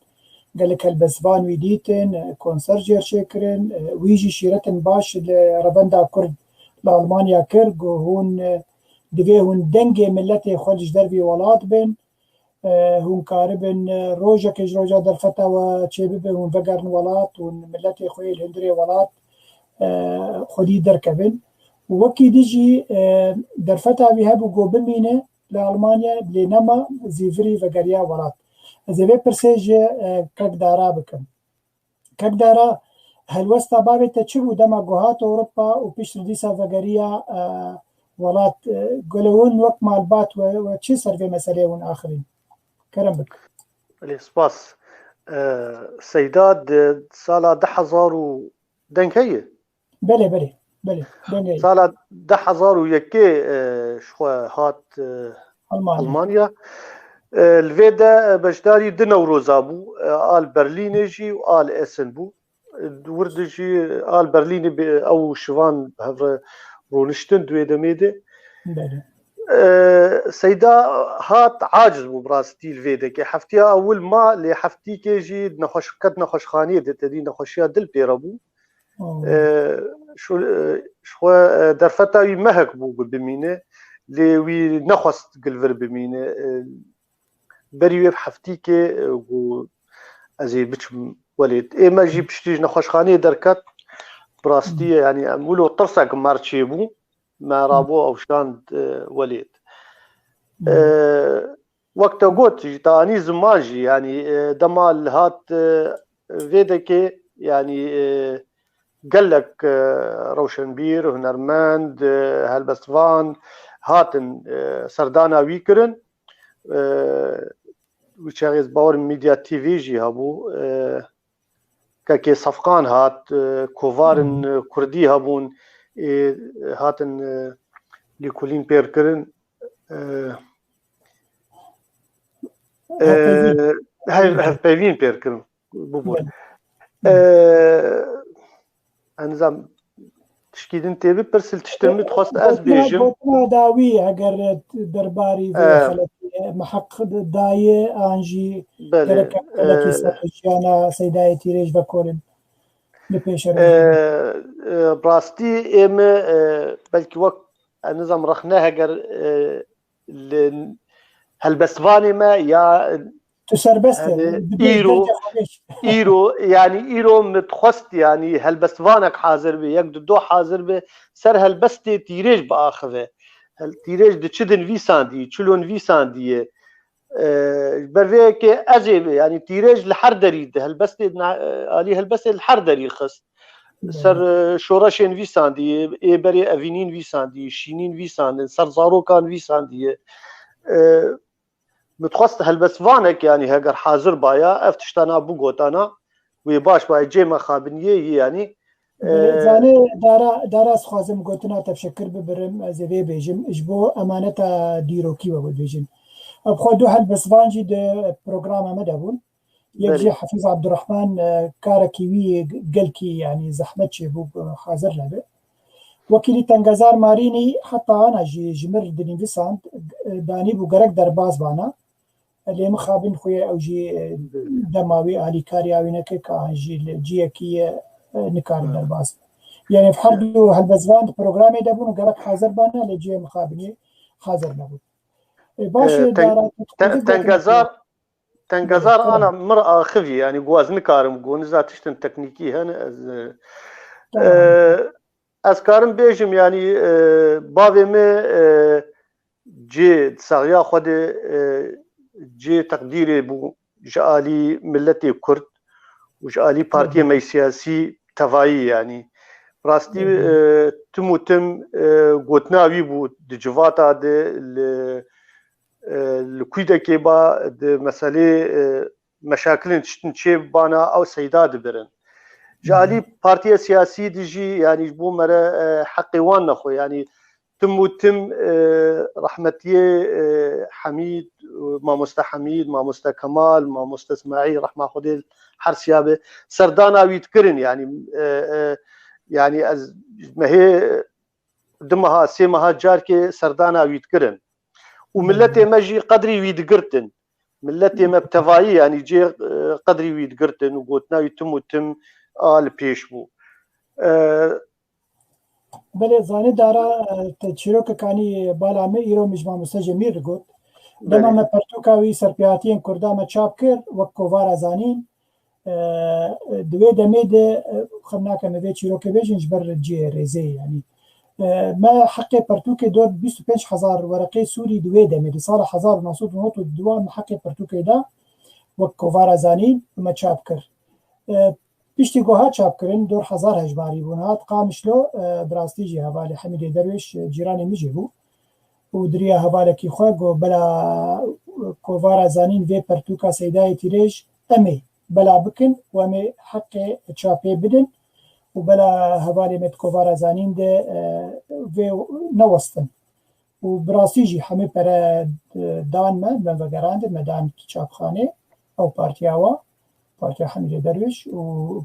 Gelek helbestvan wî dîtin, e, konser jê re çêkirin. E, wî jî şîretin baş li revenda Kurd li Almanya kir. Got, hûn, e, divê hûn dengê miletê xwe ji dervî welat bin. E, hûn karibin, e, rojekê ji roja derfeta we çêbibe, hûn vegerin welat, hûn miletê xwe yê li hundirê welat, e, xwedî derkevin. Û wekî din jî, e, derfeta wî hebû ku bimîne li Almanya, lê nema, zîvirî vegeriya welat. Ez ê vê pirsê ji, e, kek Dara bikim. Kek Dara, helwesta bavê te çi bû dema ku hat Ewropa û piştre dîsa vegeriya, e, welat? E, gelo hûn wek malbat we, we çi ser vê meseleyê hûn axivîn? Kerem bik. Belê, spas. E, Seyda di sala du hezar û deng heye? Belê, belê, belê. Deng heye. Sala du hezar û yekê, e, ji xwe hat, e, Almanya. Almanya. E, li vê de, e, beşdarî du Newroza bû. E, al Berlînê jî û al Essen bû. E, wir de jî al Berlînê bi ew û şivan bi hev re rûniştin di wê demê de. Belê. E, Seyda hat aciz bû bi rastî li vê dekê. Heftiya ewil ma, lê heftîkê jî nexweş-, ket nexweşxaneyê de, tedî nexweşiya dil pê re bû. Oh. E, şu, e, ji xwe, e, derfeta wî mehek bû ku bimîne, lê wî nexwest ku li vir bimîne. E, berî wê bi heftîkê, e, ku ez ê biçim welêt. Ê me jî piştî ji nexweşxaneyê derket, bi rastî, hmm, yanî em wilo tirsek me re çêbû, me, hmm, rabû ewşand, e, welêt. Hmm. E, Wek te got, ji te anî ziman jî, yanî, e, dema li hat, e, vê dekê, yanî, e, gelek, e, rewşenbîr, hunermend, e, helbestvan hatin, e, serdana wî kirin. E, wî çaxê ez bawer Medya T V jî hebû. E, Kekê Sefqan hat, e, kovarên, hmm, e, kurdî hebûn, ê, hatin, e, lêkolîn pêr kirin, e, e, Hevpeyvîn. hev-, hevpeyvîn pêr kirin. Bibûn. Belê. E, ez nizam, tişkî din tê bipirsil, tiştin min dixwest ez bêjim. Gotina dawî, eger derbarî vê, e, xeletiyê, me heq dayê an jî, belê, gerek xeletî, e, ser jiyana Seydayê Tîrêj vekolin. Li pêşerojê. E, e, rastî ê me, e, belkî wek, e, nizam rexne heger, e, li helbestvanê me ya, tu serbest e, yanî, îro, îro, yanî îro min dixwest, yanî helbestvanek hazir be, yek du do hazir be, ser helbestê Tîrêj biaxive. Hel-, Tîrêj di çi dinivîsandî, çilo nivîsandiye. E, ji ber vê yekê ez ê, yanî Tîrêj li her derî di helbestê na-, e, alî helbestê li her derî xist. Ser, e, şoreşê nivîsandî, ê berê evînî nivîsandî, şînî nivîsandin, ser zarokan nivîsandiye. E, min dixwest helbestvanek, yanî heger hazir baya, ev tiştana bigotana, wê baş baye cê mexabiniyê yî, yanî, e, zanê, Dara, Dara, ez dixwazim gotina te bi şekir bibirim, ez ê vê bêjim, ji bo emaneta dîrokî we bibêjim. Ev xwe du helbestvan jî di programa me de bûn. Yek, belê, jî Hefîz Abdurrahman, e, karekî wî gelkî, yanî zehmet çêbû, e, hazir nebe. Wekîlî Tengezar Marînî heta ana jî ji mir dinivîsand, e, danîbû gerek derbas bana. Lê mixabin xwe ew jî, e, dema wî alîkariya wî neke, ka an jî li ciyekî ye, e, nikarin, ha, derbas bin. Yanî her du helbestvan di programê de bûn û gerek hazir bana, lê cihê mixabinî hazir nebû. E, baş e, e, Teng-, Dara, tu Te-, dixwazî Tengezar, Tengezar, belê, ana, tamam, mir axivî, yanî ku ez nikarim, ku niza tiştin teknîkî hene, ez, e, tamam, e, Ez karim bêjim, yanî, e, bavê min, e, cê di saxiya xwe de, e, cê teqdîrê bû ji alî miletê Kurd û ji alî partiyê me siyasî tevayî, yanî rastî, e, tim û tim, e, gotina wî bû di civata de, li, e, li Kwîdekê ba, di meselê, e, meşakilên tiştin çê bana ew seyda dibirin. Ji alî partiya siyasî de jî, yanî ji bo me re, e, heqê wan nexwe. Yanî tim û tim, e, rehmetiyê, e, Hemîd, e, mamoste Hemîd, mamoste Kemal, mamoste Smaîl, rehma Xwedê her siya be, serdana wî dikirin. Yanî, e, e, yanî ez mehê, du meha, sê meha carkê serdana wî dikirin. Û miletê me jî qedrî wî digirtin. Miletê me bi tevayî, yanî cê, e, qedrî wî digirtin û gotina wî tim û tim a li pêş bû. E, Belê, zanî dara, e, te çîrokek anî bala me, îro min ji mamoste Cemîl re got. Dema Belê. me pertûka wî serpêhatiyên Kurda me çap kir, wek kovara zanîn, e, di wê demê de, e, xem nake me vê çîrokê bêjin ji ber cihê rêzê, yanî. E, me heqê pertûkê dor bîst û pênc hezar wereqê Sûrî di wê demê, di sala hezar û neh sed û nod û du me heqê pertûkê da, wek kovara zanîn, me çap kir. E, Piştî ku hat çapkirin, dor hezar hejmarî bûn. Hat Qamişlo, e, bi rastî jî hevalê Hemîdê Derwêş, e, cîranê min jî bû. Û di riya hevalekî xwe got, bela kovara zanîn vê pertûka Seydayê Tîrêj em ê bela bikin û em ê heqê çapê bidin û bela hevalê me di kovara zanîn de, e, vê newestin. Û bi rastî jî hemî pere, e, dan me, me vegerandin, me dan çapxanê, ew partiya wa, Partiya Hemîdê Derwêş û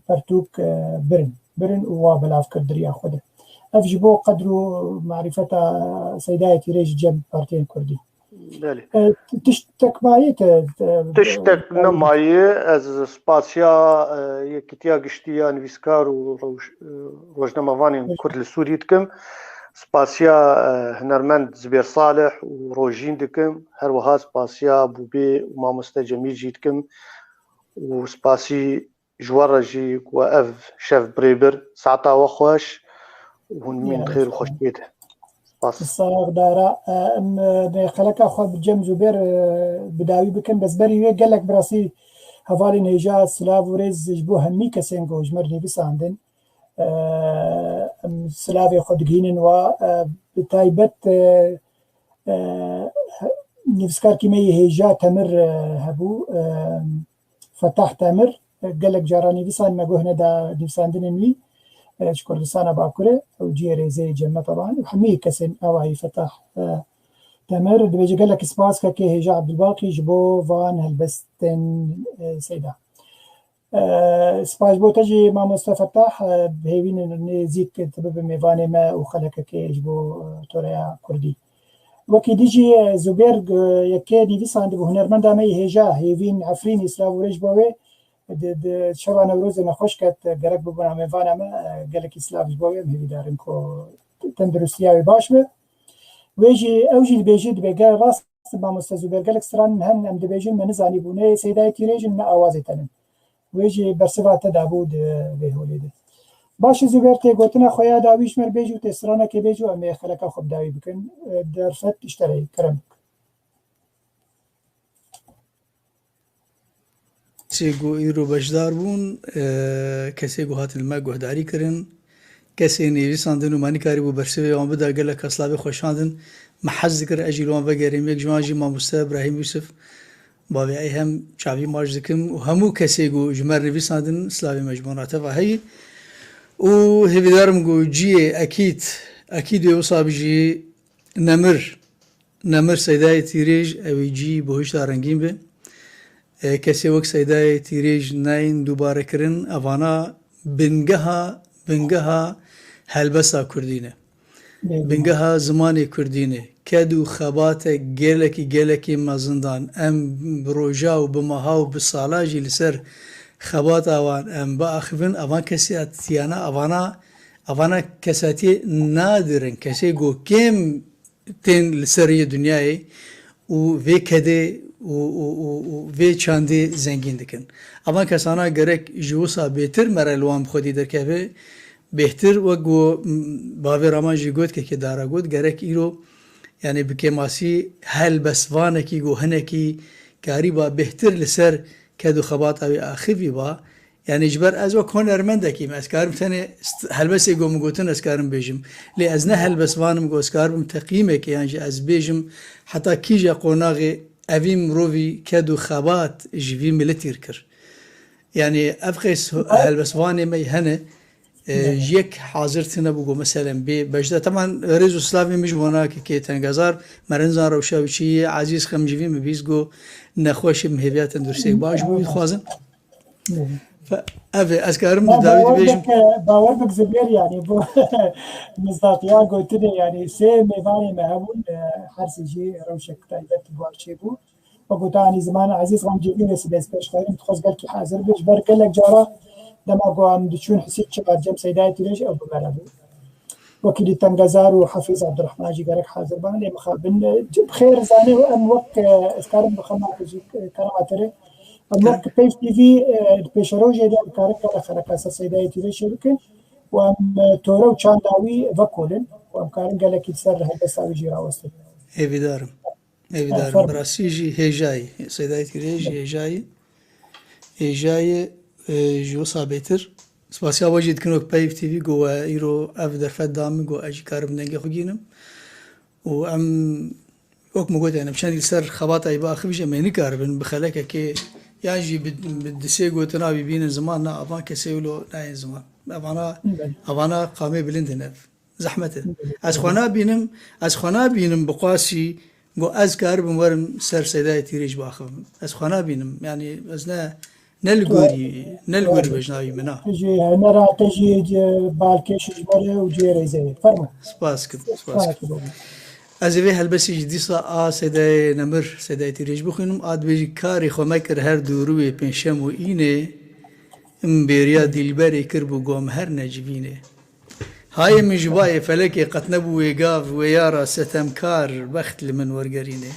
pertûk, e, birin. Birin û wa belav kir di riya xwe de. Ev ji bo qedr û marîfeta Seydayê Tîrêj cem partiyên Kurdî. Belê. E, tiştek mayî te, te, Tiştek nemayî, ez spasiya, e, Yekîtiya Giştî ya Nivîskar û Roj-, e, Rojnamevanên Kurd li Sûrî dikim. Spasiya, e, hunermend Zubêr Salih û Rojîn dikim. Her wiha spasiya Bûbê û mamoste Cemîl jî dikim. Û spasî ji we re jî ku ev şev bi rê bir. Saeta we xweş û hûn bimînin xêr û xweşiyê de. Spas. Sax dara, e, em, e, xeleka xwe bi cem Zubêr, e, bi dawî bikin. Bes berî wê gelek bi rastî hevalên hêja silav û rêz ji bo hemî kesên ku ji me re nivîsandin. E, em silavê xwe digihînin wa, e, bi taybet, e, e, nivîskarkî me yê hêja Temir, e, hebû, e, Fetah Temir, e, gelek cara nivîsandine, guh neda nivîsandinên wî, e, ji Kurdistana Bakurê, ew cihê rêzê cem me teban, û hemî kesên awayî Fetah, e, Temir, dibêje gelekî spas kekê hêja Abdulbaqî ji bo van helbestên, e, Seyda. E, spas bo te jî mamoste Fetah, e, bi hêvî ne-, nêzîk tu bibe mêvanê me û xelekekê ji bo, e, toreya Kurdî. Wekî dî jî, e, Zubêr, e, yekê nivîsandibû, hunermenda me yê hêja, Hêvîn Efrînî, silav û rê ji bo wê, di, di şeva Newrozê nexweş ket, e, gerek bibûna mêvana me, e, gelekî silav ji bo wê, em hêvîdar in ku tenduristiya wê baş be. Wê jî, ew jî dibêje, dibê gel rast, mamoste Zubêr, gelek stran hene em dibêjin, me nizanîbû, ne Seydayê Tîrêj in, ne awazê te ne. Wê jî bersiva te dabû di vê holê de. Baş e Zubêr, tê gotina xwe ya dawî ji me re bêjî û tê stranekê bêjî û em ê xeleka xwe bi dawî bikin. E, derfet ji te re ye, kerem bik. Kesê ku îro beşdar bûn, e, kesê ku hatin li me guhdarî kirin, kesê nivîsandin û me nikarîbû bersivê wan bida, gelek kes silavê xwe şandin. Me hez dikir ez jî li wan vegerîm. Yek ji wan jî mamoste Ibrahîm Yûsif, bavê ey hem çavî maç dikim û hemû kesê ku ji me re nivîsandin, silavê me ji wan re teva heyî. Û hêvîdar im ku cihê ekîd, ekîd wê wisa bijî. Nemir, Nemir Seydayê Tîrêj, ew ê cî bo hişta rengîn be. E, kesê wek Seydayê Tîrêj nayên dubare kirin, evana bingeha, bingeha helbesta Kurdî ne. Bingeha zimanê Kurdî ne. Ked û xebate gelekî, gelekî mezin dan. Em bi roja û bi meha û bi sala jî li ser xebata wan em biaxivin. Evan kesatiyana, evana, evana kesatiyê nadir in. Kesê ku kêm tên li ser riyê dinyayê û vê kedê û, û, û, û vê çandê zengîn dikin. Evan kesana gerek ji wisa bêtir me re li wan bi xwedî derkeve, bêhtir, wek ku, m, bavê Raman jî got, kekê Dara got, gerek îro, yanî bi kêmasî helbestvanekî ku hinekî karîba bêhtir li ser ked û xebata wî axivî ba. Yanî ji ber ez wek hunermendekî me, ez karim tenê st-, helbestê ku min gotin ez karim bêjim. Lê ez ne helbestvan im ku ez karibim teqîmekê yan jî ez bêjim heta kîja qonaxê evî mirovî ked û xebat ji vî miletî kir. Yanî ev qeys helbestvanê me hene, e, ji yek hazir tine bû ku meselen bê bejde. Teman rêz û slavê min ji bona kekê Tengezar, me rinzan rewşa wî çi ye, Ezîz Xemcivî min bîst ku nexweş im, hêviya tenduristiyek baş bû, dixwazin. Fe-, ev e, ez karim di dawî dibêjim. Bawer bik, bawer bik Zibêr, yanî bu mizdaqiya gotinê, yanî sê mêvanê me hebûn, e, her sê jî rewşek taybet bi wan çêbû. Wek gotanî ziman Ezîz Xemcivî wê sibê ez pêş xeyrîm dixwest belkî hazir be. Ji ber gelek cara dema ku em diçûn Hisî Çibar cem Seydayê Tîrêj ew bi me re bû. Wekîlî Tengezar û Hafîz Abdurrahman jî gerek hazir ban, lê mixabin, e, bi xêr zanê û em wek, e, ez karim bi xema jî, e, kerema te re, em wek Peyv T V, e, di pêşerojê de em karin gelek xeleka ser Seydayê Tîrêj çê bikin û em, e, tore û çanda wî vekolin û em karin gelekî li ser helbesta wî jî rawestin. Hêvîdar im. Hêvîdar im. Bi rastî jî hêja ye. Seydayê Tîrêj jî hêja ye. Hêja ye, e, ji wisa bêtir. Spasiya we jî dikin wek Peyv T V ku we îro ev derfet da min ku ez jî karim dengê xwe gînim. Û em, wek min got, yani, em çendî li ser xebata wî biaxivî jî em ê nikaribin bi xelekekê yan jî bi, bi di sê gotina wî bînin ziman, na, evan kesê wilo nayên ziman. Evana, evana qamê bilind in ev. Zehmet e. Ez xwe nabînim, ez xwe nabînim bi qasî ku ez karibim werim ser Seydayê Tîrêj biaxivim. Ez xwe nabînim. Yani ez ne, ne li gorî, ne li gorî bejna wî min a. Tu jî hunera te jî, e, balkêş ji me re û cihê rêzê ye. Fermo. Spas kim, spas kim. Spas kim. Ez ê vê helbestê jî dîsa a Seydayê Nemir, Seydayê Tîrêj bixwînim. A dibêjî: Karê xwe mekir her dûrûyê pênşem û înê, min bêriya dîlberê kiribû gom her necivînê. Hayê min ji bayê felekê qet nebû wê gav, wê yara setemkar, bext li min wergerînê.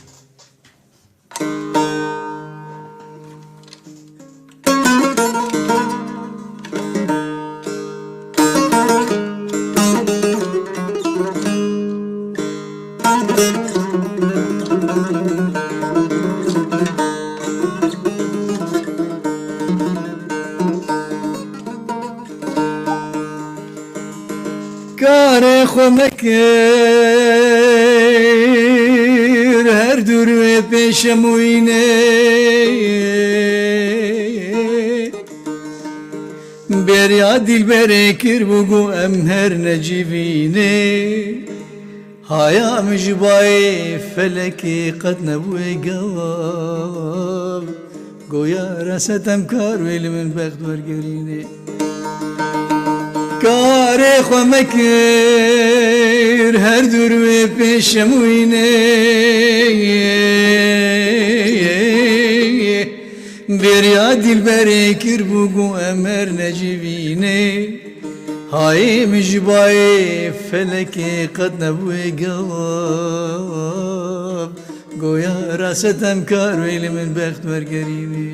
Karê xwe mekir her dûr wê pêşemûyînê. Bêriya dîlberê kiribû got em her necivînê. Haya min ji bayê felekê qet nebûye gav. Goya ra setemkar wê li min bext wergerînê. Karê xwe mekir her dûr wê pêşemûyînê. Bêriya dîlberê kiribû got em her necivînê. Hayê min ji bayê felekê qet nebûye gav. Goya ra setemkar wê li min bext wergerînê.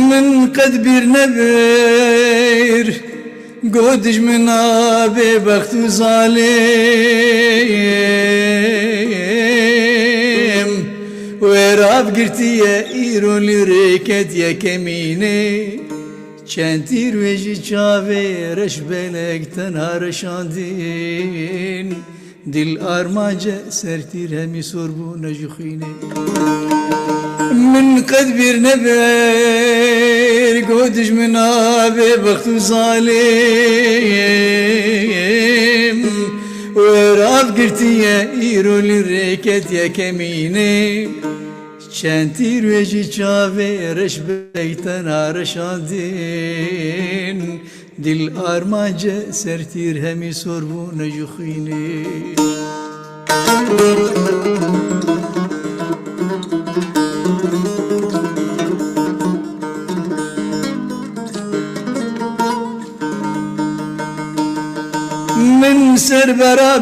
Min qet bîr nebir, got dijmina bêbext û zalim, wê rav girtiye îro li rê ketiye kemînê. Çend tîr wê ji çavê reş belek tenha reşandin. Dil armanc e, ser tîr hemî sor bûne ji xwînê. Min qet bîr nebir, got dijmina bêbext û zalim, wê rav girtiye îro li rê ketiye kemînê. Çend tîr wê ji çavê reş beytena reşandin. Dil armanc e, ser tîr hemî sor bûne ji xwînê.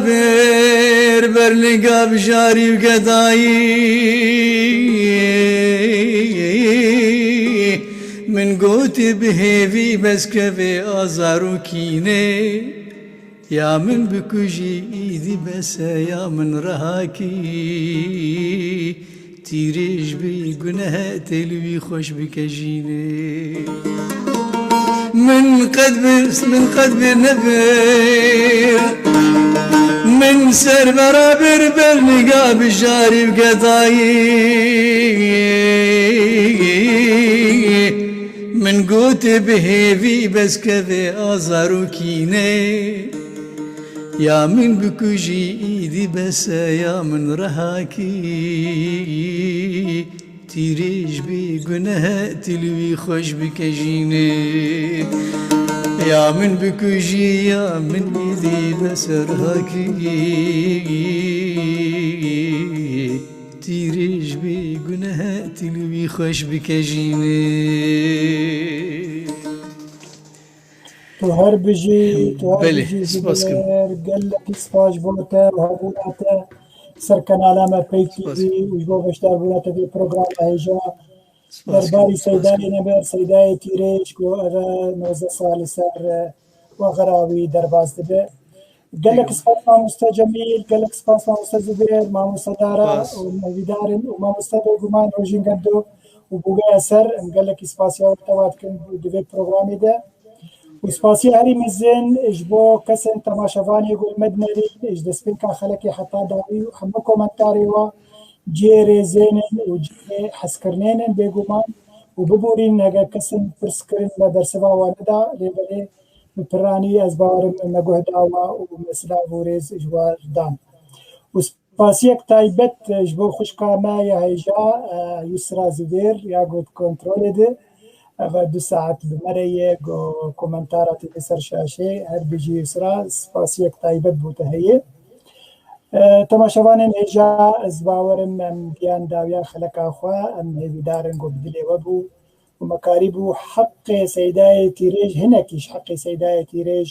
Bêr berliga bijarî û gedayî, min gotî bi hêvî beskevê azar û kînê. Ya min bikujî, îdî bes e, ya min rehakî. Tîrêj bî, guneh e, tê li wî xweş bike jînê. Min qet bi, min qet bi nebir. Min ser berabir berniga bijarî û gedayî. Min gotê bi hêvî beskevê azar û kînê. Ya min bikujî, îdî bes e, ya min rehakî. Tîrêj bî, guneh e, tê li wî xweş bike jînê. Ya min bikujî, ya min îdî bes e, rehakî. Tîrêj bî, guneh e, tê li wî xweş bike jînê. Tu her bijî, tu her Belê, bijî spas kim. Zubêr, gelekî spas ji bo te û hebûna te ser kanala me Pey Spas. T V û ji bo beşdarbûna te vê programa hêja. Spas Derbarî kim, spas Seydayê kim. Neber, Seydayê Tîrêj ku eve nozdeh sal li ser, e, wexera wî derbas dibe. Gelek Eyvallah. Spas mamoste Cemîl, gelek spas mamoste Zubêr, mamoste Dara Spas. Û hêvîdar in û mamoste bêguman Rojîn Gendo û Bûgeya Ser, em gelekî spasiya we teva dikin di vê programê de. Û spasiya herî mezin ji bo kesên temaşevanê ku li me dinêrîn, ji destpêka xelekê heta dawî û hemû komentarê we cihê rêzên in û cihê hezkirinên in bêguman û biborînin heger kesên pirs kirin me bersiva we neda, lê belê bi piranî ez bawerim me guh dawa û me silav û rêz ji we dan. Û spasiyek taybet ji bo xwişka me ya hêja, e, Yusra Zubêr ya ku di kontrolê de. Ev du saet bi me re ye, ku komentara te li ser şaşê, her bijî Yusra, spasiyek taybet bo te heye. E, temaşevanên hêja, ez bawerim em giyan dawiya xeleka xwe, em hêvîdar in ku bi dilê we bû û me karîbû heqê Seydayê Tîrêj, hinekî ji heqê Seydayê Tîrêj,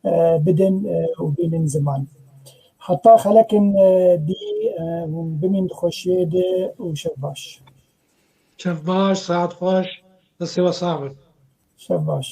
e, bidin, e, û bînin ziman. Heta xelekên, e, dî, e, hûn bimîn di xweşiyê de û şev baş. Şev baş, saet xweş, destê we sax bin. Şev baş.